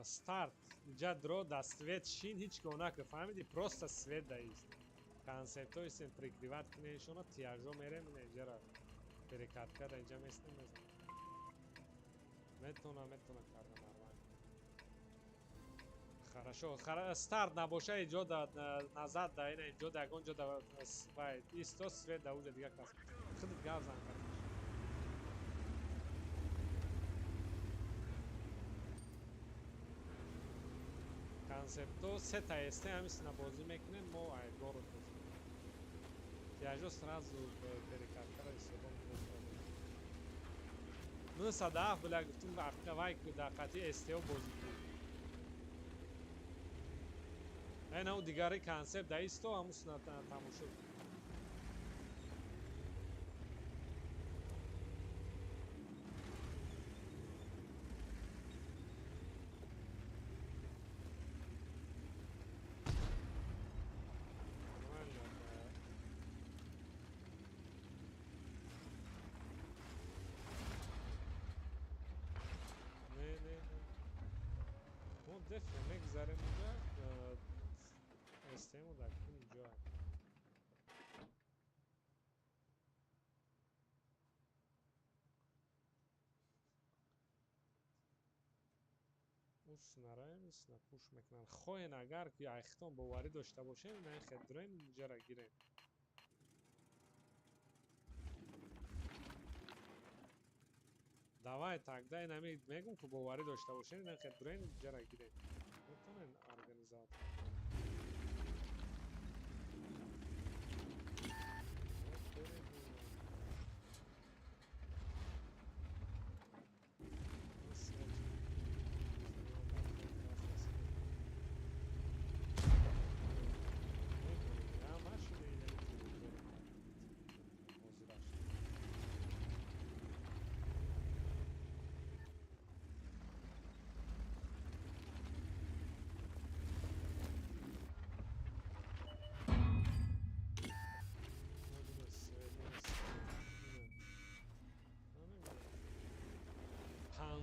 Старт иҷа дро да свет шин, ҳеҷ кор накун, фаҳмидӣ? Просто свет даист. Концептҳо истем, прикрывать кунешона, тиажо мерем, инҷара перекатка да инҷа местем, мезанем. Метона, метона карда нормально. Хорошо, старт набоша, иҷо да назад да ина иҷо да ягон ҷо да вай исто свет да уҷа дига кас. Худат гап зан кардиш. Концепто сета СТ ҳамисина бозӣ мекунем, мо ай город бозӣ мекунем. Тиажо сразу перекаткара истода мекунем. 907 била гуфтум вай дар қатъи СТО бозӣ кунем. Ай на дигари концепт да исто ҳамусина тамошо кунем. Дефе мегзарем инҷа, СТМ дар кун ҷо. Ус нараем, ис напуш мекунанд. Хоҳен агар ки айхтон боварӣ дошта бошем, на хедроем инҷара гирем. Давай тогда инами мегум ки боварӣ дошта бошем, на хедроем инҷара гирем. Метавонем организатор.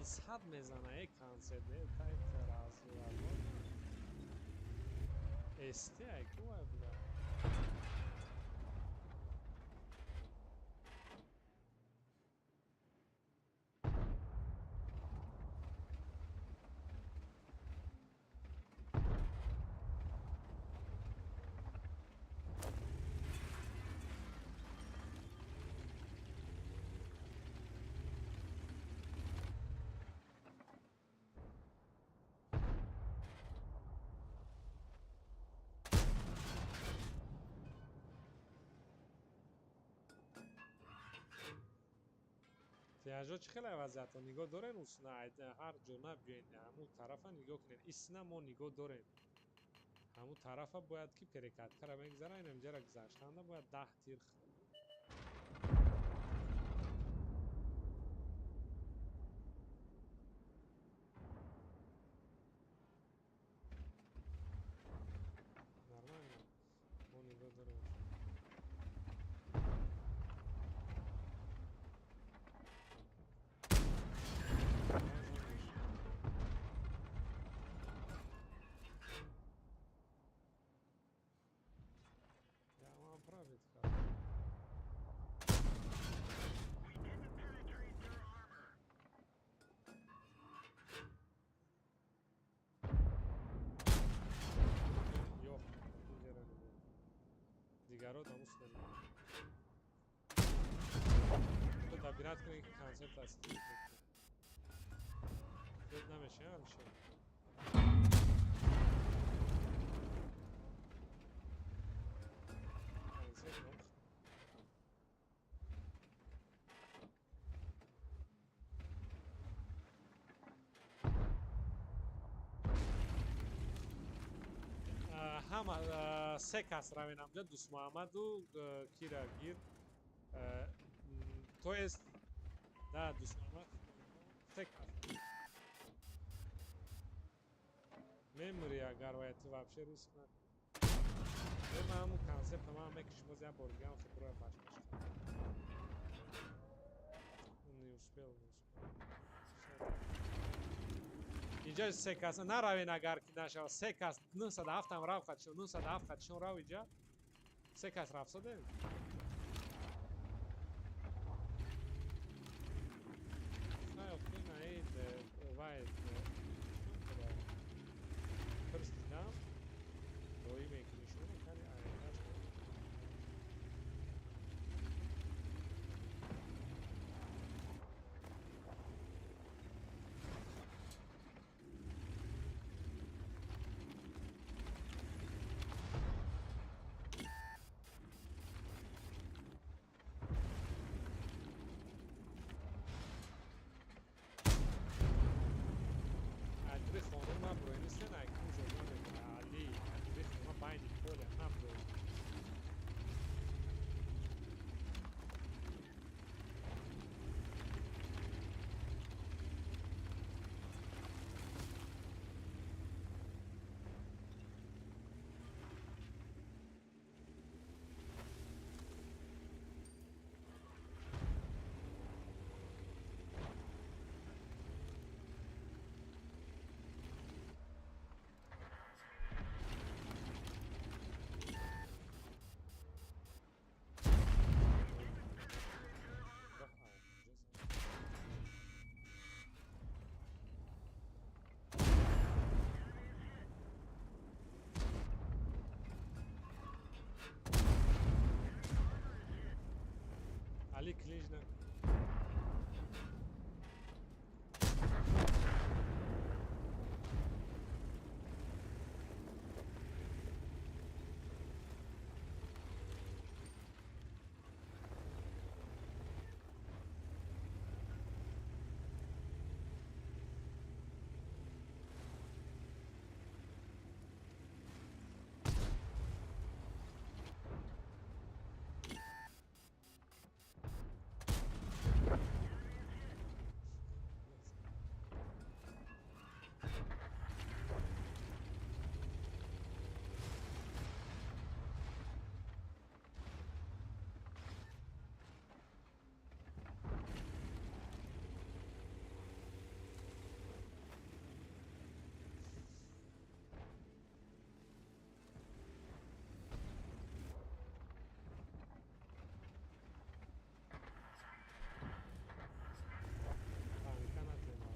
Пансад мезана, э концерт, э тай таразу СТ ай ку ай буда. Тиажо чӣ хеле вазъиятро нигоҳ дорем, усна ҳар ҷо набиёен, ҳамун тарафа нигоҳ кунед. Исна мо нигоҳ дорем. Ҳамун тарафа бояд ки перекаткара мегзара, ин инҷара гузаштанда бояд 10 тир. Нормально. Мо нигоҳ дорем. Дигаро дамус намекунад. Добират кунед ки концепт аст. Дед намешава, Алишер? Концепт намуш. Ҳама се кас равем амҷа, Дустмуҳаммаду кира гир. То есть, да, Дустмуҳаммад се кас. Мемри агар вай ту вообще риск накун. Ман ҳамун концепт ман мекишим, боз як бор дига ҳам хеле баш баш. Не успел, не успел. Иҷа се кас наравен, агар ки нашава. Се кас 907 ҳам рав қатишон, 907 қатишон рав иҷа. Се кас рафсодем. Пирсидам, роӣ мекунӣ шумо кани айнаш. Адри хона наброи нестен, ай куҷо намедона. Али, адри хона байни поля наброи. Али клинч накун. Паника натема.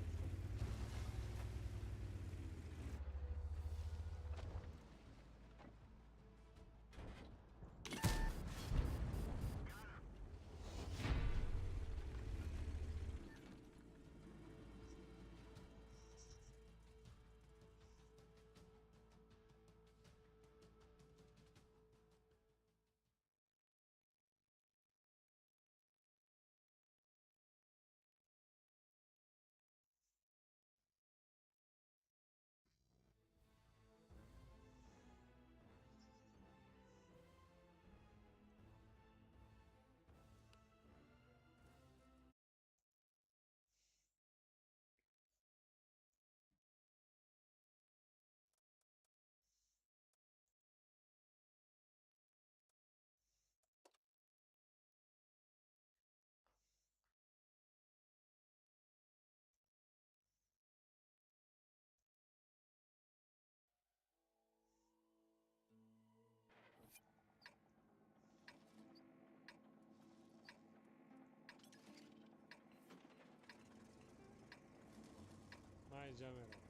Ман иҷа мерам.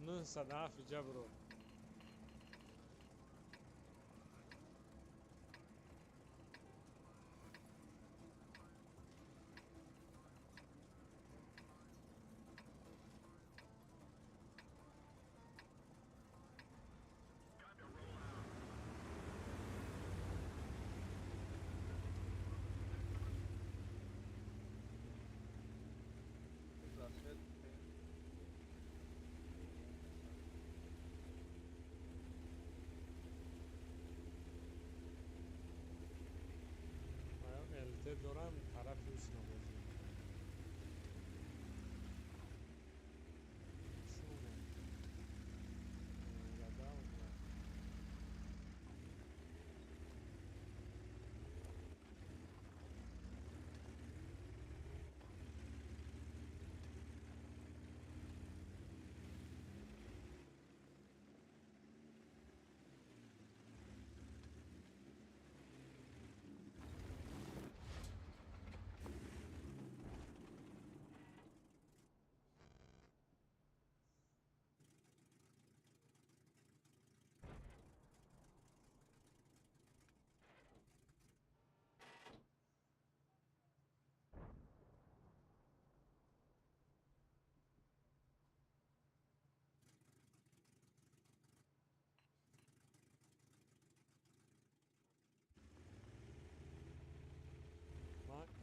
907 иҷа биро. Засвет. ЛТ дорам, тарафи усна бозӣ мекунам. Шумо. Гадал.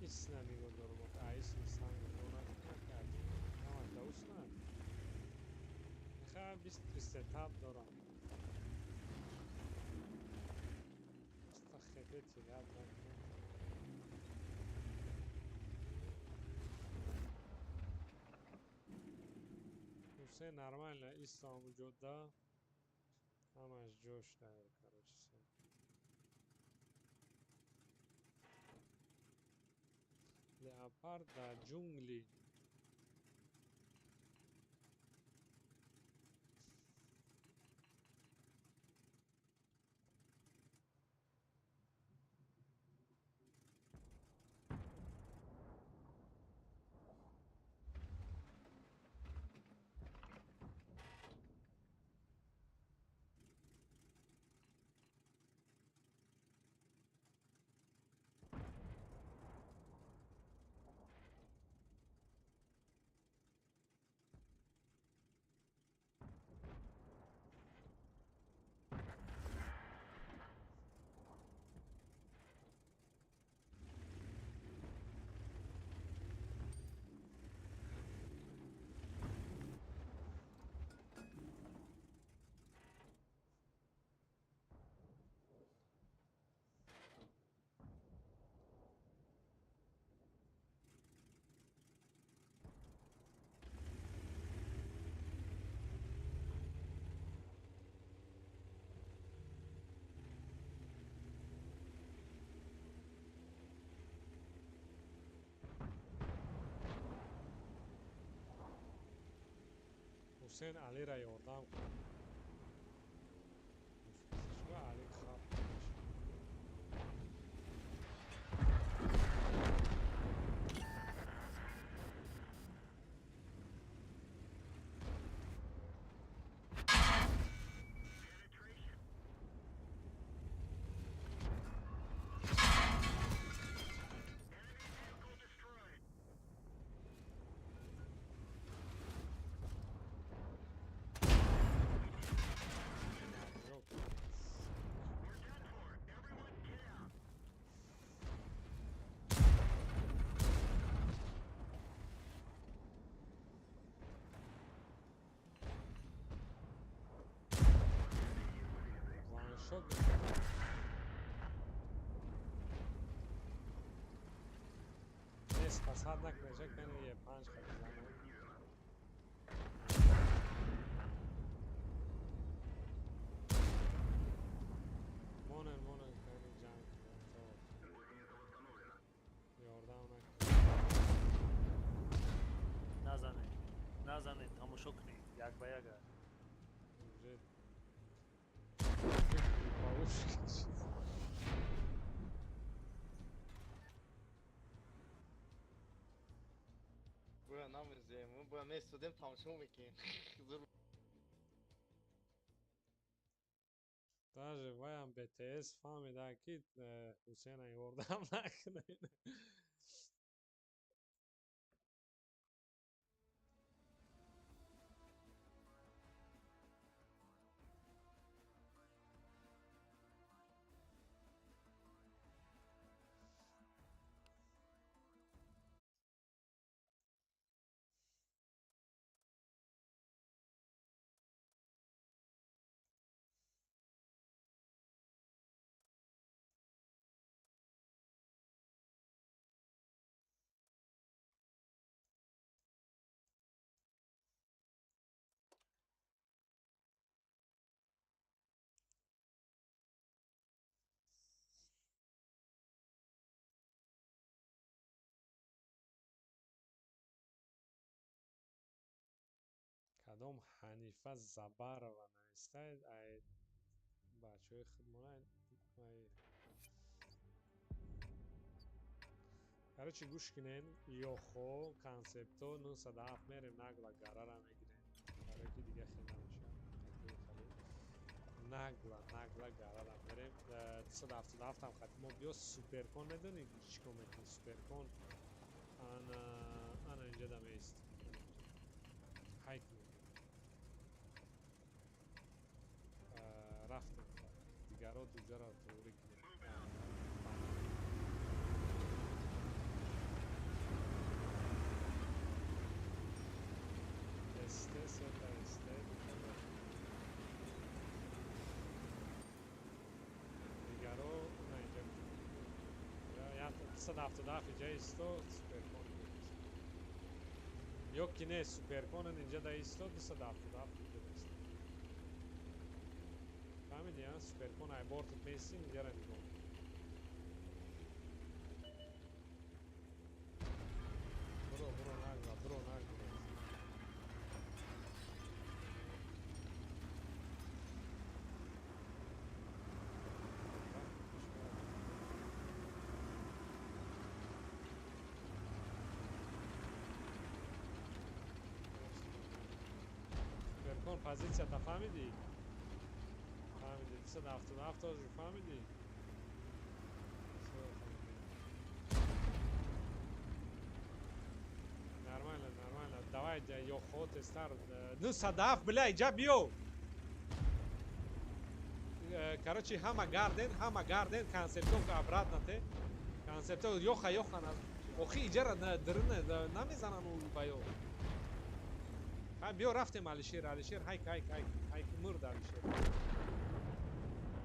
Исна нигоҳ дорум, исни санг накардем. Ҳамаш даусна. Ха 23 сетап дорам. Просто хепе тиряд накунам. Все нормально, ислам ҷода. Ҳамаш ҷош дар, короче. Леопард дар ҷунгли. Ҳусейн Алира ёрдам кун. Али хаб шок. Не спасад накунеша кани е панҷ хабизана. Монен монен кани ҷанг то. Ёрдам накун. Назане. Назане, тамошо кунед, як ба яка. Уже получится. Боя намезем, боя месудем тамошо мекунем. Даже ваям БТС фаҳмида ки Ҳусейна ёрдам накунед. Кадом Ҳанифа Забарова навистаед, ай бачаҳои худмона ай. Короче, гӯш кунед, ёхо концепто 907 мерем, нагла гарара мегирем. Барои ки дига хел намешавад. Нагла, нагла гарара мерем. 277 ҳам хати мо биё суперкон медонӣ чӣ кор мекунӣ? Суперкон ана ана инҷа да меист. Хайк мекунем. Рафтем. Дигаро дуҷаро тури кунем. 277 иҷа истод, суперкон ё ки не, суперкон инҷа да истод, 277 инҷа да истод. Фаҳмиди, а? Суперкон ай бортат месим, инҷара нигоҳ. Бро, бро, нагла, бро, нагла. Суперкон позицията фаҳмидӣ? Фаҳмидӣ, 277 ҳозир фаҳмидӣ? Нормально, нормально. Давай, ёхо тестар. Ну, садаф, бля, иҷа биё. Короче, ҳама гарден, концептон обратно те. Концептон ёха, ёха. Охи иҷара дирина намезанан у ба ё. Ха, биё рафтем Алишер, Алишер, ҳайк, ҳайк, ҳайк, ҳайк, мурд Алишер.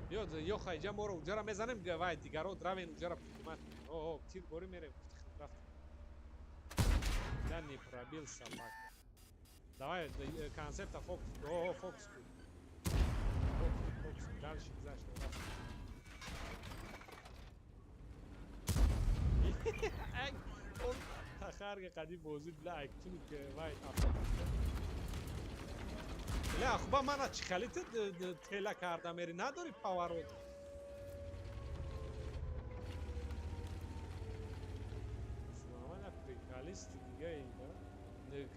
Биё, ёха, иҷа моро уҷара мезанем, вай, дигаро равен уҷара пулимат. О, тир борӣ мерем, рафтем. Я не пробил собака. Давай, концепта фокус. О, фокус. Фокус, фокус. Дальше, дальше. Он тахарга қади бозӣ бля, айктуни вай бля, хуба мана чӣ хали ту тела карда мери, надори поворот. Мана приколисти дига ин,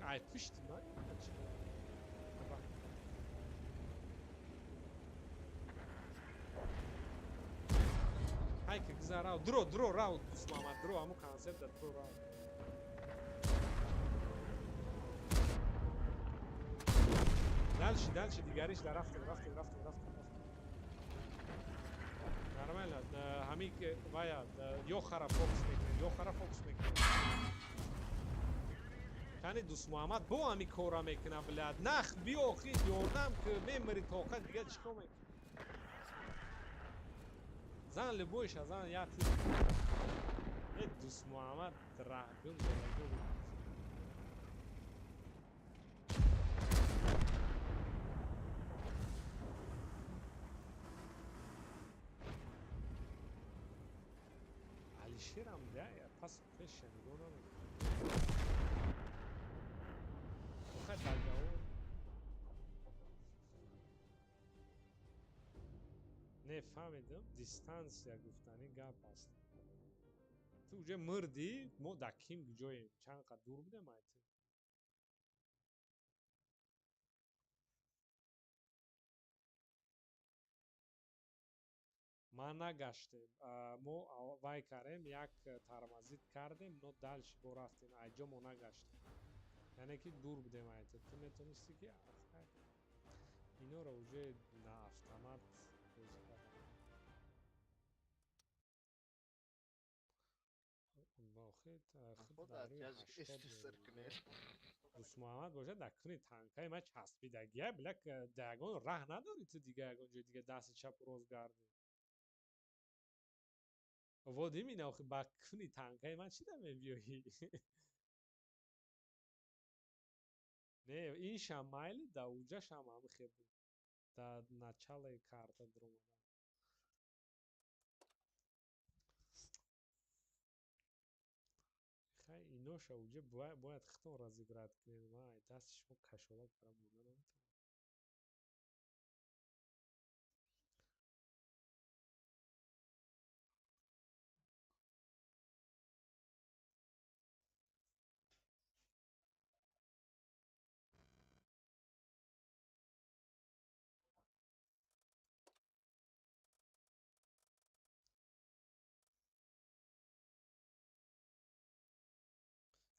ай пушти ман чӣ? Ҳай ки гузар рав, дро, дро рав, Дусмамад, дро, ҳамун концепта дро рав. Дальше, дальше, дигариш да рафтем, рафтем, рафтем, рафтем, рафтем. Нормально, ҳамин вая ёхара фокус мекунем, ёхара фокус мекунем. Кани Дусмуҳаммад бо ҳамин кора мекунад, блядь. Нах, биё охи, ёрдам ки мемири тоқат, дига чӣ кор мекунӣ? Зан любойша, зан як тир. Э, Дусмуҳаммад раҳгум задагӣ. Алишерам бля, пас пеша нигоҳ намекунад. Охай дагао. Не фаҳмидам, дистанция гуфтани гап аст. Ту уже мурдӣ, мо дар ким ҷоем? Чанд қад дур будем ай ту? Ман нагаштем. Мо вай кардем, як тормозит кардем, но дальше бо рафтем. Ай ҷо мо нагаштем. Яъне ки дур будем ай ту. Ту метонисти ки инора уже на автомат бозӣ кардам. Охир Худо СССР кунед. Дусмуҳаммад бошад, дар куни танкаи ман часпидагия, бля, дар ягон раҳ надорӣ ту дига ягон ҷои дига дасти чапу рост гардӣ. Вот именно, охи ба куни танкаи ман чӣ да мебиёӣ? Не, иншам майли, да уҷашам ҳами хел буд. Дар началаи карта дуромадам. Хай, иноша уҷа бояд хитон разыграть кунед. Ман ай дасти шумо кашола кара бурда наметавонам.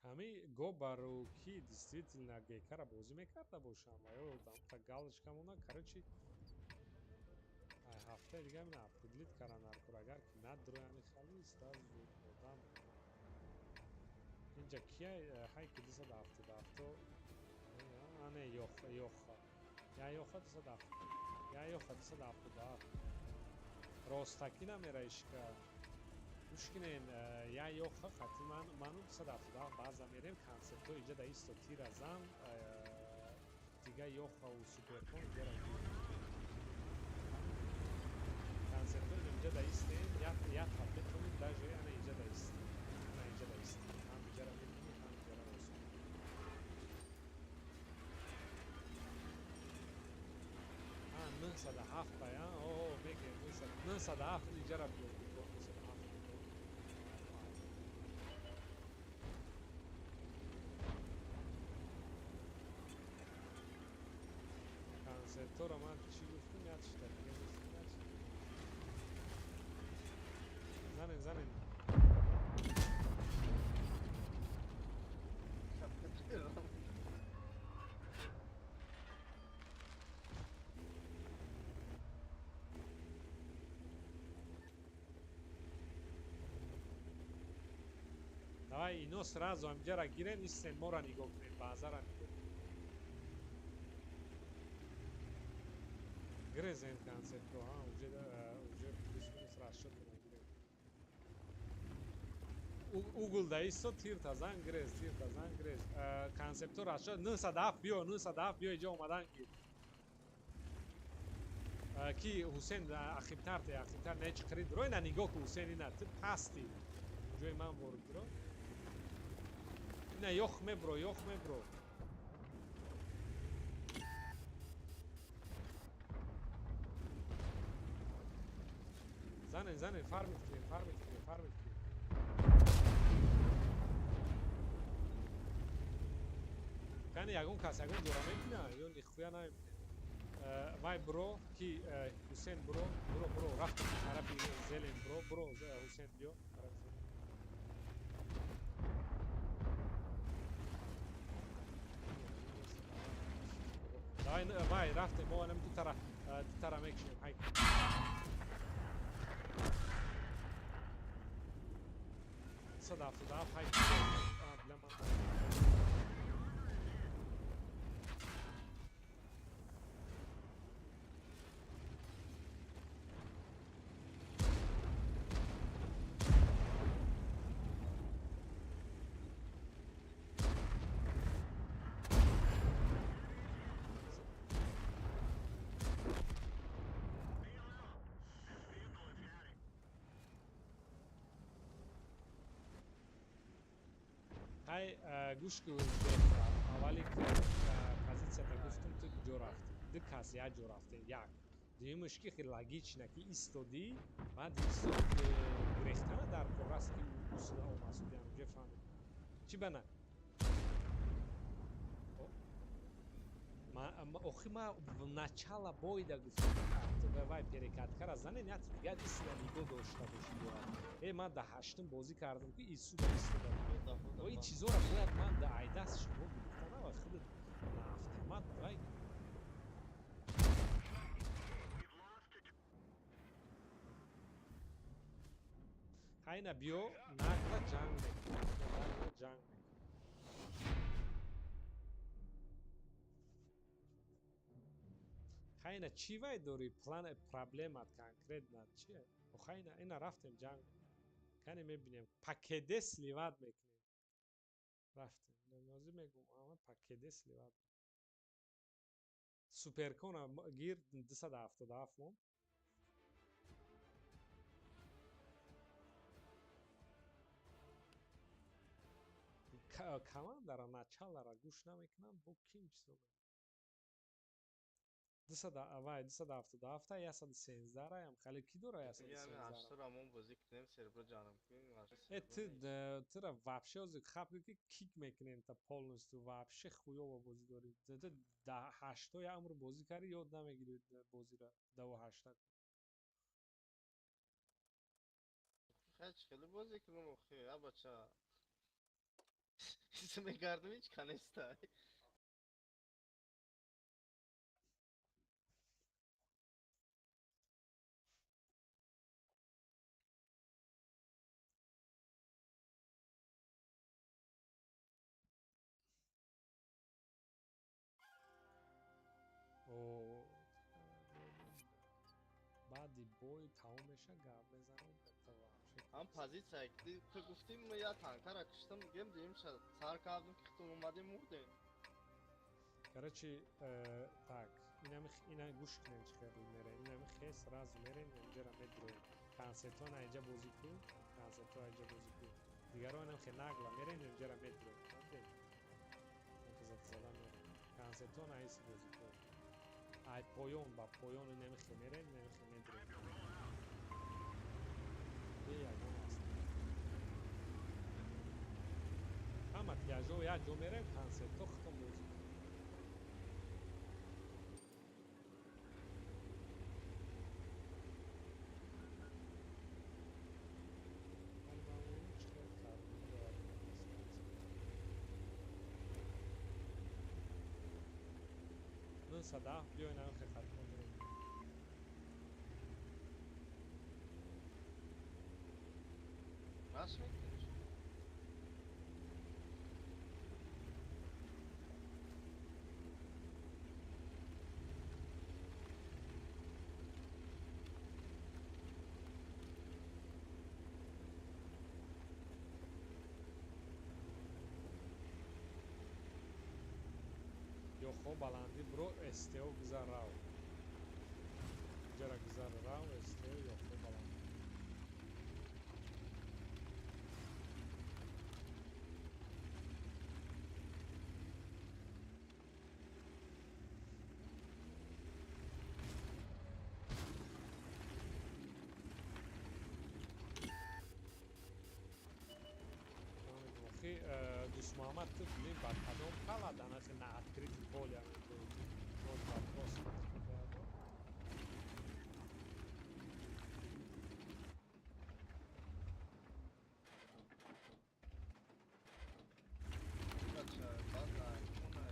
Ҳамин гобару ки действительно гекара бозӣ мекарда бошам, ва ё дамта галочка монда, короче, ай ҳафтаи дига мина определить кардан наркор, агар ки надрояни хали сразу одам. Инҷа кия ҳай ки 277 ане ёха, ёха. Я ёха 207. Я ёха 277. Ростакӣ намера ишка. Гӯш кунен, я ёха хати ману 277 баъза мерем концертҳо инҷа да исто тира зан, дига ёхаву суперкон инҷара концертҳо инҷа да истем, як ҳафт метавонем даже ана инҷа да истем, ана инҷа да истем, ҳам инҷара мебинем, ҳам инҷара осон. А 907 бая, о мегем 907 инҷара биё, 907. Концертҳоро ман чӣ гуфтам, як чита дига нест. Занен, занен. Давай ино сразу ҳамҷара гирен, истен мора нигоҳ кунем, баъзара нигоҳ кунем. Грезен концертро, а, уже плюс-минус расчёт гирем. Угол да исто, тирта зан грез, тирта зан грез. Концептро расчёт 907 биё, 907 биё, иҷо омадан гир. Ки Ҳусен ақибтар те, ақибтар не чиқири дро, ина нигоҳ ку Ҳусен, ина ту пасти. Ҷои ман ворид дро. Ина ёх мебро, ёх мебро. Занен, занен, фармит кунем, фармит кунем, фармит кунем. Кани ягон кас ягон ҷора мебина ё нихуя намебина. Вай бро, ки Ҳусен бро, бро, бро, рафт тарафи зелен бро, бро, Ҳусен биё, тарафи зелен. Давай, вай, рафтем, мо анам ду тара мекшем, ҳай. 177 ҳай. Бля, ман. Ҳай, гӯш ку, аввали позитсията гуфтум, ту куҷо рафтӣ? Ду кас як ҷо рафтем, як. Дуюмаш ки хеле логично ки истодӣ, баъд истод гурехтана дар кор аст ки усуда омасудиам, ҷо фаҳмид. Чӣ бана? Охи ма в начало бойда гуфтам, вай перекаткара занен, як дигар истода нигоҳ дошта бошӣ бояд. Э, ман да ҳаштум бозӣ кардам ки исуда истода. Ва ин чизоро бояд ман да айдаст шумо гирифта нава худат на автомат вай. Хайна биё, нагла ҷанг мекунем, нагла ҷанг мекунем. Хайна чӣ вай дорӣ? План проблемат конкретно чие? Хайна ина рафтем ҷанг. Кане мебинем. Пакеде сливат мекунем. Рафтем. Нозӣ мегум, ама пакеде сливат. Суперкона гир 277 мон. Командара началара гӯш намекунам, бо ким чизо мекунам. 277 113 раям хеле ки дора 113 э тра вообще ози хап ки кик мекунем та полностью вообще хуёво бозӣ дорӣ. Ту да ҳашто я умр бозӣ кардӣ, ёд намегирӣ бозиро даву ҳашта. Хеле бозӣ кунам охи, а бача. Мегардам ҳеч канестай. Баъди бой тамом меша, гап мезанам, вообще Ҳам позитсия ки ту гуфтӣ, мо я танкара киштам, гем димша сар кардем, ки ту омадем, мурдем. Короче, так, инами ина гӯш кунем, чӣ хел мерем. Инами хе сразу мерем, инҷара медроем. Концертҳо на инҷа бозӣ кун, концертҳо инҷа бозӣ кун. Дигарон инам хе нагла мерем, инҷара медроем. Фаҳмидем? Зада мерем. Концертҳо на иси бозӣ кун. Ай поён ба поён инами хе мерем, инами хе медроем. Бе ягон аст. Ҳама пляжо як ҷо мерем, концертҳо худтон бозӣ кун. Сада биёй на хе хатмо дорем. Раш мекуниш? Ё хо баландӣ бро, СТО гузар рав. Ҷара гузар рав, СТО ё хо баландӣ. Охи, Дӯстмуҳаммад, ту бибин, ба кадом калад анахи на открытый поле боз вопрос. Бача, база, хона,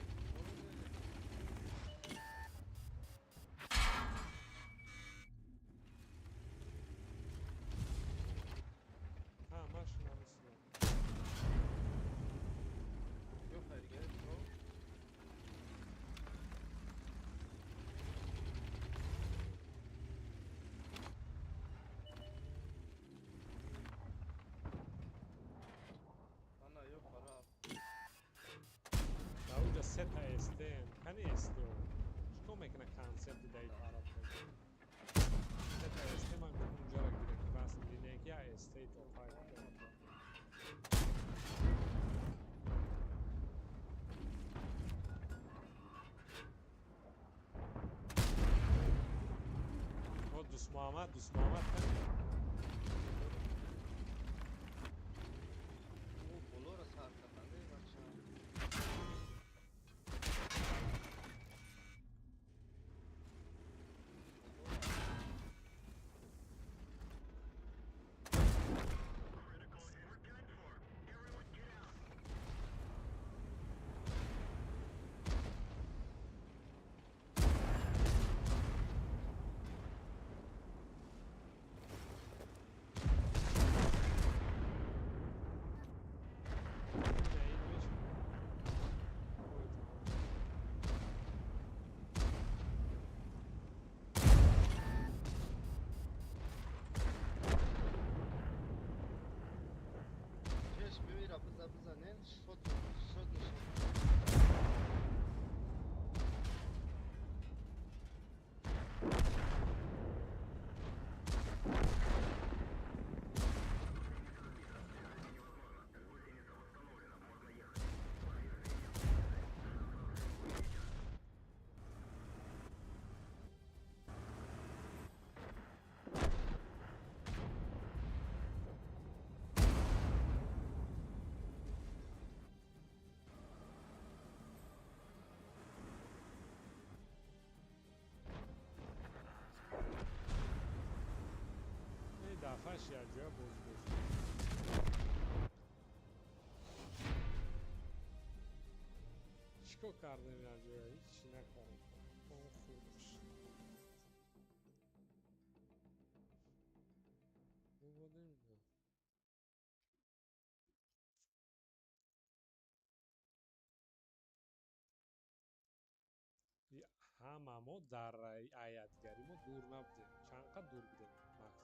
Ҳамаш намисла. Ё хайргар, бро. Ана ё пара. Дар уҷа сета СТМ, кани СТО? Чикор мекуна концерти даи тараф? Сета СТ ман гуфтам унҷара гире ки васл линия ки я СТ то пай. О, Дӯстмуҳаммад, Дӯстмуҳаммад кани? Ӯ болоро сар кардан, э бача. Ина ин мешавад. Ой, тамом. Пеш бимира, биза, биза, не шот, шот нишон. Ин дафъаш якҷоя боз бозӣ. Чикор кардем якҷоя? Ҳичи накардем. Он хурдш. Бубодем да. Ҳама мо дар аятгарӣ мо дур набудем. Чанд қад дур будем максимум?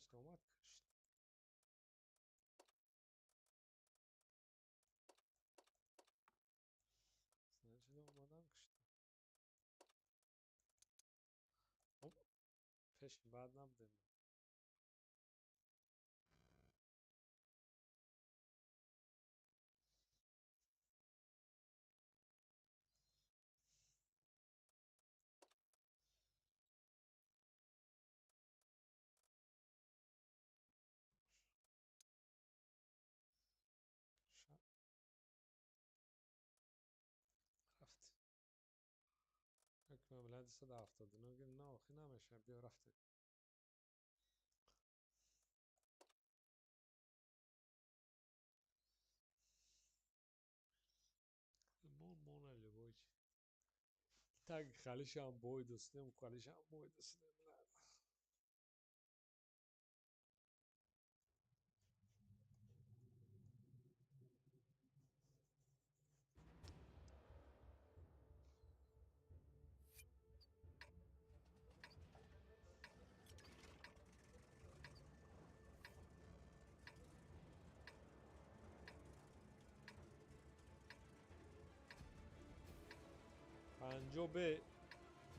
Значит, омад кушт. Значит, омадан кушт. Пеш баъд набудем. Мамлад 179 на охи намеша биё рафтем. Мон мона любой чи. Так халишам бой достем, халишам бой достем.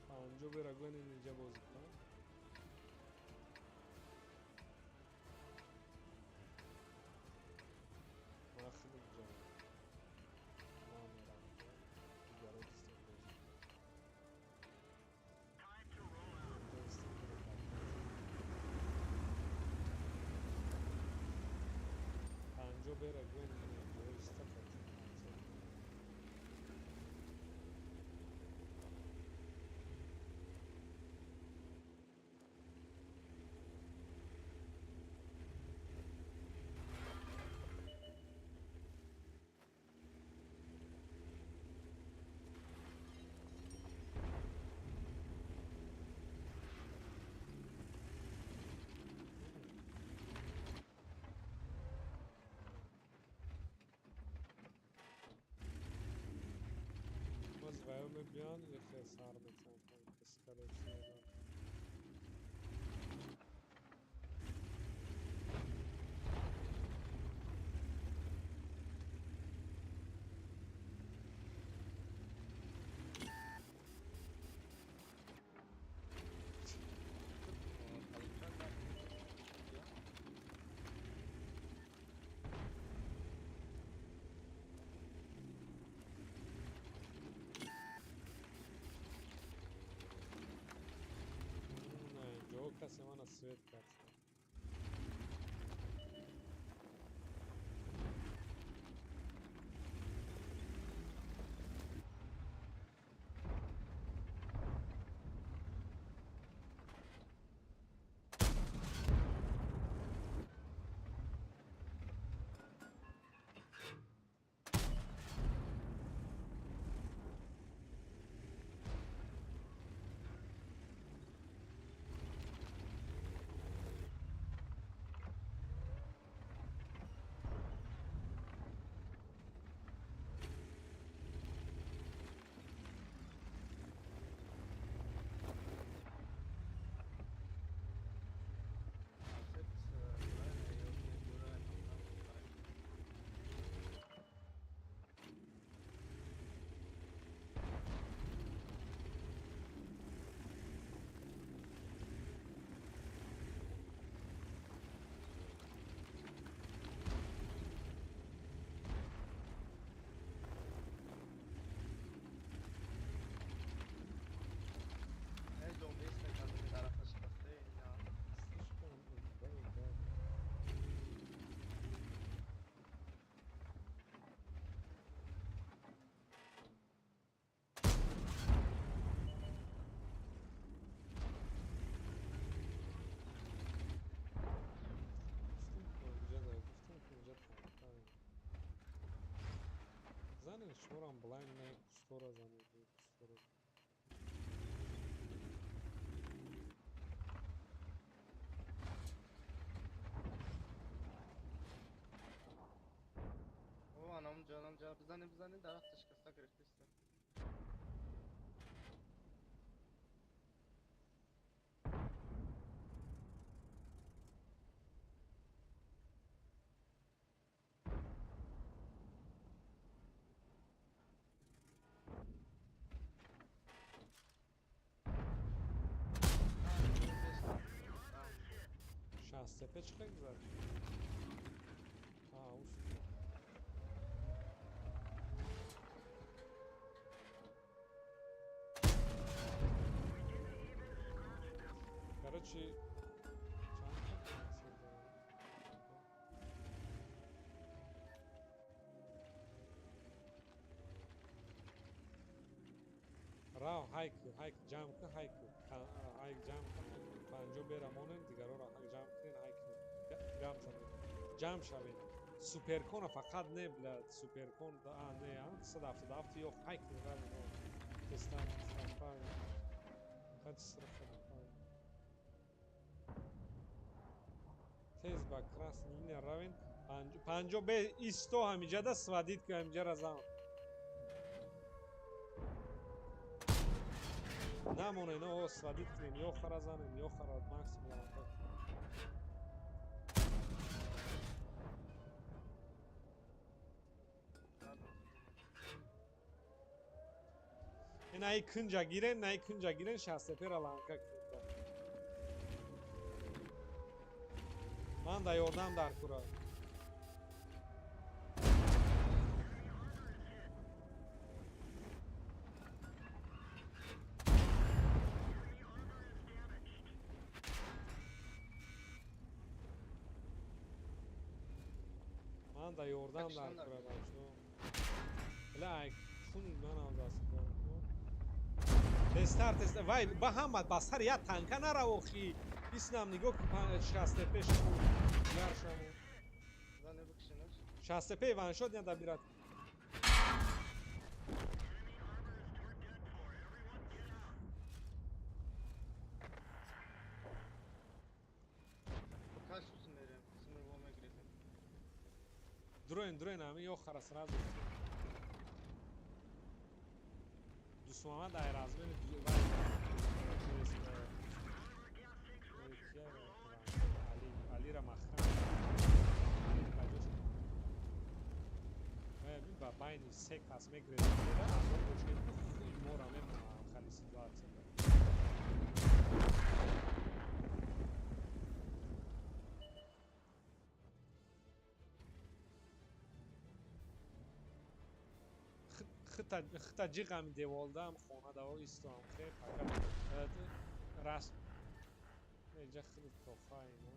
Панҷо бе рагони инҷа бозӣ кунам. Ман худам ҷо ман мерам инҷа дигаро дистем бозӣ кунам. Панҷо бе рагони инҷо иста Боз мебиён ихе сар метавонам скорее всего. Касе мана свет кард. Занед шуморам блайн не кустора занед кустора. О, анам ҷа бизанед бизанед дарахта шикаста гирифтиста. Печ хел гузашт. Короче, рав ҳайк ҳайк ҷамъ кун ҳайк ҳайк ҷамъ кун панҷо бера монем дигароро ҷамъ кунен ҳайк гап занем ҷамъ шавем суперкона фақат не бля суперкон а не 177 ё ҳайк равем тестан хат сирха тез ба красный линия равем панҷо бе исто ҳамиҷада сводит ки ҳамиҷара зан намонен о сводит кунем ё хара занем ё хара максимум наи кунҷа гирен наи кунҷа гирен шастепера ланка кунем ман да ёрдам дар кура ман да ёрдам дар кура бачо бля ай хун манам даст тестар тест вай ба ҳама ба сари як танка нарав охи иснам нигоҳ ку шастепе шаму дигар шаму шастепе ваншот я добират дроен дроен ами ёхара сразу дусмамад ай размери алира махкам ба байни се кас мегиред мора мемонам хали ситуация хита ҷиғами деволдаам хона даво истоам хе фақат расм инҷа хеле тоха ино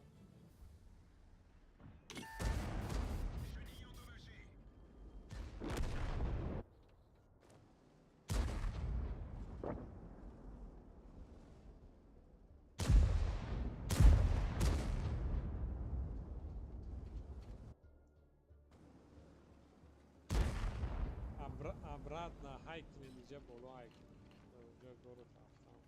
обратно ҳайкунем иҷа боло ҳайкунем ҷо город рафтам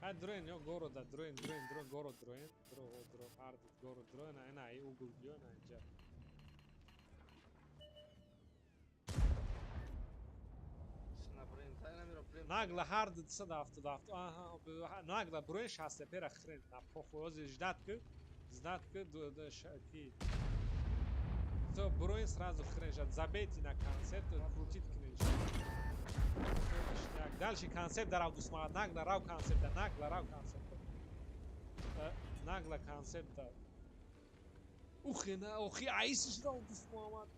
ҳай дроен ё города дроен дроен дро город дроен дро дро ҳарду город дроен ина ай угл биё ина иҷа нагла ҳарду 277 аҳа нагла броен шастепера хрен на похуй ози ждат ки ждат ки ки то броен сразу хрен жад забейте на концепт крутит кунен дальше концепт дарав дусмаа нагла рав концепта нагла рав концепта нагла концепта ухи на охи айсиш рав дусмаамад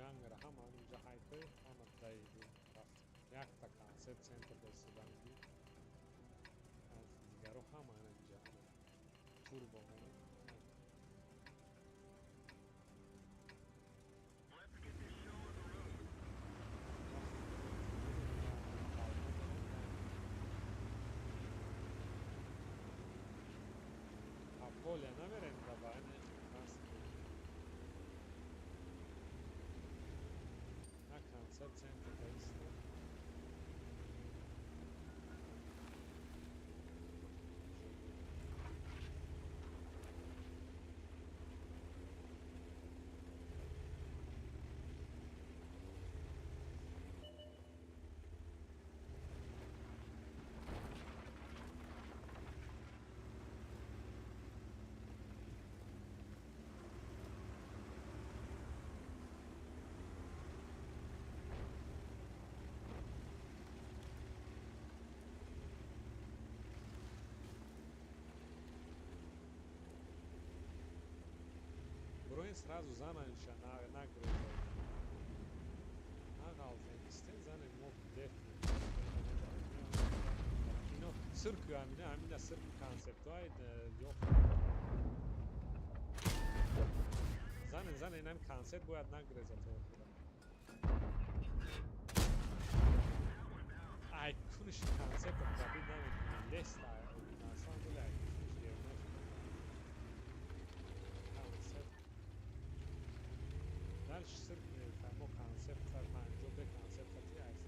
Ҷанг мера, ҳама ҳаминҷа ҳайкои, ҳама даиду рафт. Якта концепт центр да истода меги. Аз дигаро ҳама ҳаминҷа турбо мера. Поле намерем да баъне нас на концепт центр да иста. Броин сразу зананша нагреза. Нағалзен истен занен мо деф. Ино сирку амина, амина сирку концептуай ёф. Занен занен ам концепт бояд нагреза то охира. Ай куниш концепт пробид намекунӣ. Леста на самом деле ай куниш девона шуда. Концепт дальше сирк мефаҳмо концепт панҷо бе концепт хати айс.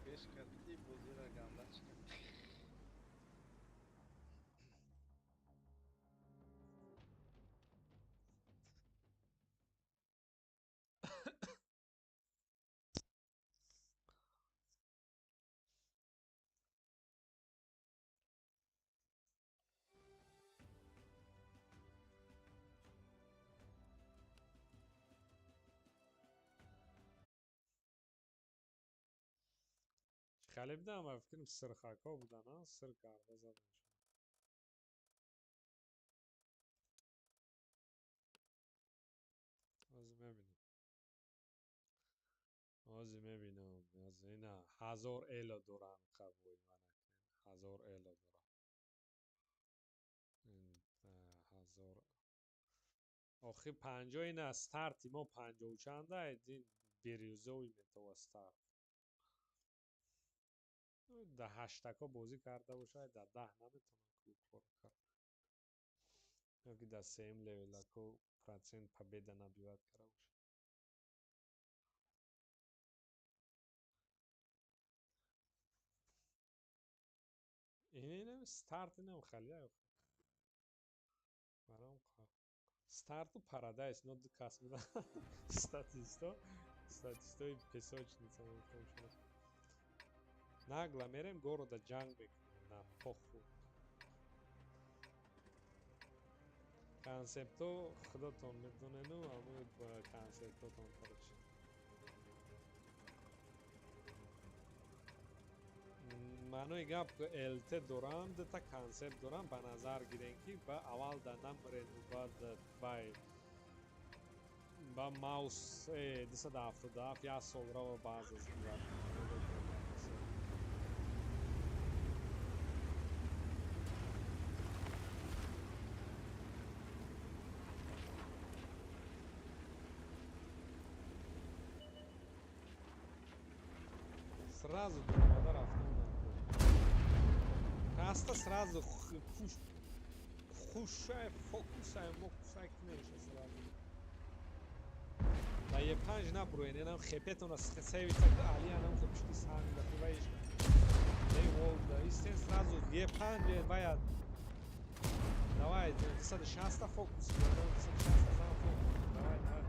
Пеш кардиди бозиро ганда чикард. Хеле будам, ва фикрам сирхакҳо будан, а? Сир карда задан. Ҳозир мебинам. Ҳозир мебинам. Ҳозир ина 1000 эло дорам қабуи манак. 1000 эло дорам. Ин 1000. Охи 50 ина старти мо 50 чанда ин бирюзовый метова старт. Да ҳаштако бозӣ карда бошад, да 10 наметавонад клуб кор кард. Ёки да сеюм левелако процент победа набиват карда бошад. Инам старт инам халия. Барам старту парадайз, но ду кас буда. Статисто, статистои песочница мегуфтам шумо. Нагла мерем города ҷанг мекунем. На похуй. Концепто худатон медонену, ҳамои концептотон, короче. Маънои гап, ЛТ дорам, дута концепт дорам, ба назар гирем, ки ба аввал да намрену, баъд вай ба маус 277 як сол рава баъза зиёд. Сразу дуромада рафтан хаста, сразу хушай, фокусай, мокусай кунеша сразу. Ба Е5 набуроен, енам хепетона севица али анам хе пишти санг да хиваиш. Эй волда, истен сразу Е5 баяд. Давай, 260 фокус, 260 зан фокус. Давай, давай.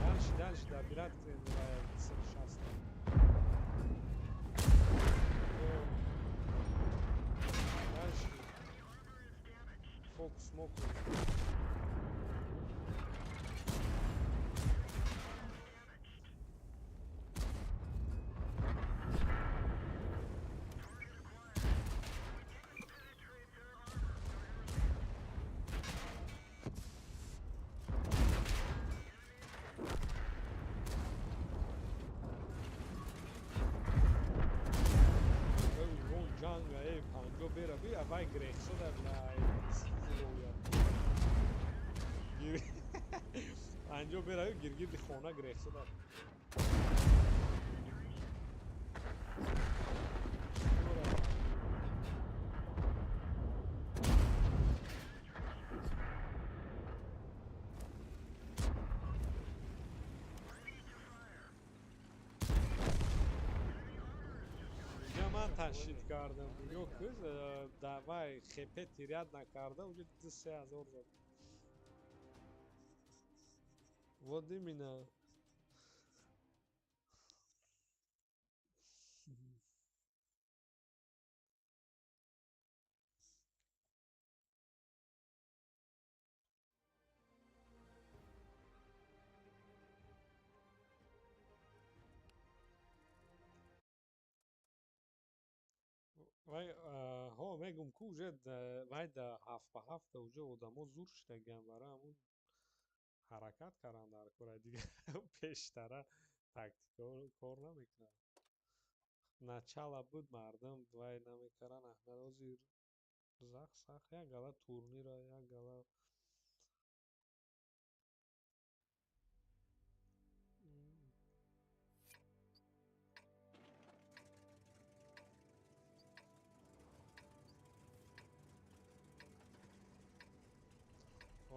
Дальше, дальше, добирать давай 260. Дальше. Фокус мокрый. Ҷанга э панҷо бера би вай грехшуда панҷо бера гиргирди хона грехшуда. Ташид кардам, ё кыз давай хепе тиряд накарда, уже 2-3 ҳазор зад. Вот именно. Вай ҳо мегум ку, уже вай да ҳафт ба ҳафта уже одамо зур шудагиан, барои ҳамун ҳаракат кардан дар кора, дигар пештара тактика кор намекунад. Начало буд, мардум вай намекардан, аҳмад ҳозир зах сах як гала турнира, як гала.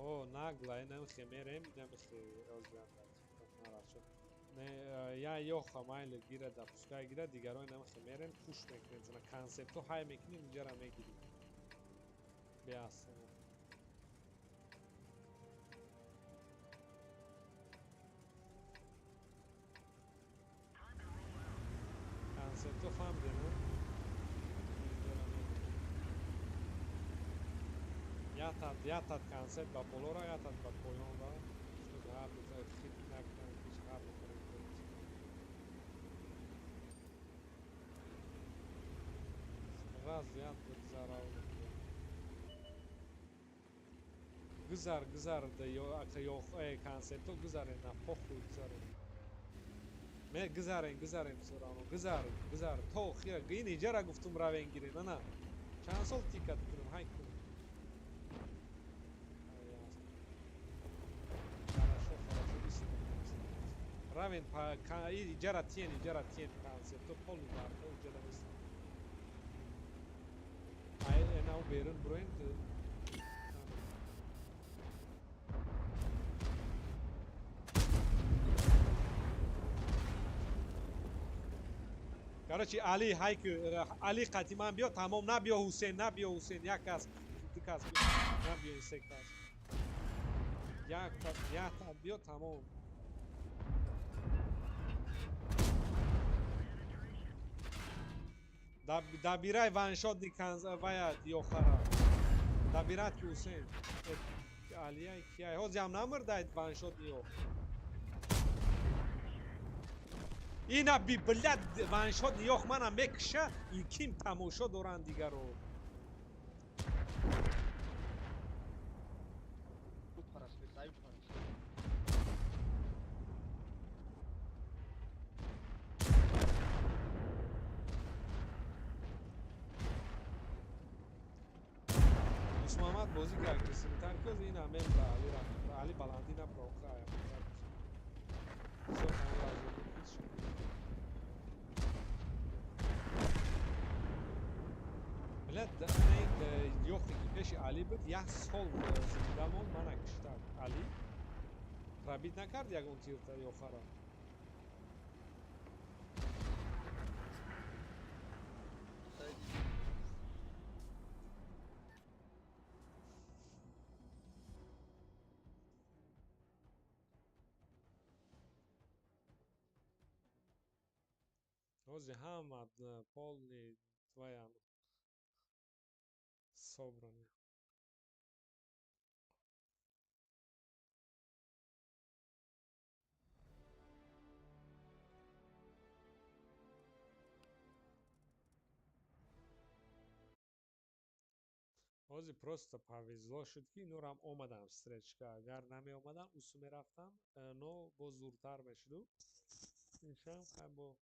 О, нагла, инамхе мерем, инамхе озиам. Не, я ёха майли гира да пускай гира, дигаро инамхе мерем, пуш мекунем, чуна концепту ҳай мекунем, инҷара мегирим. Беасана. Концепту фаҳмидем, ятад концепт ба болора, ятад ба поёнра, чтобы ҳар дута хит накунанд, ҳеч ҳар дута. Сразу як гузарав, гузар, гузар да концепто гузарен, на похуй гузарен. Ме гузарен, гузарен, всё гузар, гузар, то охира ин иҷара гуфтум, равен гирен, ана чанд сол тикат кунам, ҳай кунам. Равен иҷара тиен, иҷара тиен, концепто полный барто иҷара нест. Ай энау берун буроен. Короче, Али ҳайк, Али қатиман биё, тамом, набиё Ҳусейн, набиё Ҳусейн, як кас, ду кас набиё, се кас. Як як биё, тамом. Добирай ваншотни вая ёхара. Добират ки Ҳусейн. Алияй кияй. Ҳозир ҳам намурдай ваншотни ёх. Ина би блядь ваншотни ёх мана мекша, ин ким тамошо доранд дигаро. Муҳаммад бозӣ ки агрессивтар кӯз ин ҳамем ба Али рафт. Али баландӣ набра охир аяқтар. Бисёр ҳамон лаззат ҳис шуд. Блядь, ёхе ки пеши Али буд, як сол зинда монд, мана киштак. Али пробит накард ягон тирта ёхара. Ҳозир ҳама полный твоям собраны. Ҳозир просто повезло шуд ки инорам омадам встречка. Агар намеомадам, усу мерафтам, но боз зуртар мешуду. Иншам хай бо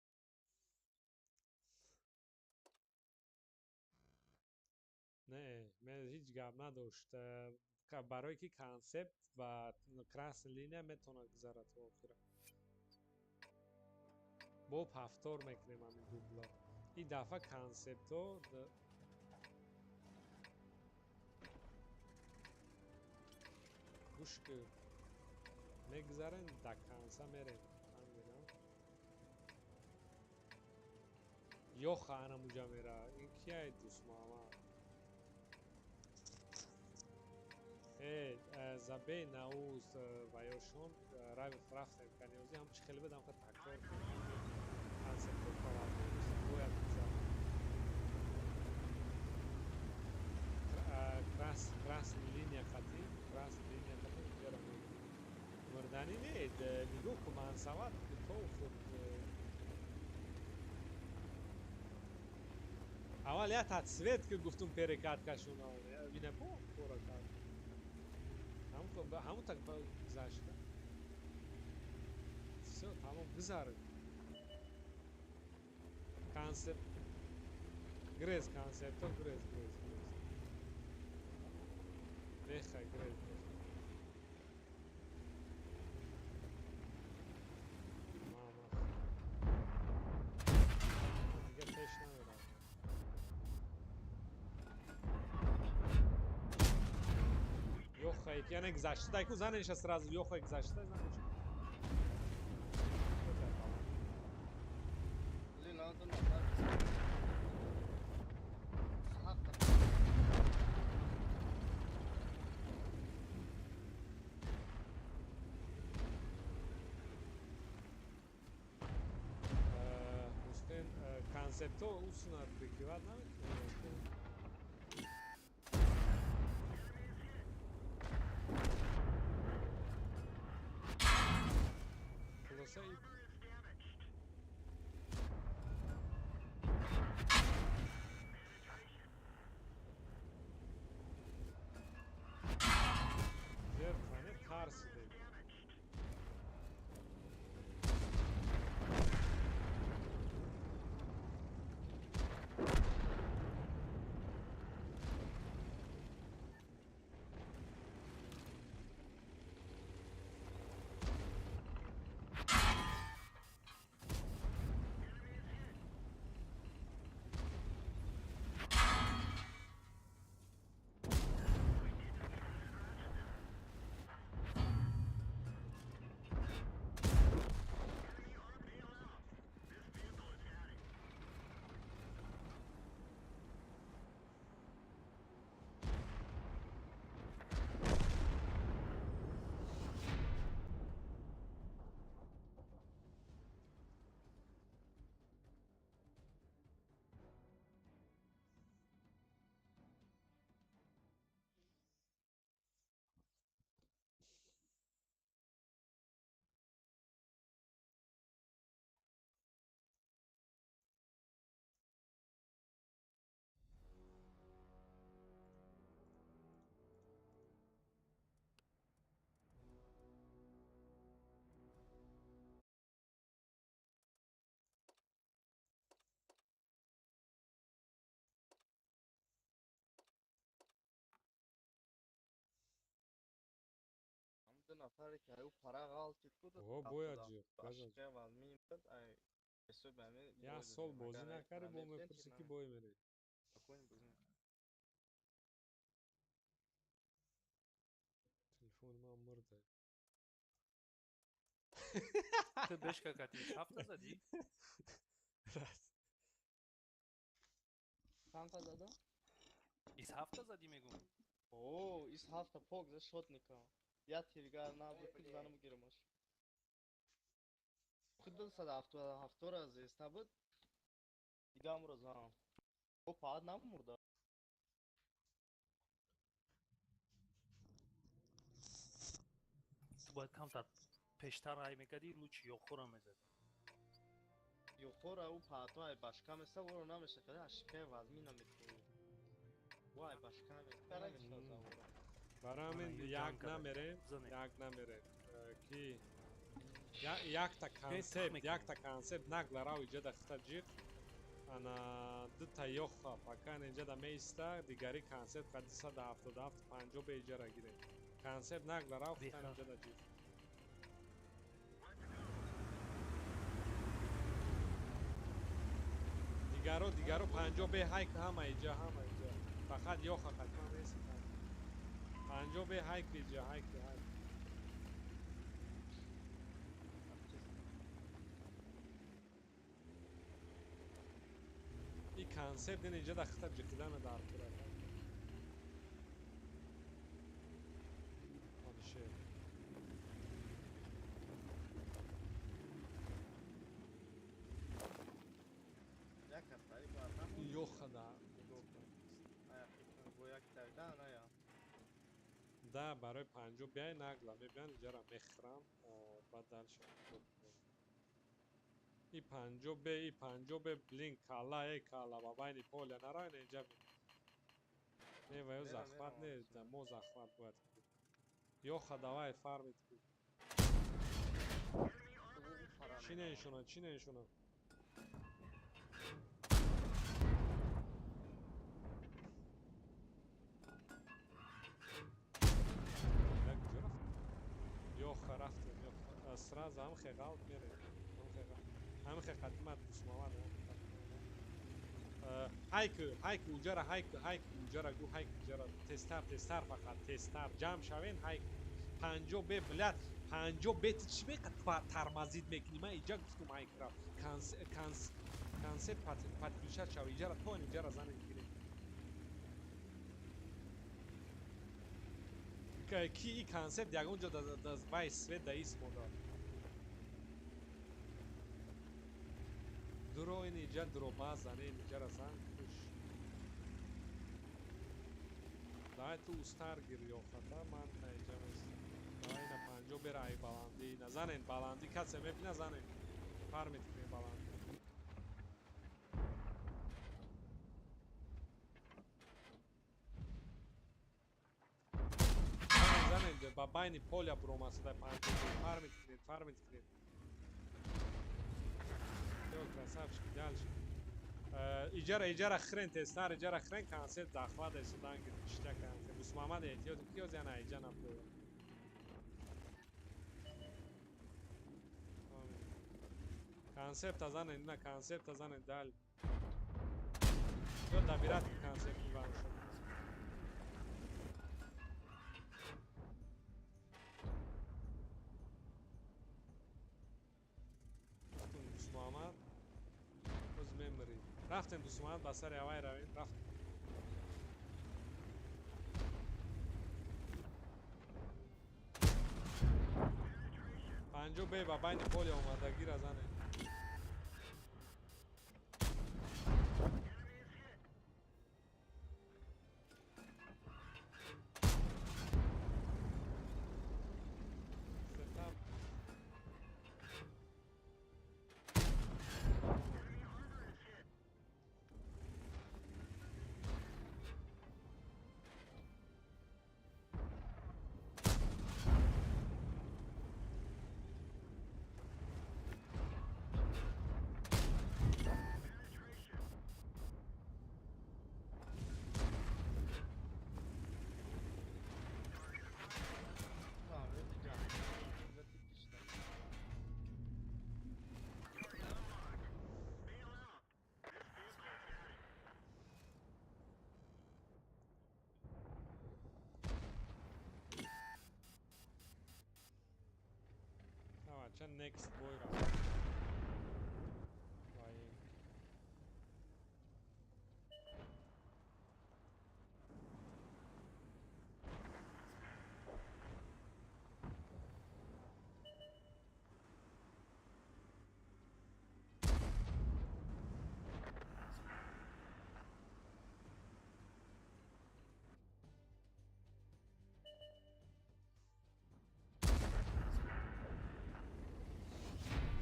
не, мен ҳеҷ гап надошт. Барое ки консепт ва красный линия метавонад гузарад то охира. Бо повтор мекунем ҳамин дубла. Ин дафъа консептҳо гӯш ки мегузарем, до конца мерем. Ёха ана муҷа мера. Ин кияй дӯст Муҳаммад? Забей на ӯ ваёшон рафтем канёзи ҳам чӣ хеле буд ҳамха такрор консептҳо по бояд гузарад. Красный линия қатӣ, красный линия қатӣ ҷара мурданӣ не, нигоҳ ку мансават то худ аввал як цвет ки гуфтум перекаткашона вина бо кора кард. Ҳамун так гузашта. Всё, тамом гузард. Концепт грез концепто грез грез грез. Мехай грез грез. Мама. Дига пеш намерам. Ёхай, яъне гузашта ку занеша сразу ёхай гузашта занеша. Ҳусейн концептҳо усуна прикрывать наметавонад. Хулоса зер тарсиде. Нафаре ки аю пара ғалтид ку О, бояд ҷиқ, бояд. Ашқа вазмин буд, ай ҳисоби ҳамин Як бой сол додем. бозӣ Агар ай накардӣ, пара бо мебудем, мепурсӣ тир ки намешуд. бой мерӣ. Спокойно бозӣ мекардем. Телефони ман мурда. Ту бешка кати ҳафта задӣ? Чанд та задам? Ис ҳафта задӣ мегум. О, ис ҳафта пок за шотника. Я тиргар набуд, ки занам гирамаш. Худ 277-ра зеста буд. Дигамро занам. О, паад намурда. Ту бояд камтар пештар ай мекардӣ, лучи ёхора мезадӣ. Ёхора ӯ паато ай башка меса, оро намеша када ашка вазмин наметавонӣ. Вай башка намеша намеша ора. Барои ҳамин Ана, ю як ҷанг карда. намерем, Занем. як намерем. Ки якта концепт, мекунем. якта концепт нагла рав иҷа да хита ҷиқ. Ана дута ёха пока инҷа да меиста, дигари концепт қа 277 50 бе иҷара гирем. Концепт нагла рав хита Беха. инҷа да ҷиқ. Дигаро 50 бе ҳайк ҳама иҷа, ҳама иҷа. Фақат ёха қатма месита. 50 бе ҳайк иҷа, ҳайк, ҳайк. И концепт ин иҷа да хита ҷиқидана дар кура. Алишер. Як ҳафтаи баъд намурд. Ёха да. Нигоҳ кун. Ая, бо як тагда ная. Да, барои 50 биай нагла мебиан иҷара мехӯрам, баъд дальше. И 50 бе, и 50 бе, блин, кала, эй, кала, ба байни поля нарав, не иҷа бин. Не, ва ё Мерам, захват, мерам, не, да, мо захват бояд кунем. Ёха, давай, фармит кун. Чиненшона, чиненшона. Як куҷо рафт? Ёха, рафтем, ёха. Сразу ҳам хеғалт мерем. Ҳам хеғалт. Ҳам хе қадимат дусмавад, ҳам хе қадимат. Ҳайку, ҳайку, уҷара, ҳайку, ҳайку, уҷара, гу, ҳайку, уҷара. Тезтар, тезтар фақат, тезтар. Ҷамъ шавен, ҳайку. 50 бе, блядь, 50 бе, ту чӣ меқа тормозит мекунӣ? Ман иҷа гуфтум ҳайк рафт. Концепт подключать шав, иҷара то иҷара занен гирем. Ки и концепт ягон ҷо да вай свет да ис мода. Дуро ин иҷа дуроба занен, иҷара зан куш. Давай ту устар гир ёхата, ман на иҷа местам. Давай ина 50 бера ай баландӣ, ина занен баландӣ, касе мебина занен. Фармит кунем баландӣ. Занен, занен, ба байни поля буромасада 50 бе. Фармит кунем, фармит кунем. Всё, красавчики, дальше. Иҷара, иҷара хрен тезтар, иҷара хрен концепт захват эсудан гир, ништя концепт. Усмамад эҳтиёт ки ёз яна иҷа набуд. Концепт занен, ина концепт занен дал. Ё добират концепт Иваншо. Рафтем Дусмуҳаммад. Боз мемирӣ. Рафтем Дусмуҳаммад ба сари ҳавай равем, рафтем. 50 бе ба байни поля омадагира занед. Бача next boy рафт. Вай.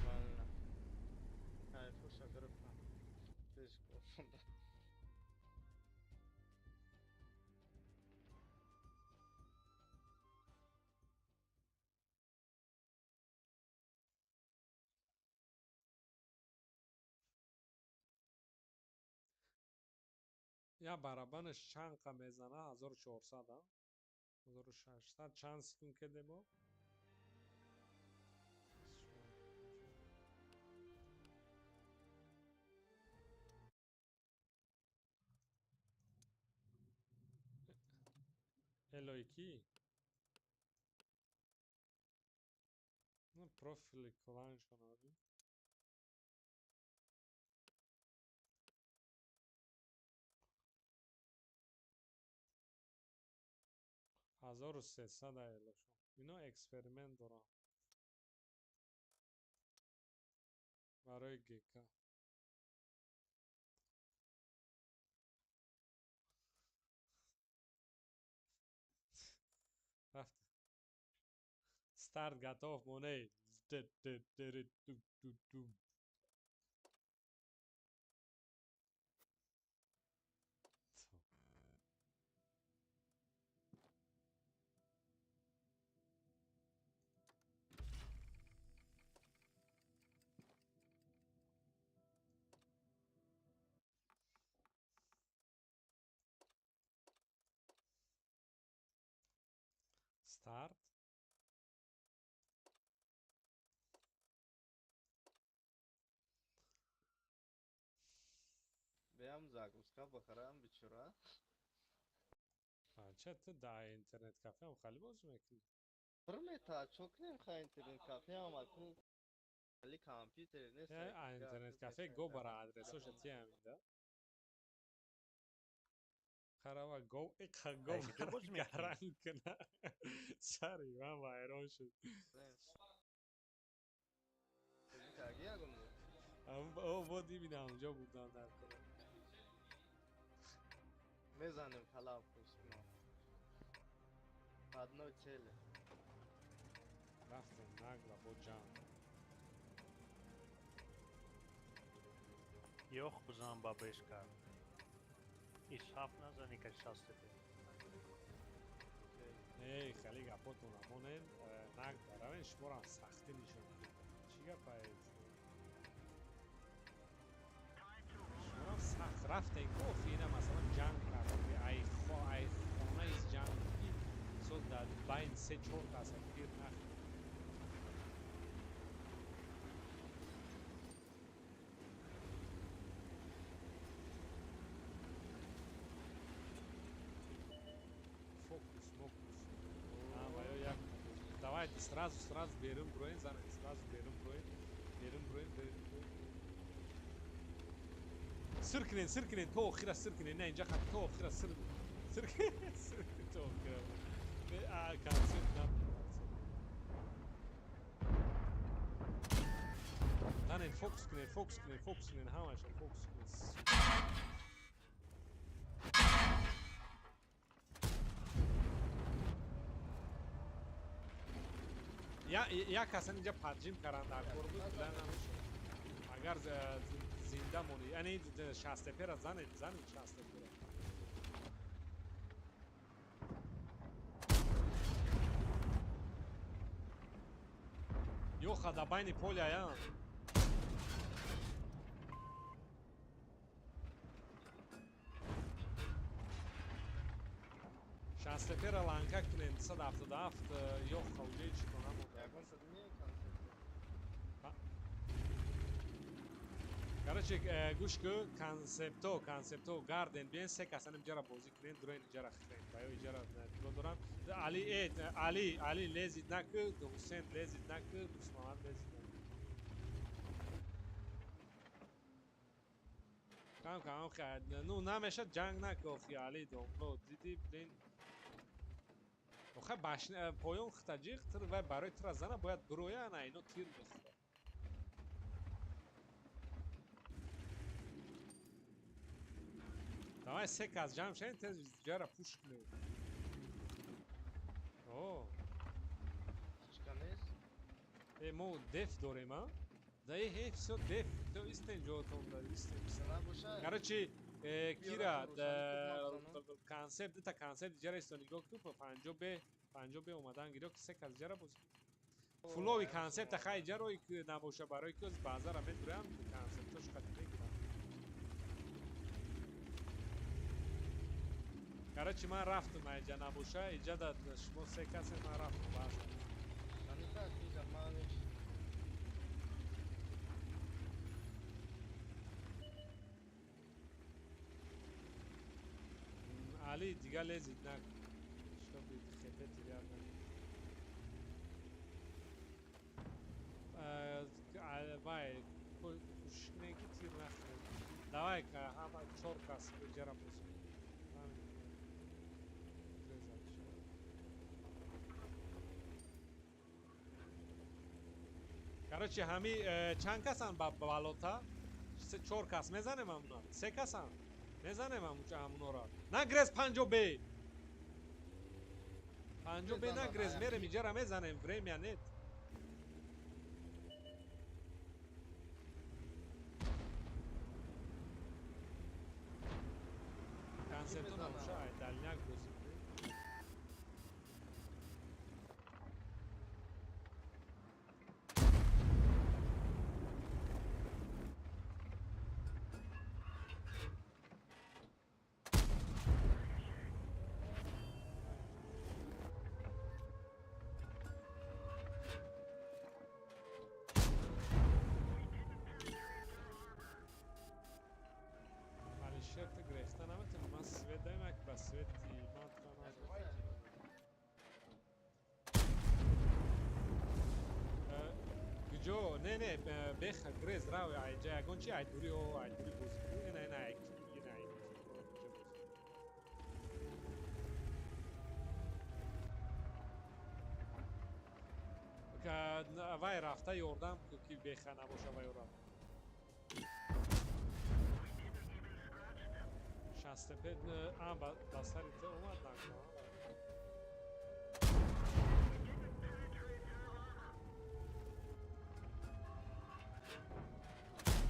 Нормально. Кайфуша гирифтам. Пеш гуфтам. Я барабанаш чанд қа мезана? 1400, а? 1600 чанд секунд кедемо? Элой ки? Ну, профили кланшон оди. 1300 элошон. Ино эксперимент дорам. Барои ГК. Рафт. Старт готов, моней. Т-т-т-р-ту-ту-ту. Старт. Биям загрузка бахарам бичура. Бача ту дар интернет кафеам хали бозӣ мекунӣ? Бир мета чокнем ха интернет кафеам акун хали компютер нест. А интернет кафе го бара адресоша тиам инда. Харава го иқа го Ай, куҷо бозӣ мекунӣ? гаранг куна. Сари ман вайрон шуд. Карги ягон. О, вот именно онҷо будам дар кора. Мезанем халав пушкно. По одной цели. Рафтем нагло бо ҷанг. Ёх бизан ба бешка. Иш ҳафт назани ка шастете. Эй, хеле гапотон амонен, нагло равен шуморам сахтӣ нишон медиҳам. Чӣ гапае? Шуморам сахт рафтен ко охира масалан ҷанг кардем ки ай хонаи ҷанг ки мисол дар байн се чор каса гир нахӯрд. Фокус, мокус. А, ва ё як давайте сразу, сразу берем броен, занем, сразу берем броен, берем броен, берем броен. Сир кунен, сир кунен, то охира сир кунен, не инҷа хат, то охира сир, сир кунен, сир кунен, то охира. А, концерт набуд, концерт. Занем, фокус кунен, фокус кунен, фокус кунен, ҳамаша фокус кунен. Як касан инҷа паджим кардан дар кор буд, била намешуд. Агар зинда монӣ, яъне шастепера занед, занед шастепера. Ёха да байни поля я. Шастепера ланка кунем 277 ёха уҷаи чӣ кона монда. Ягон садмия концерт. Короче, гӯш ку, концепто, концепто, гарден, биен се касан иҷара бозӣ кунен, дуроин иҷара хитрен. Баё иҷара дурон дорам. Али, Али, Али лезид наку, Ҳусен лезид наку, Дусмамад лезид наку. Кам кам хай, ну намешад ҷанг наку, охи Али домло, диди, блин. Охай башня, поён хитаҷиқ, тир вай барои тира зана бояд буроя, ана ино тир мехӯрад. Давай се кас ҷамъ шавем, тез ҷара пуш кунем. О. Тичка нест? Э, мо деф дорем, а? Да э, э, всё деф. То истен ҷотон да истен. Набоша. Короче, кира, концепт, дита концепт ҷара исто нигоҳ ку, 50 б, 50 б омадан гиро ки се кас ҷара бозӣ. Фулови концепта хай ҷарои набоша барои ки баъзара медурам концептош қати мегирам. Короче, ман рафтам айҷа набоша, иҷа да шумо се касе ман рафтам баъзан. Али дига лезид накун. Чтобы хепе дигар накун. Вай, кӯшиш кунем ки тир нахӯрем. Давай ҳама чор кас иҷара бозӣ кунем. Короче, ҳами чанд касан ба балота? Чор кас мезанем ҳамуна? Се касан? Мезанем ҳамунора. Нагрез 50 б. 50 б нагрез, мерем иҷара мезанем, время нет. Концепто набоша, ай дальняк бозӣ кунем. Шерта грехта наметавонам, ман свет даем, як ба свети ман тра куҷо? Не, не, беха грез рав, айҷа ягон чи ай дури, о, ай дури бозӣ кун, ина, ина, ай ина, ай вай рафта ёрдам ку ки беха набоша вай ёрам. Шастепе а ба сари ту омад накун.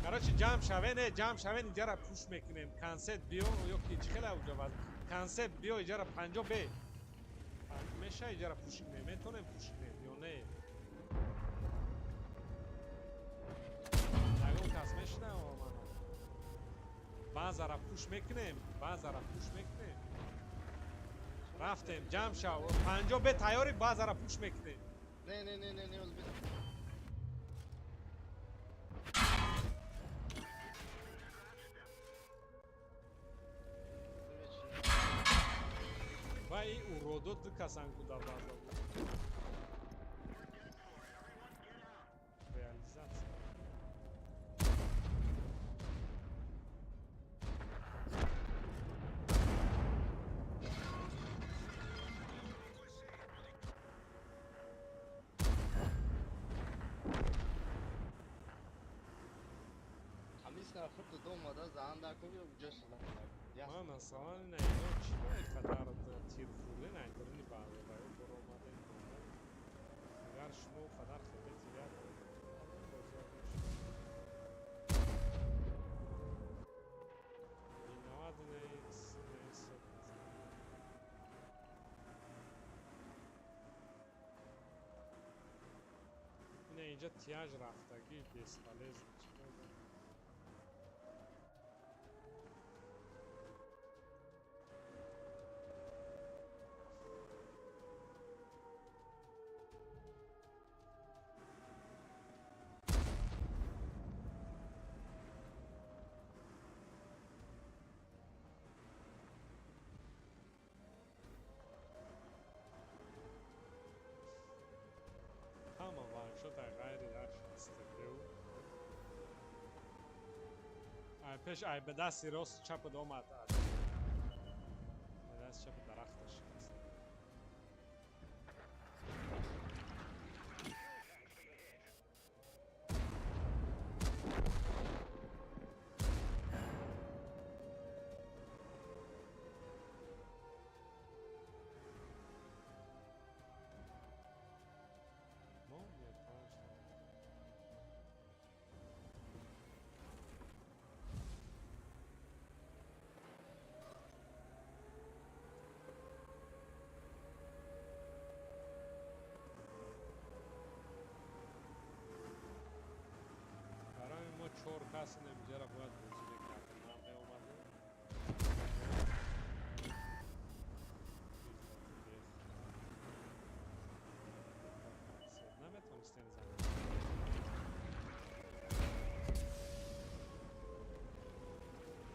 Короче, ҷамъ шавен, э, ҷамъ шавен, иҷара пуш мекунем. Концепт биё, ё ки чӣ хела уҷа ваз? Концепт биё, иҷара 50 б. Меша иҷара пуш кунем, метонем пуш кунем ё не? Ягон кас мешунава мана? Баъзара пуш мекунем, баъзара пуш мекунем. Рафтем, ҷамъ шав. 50 б тайёри, баъзара пуш мекунем. Не, не, не, не, не, озбе. Вай уродо ду касан ку дар баъза. Реализация. Ман масалан ина ино чӣ ба қадар тир хӯрден, ай даруни баъзе ба ё баромаден. Агар шумо қадар хепе дигар виноват не. Ина инҷа тяж рафтагӣ бесполезно. Ай пеш, ай ба дасти рост чапад омад. Ба дасти чапи дарахта шикаст. Молния панҷ. Барои мо чор кас инамиҷара бояд бозӣ мекардем. Ман меомадем. Наметонистем занем.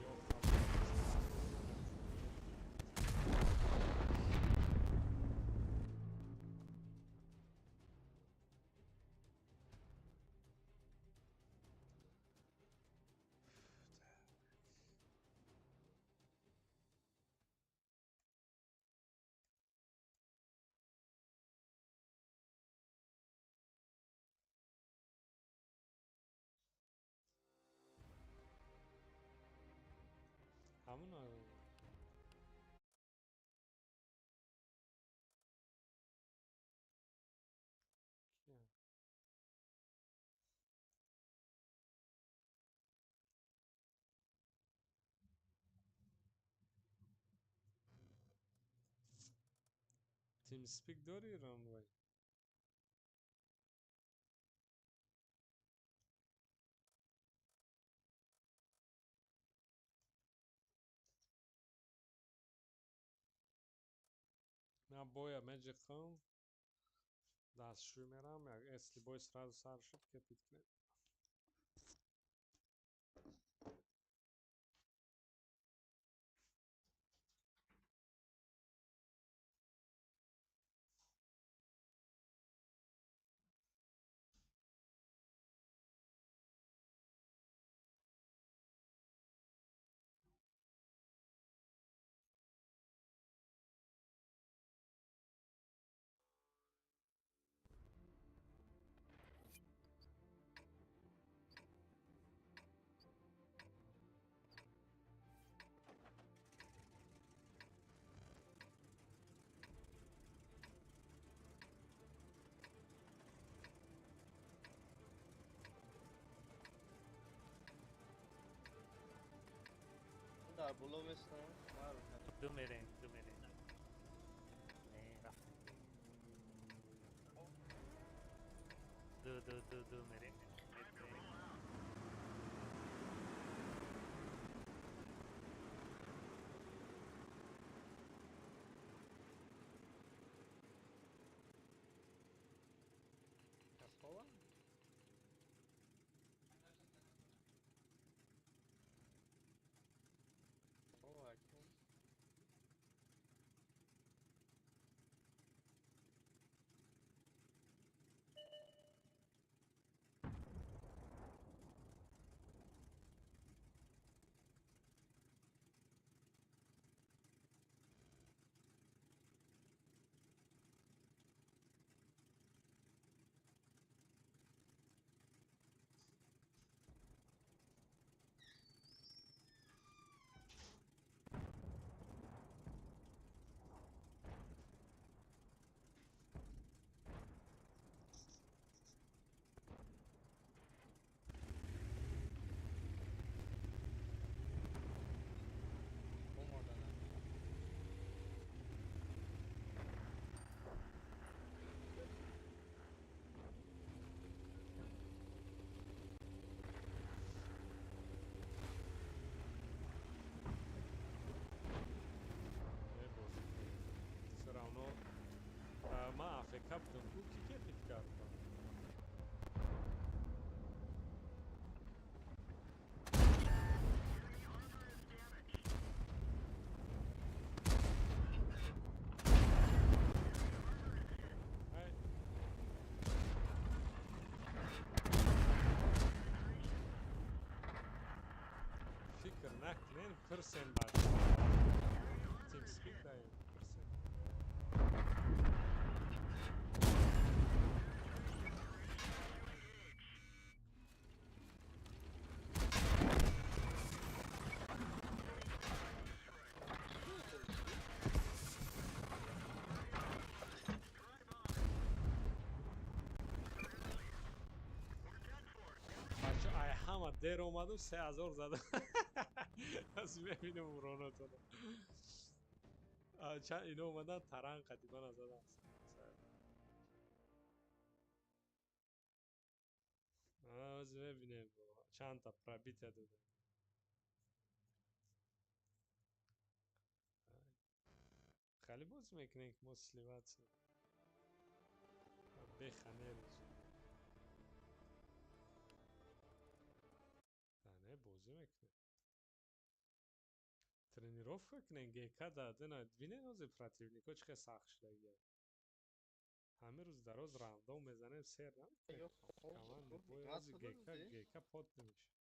Ё ҳамуна. Кия? TeamSpeak дорӣ, Ромвай? Ман боя меҷиқам, дастшӯй мерам, если бой сразу сар шуд, кепит кунем. Дар боло местам. Ду мерем, ду мерем. Не, рафтем. Ду, ду, ду, ду мерем. Мерем. Касхова? Ова, кун. Омадана. Э, бозӣ кунем. Всё равно ман АФК будам ку, ки кепит кард? Ай, Пирсем бача. TeamSpeak даем, пирсем. Бача, ай ҳама дер омадум, 3000 задам. Аз мебинем уронатона. Чанд ино омадан таранг қадимана задам. Аз мебинем чандта пробития додем. Хеле бозӣ мекунем, ки мо сливаться. Беха нерӯз. Не, бозӣ мекунем. Тренировка кунем, ГК дадена. Бинен ҳозир противнико чӣ хел сахт шудагия. Ҳамин рӯз дароз рандом мезанем, сер намекунем. Команда бой ҳозир ГК, ГК пот намешавад.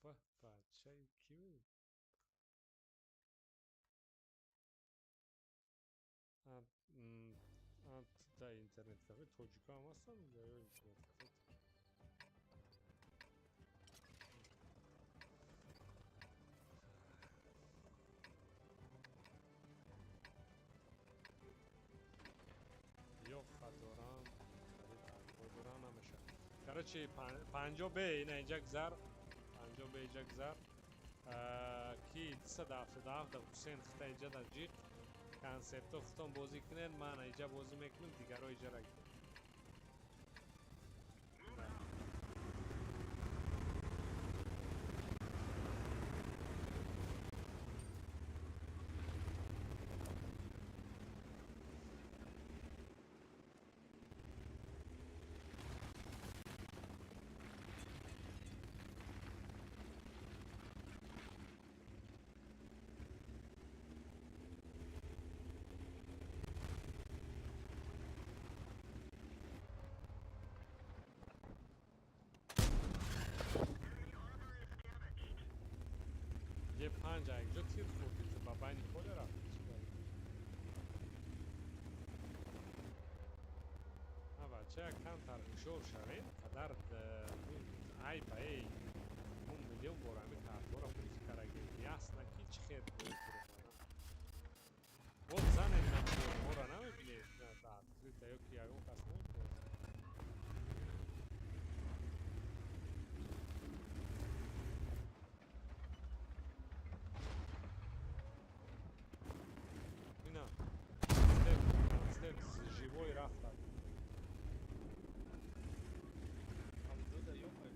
Ба, бачаи ки буд? Да интернет кафе тоҷико ҳам ҳастанд ё интернет кафе? Ёха дорам, дорам намешавад. Короче, 50 б ина инҷа гузар, 50 б инҷа гузар. Ки 277 Ҳусейн хита инҷа дар ҷиқ. Концепто худтон бозӣ кунед, ман инҷа бозӣ мекунам, дигарро иҷара кунед. Е панҷ якҷо тир хӯрдӣ, ту ба байни поле рафтӣ, чӣ барӣ? А бача, камтар ҳушёр шавед, қадар айб эй, мо миллион бор ҳамин картҳоро бозӣ кардагем, ясно ки чӣ хел бояд буромадан. Вот занед намоёнҳоро намебинед, открыто ё ки ягон кас намебинад. Ина, степ, степ живой рафта. Амзуда ёхай.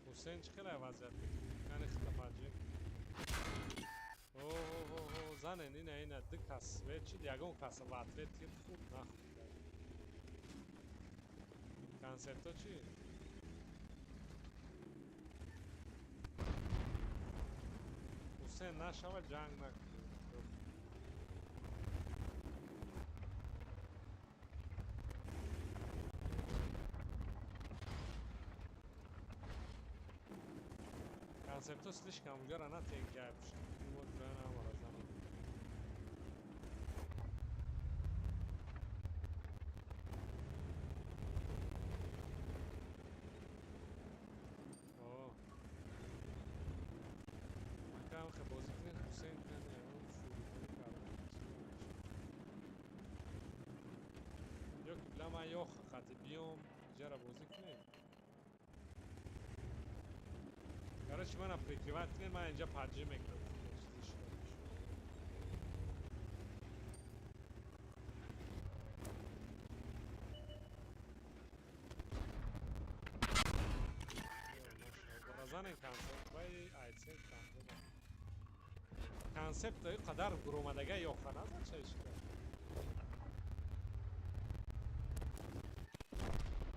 Ҳусейн чӣ хеле вазъият яъне хитапаҷӣ. О, занен ина ина ду кас свет шид, ягон кас в ответ тир хӯрд, нахӯрд. Концепто чӣ? Ҳусейн нашава ҷанг накунед. Концепто слишком уҷара натен гап шуд. Мо дурана ҳамаро занем. О. Макам хе бозӣ кунед, Ҳусейн кунед, ягон фурӯхӣ кардан чиз намешавад. Ё ки била ман ё хати биём, иҷара бозӣ кунем. Короче, мана прикрывать кунед, ман инҷа паджи мекунам. Чизи шуда бошад. Занен концепт вай айцен концепт. Концепт қадар гуромадага ёха назад ча ишка.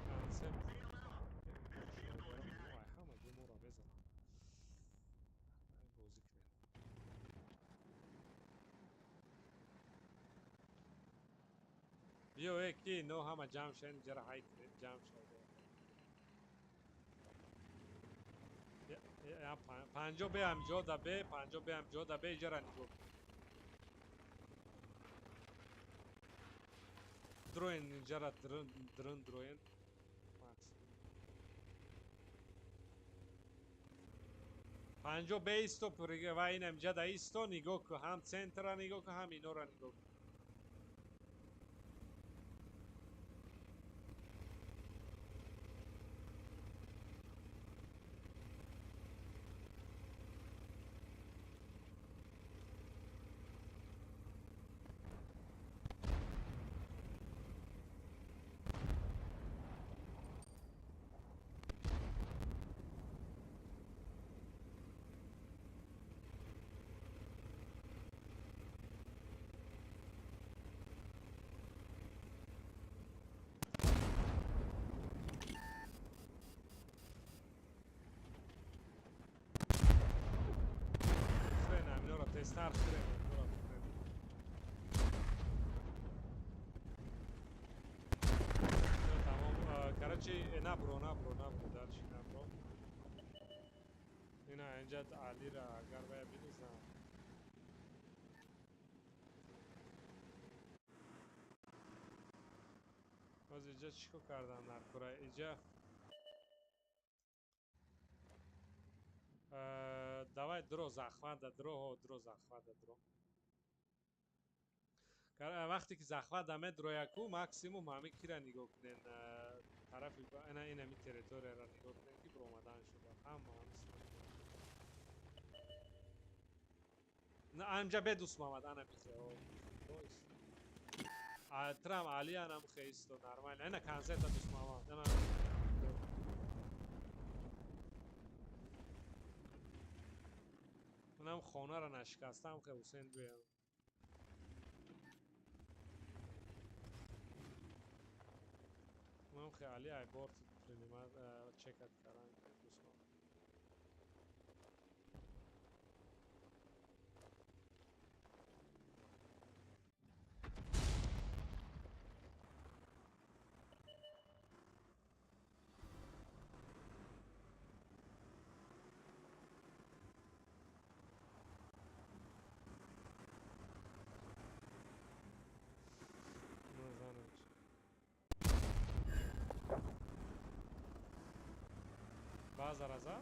Концепт. Биё э ки ино ҳама ҷамъ шавед, инҷара ҳай кунед, ҷамъ шавед. Панҷо бе ҳамҷо да бе, панҷо бе ҳамҷо да бе, иҷара нигоҳ кун. Дроен инҷара дрын дроен. Максимум. Панҷо бе исто ва ин ҳамҷа да исто нигоҳ кун, ҳам центра нигоҳ кун, ҳам инора нигоҳ кун. Тезтар хӯрем, инора бихӯрем. Тамом, короче, набро, набро, набро, дальше набро. Ина инҷа Алира агар вая бини знам. Боз инҷа чӣ кор кардан дар кура? Инҷа давай дро захват да дро, ҳо дро захват да дро. Вақте ки захват да медрояку, максимум ҳами кира нигоҳ кунен, тарафи ина инами территорияро нигоҳ кунен ки биромадан шуда. Ҳама ҳамин. Анҷа бедус Мамад, ана михе. Трам Али анам хеисто нормально. Ина концерта дус Мамад. Ана манам хонаро нашикастам, хе Ҳусейн гӯям. Манам хе Али ай борт принимат чекат кардан дӯстон. База раза?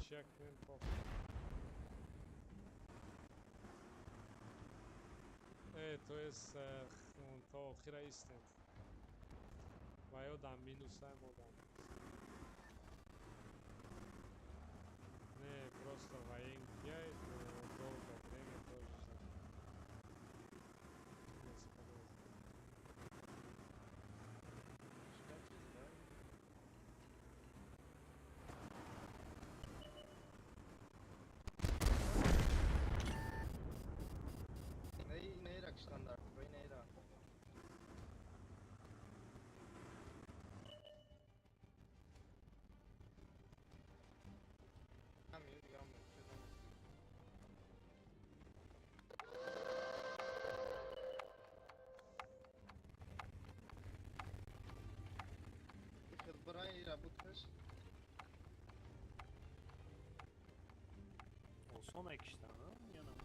Чек кунем. То есть то охира истем. Ва ё дар минусай, мо дар минус. Не, просто военкияй, долго время тоже ждать. Бесполезно. Стандарт, война. Осон киштан, я нам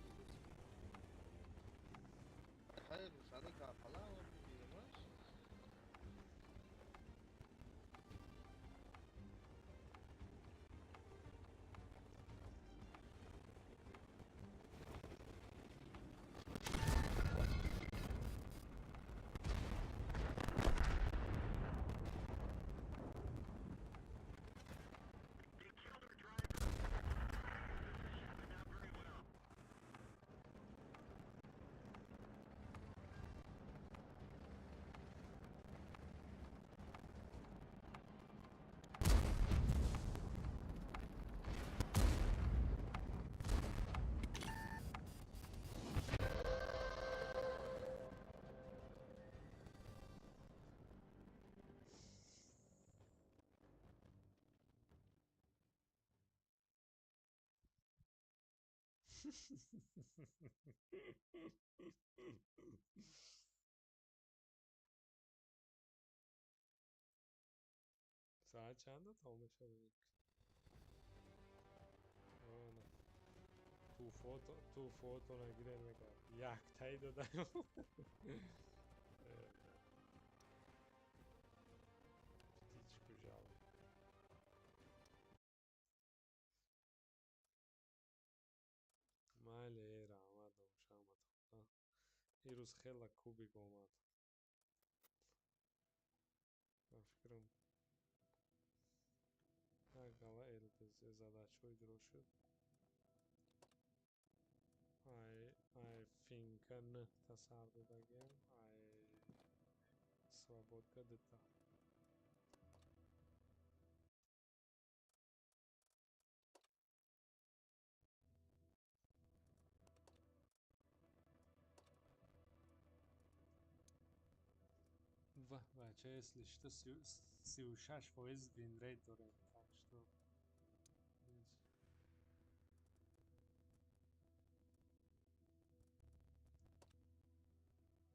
Hayır, sadaka falan olmuş. Соат чанда тамом мешавад? Ту фото нагиред, мега яктаи додаем. Птичку жало. Майли, раҳмат, домшааматон. Ирӯз хела кубик омад. Ба фикрам, як гала ЛТЗ задачҳо иҷро шуд. Ай финка нӯҳта сар додагиам, ай свободка дута. Ва, бача, если что, 36% винрейт дорем.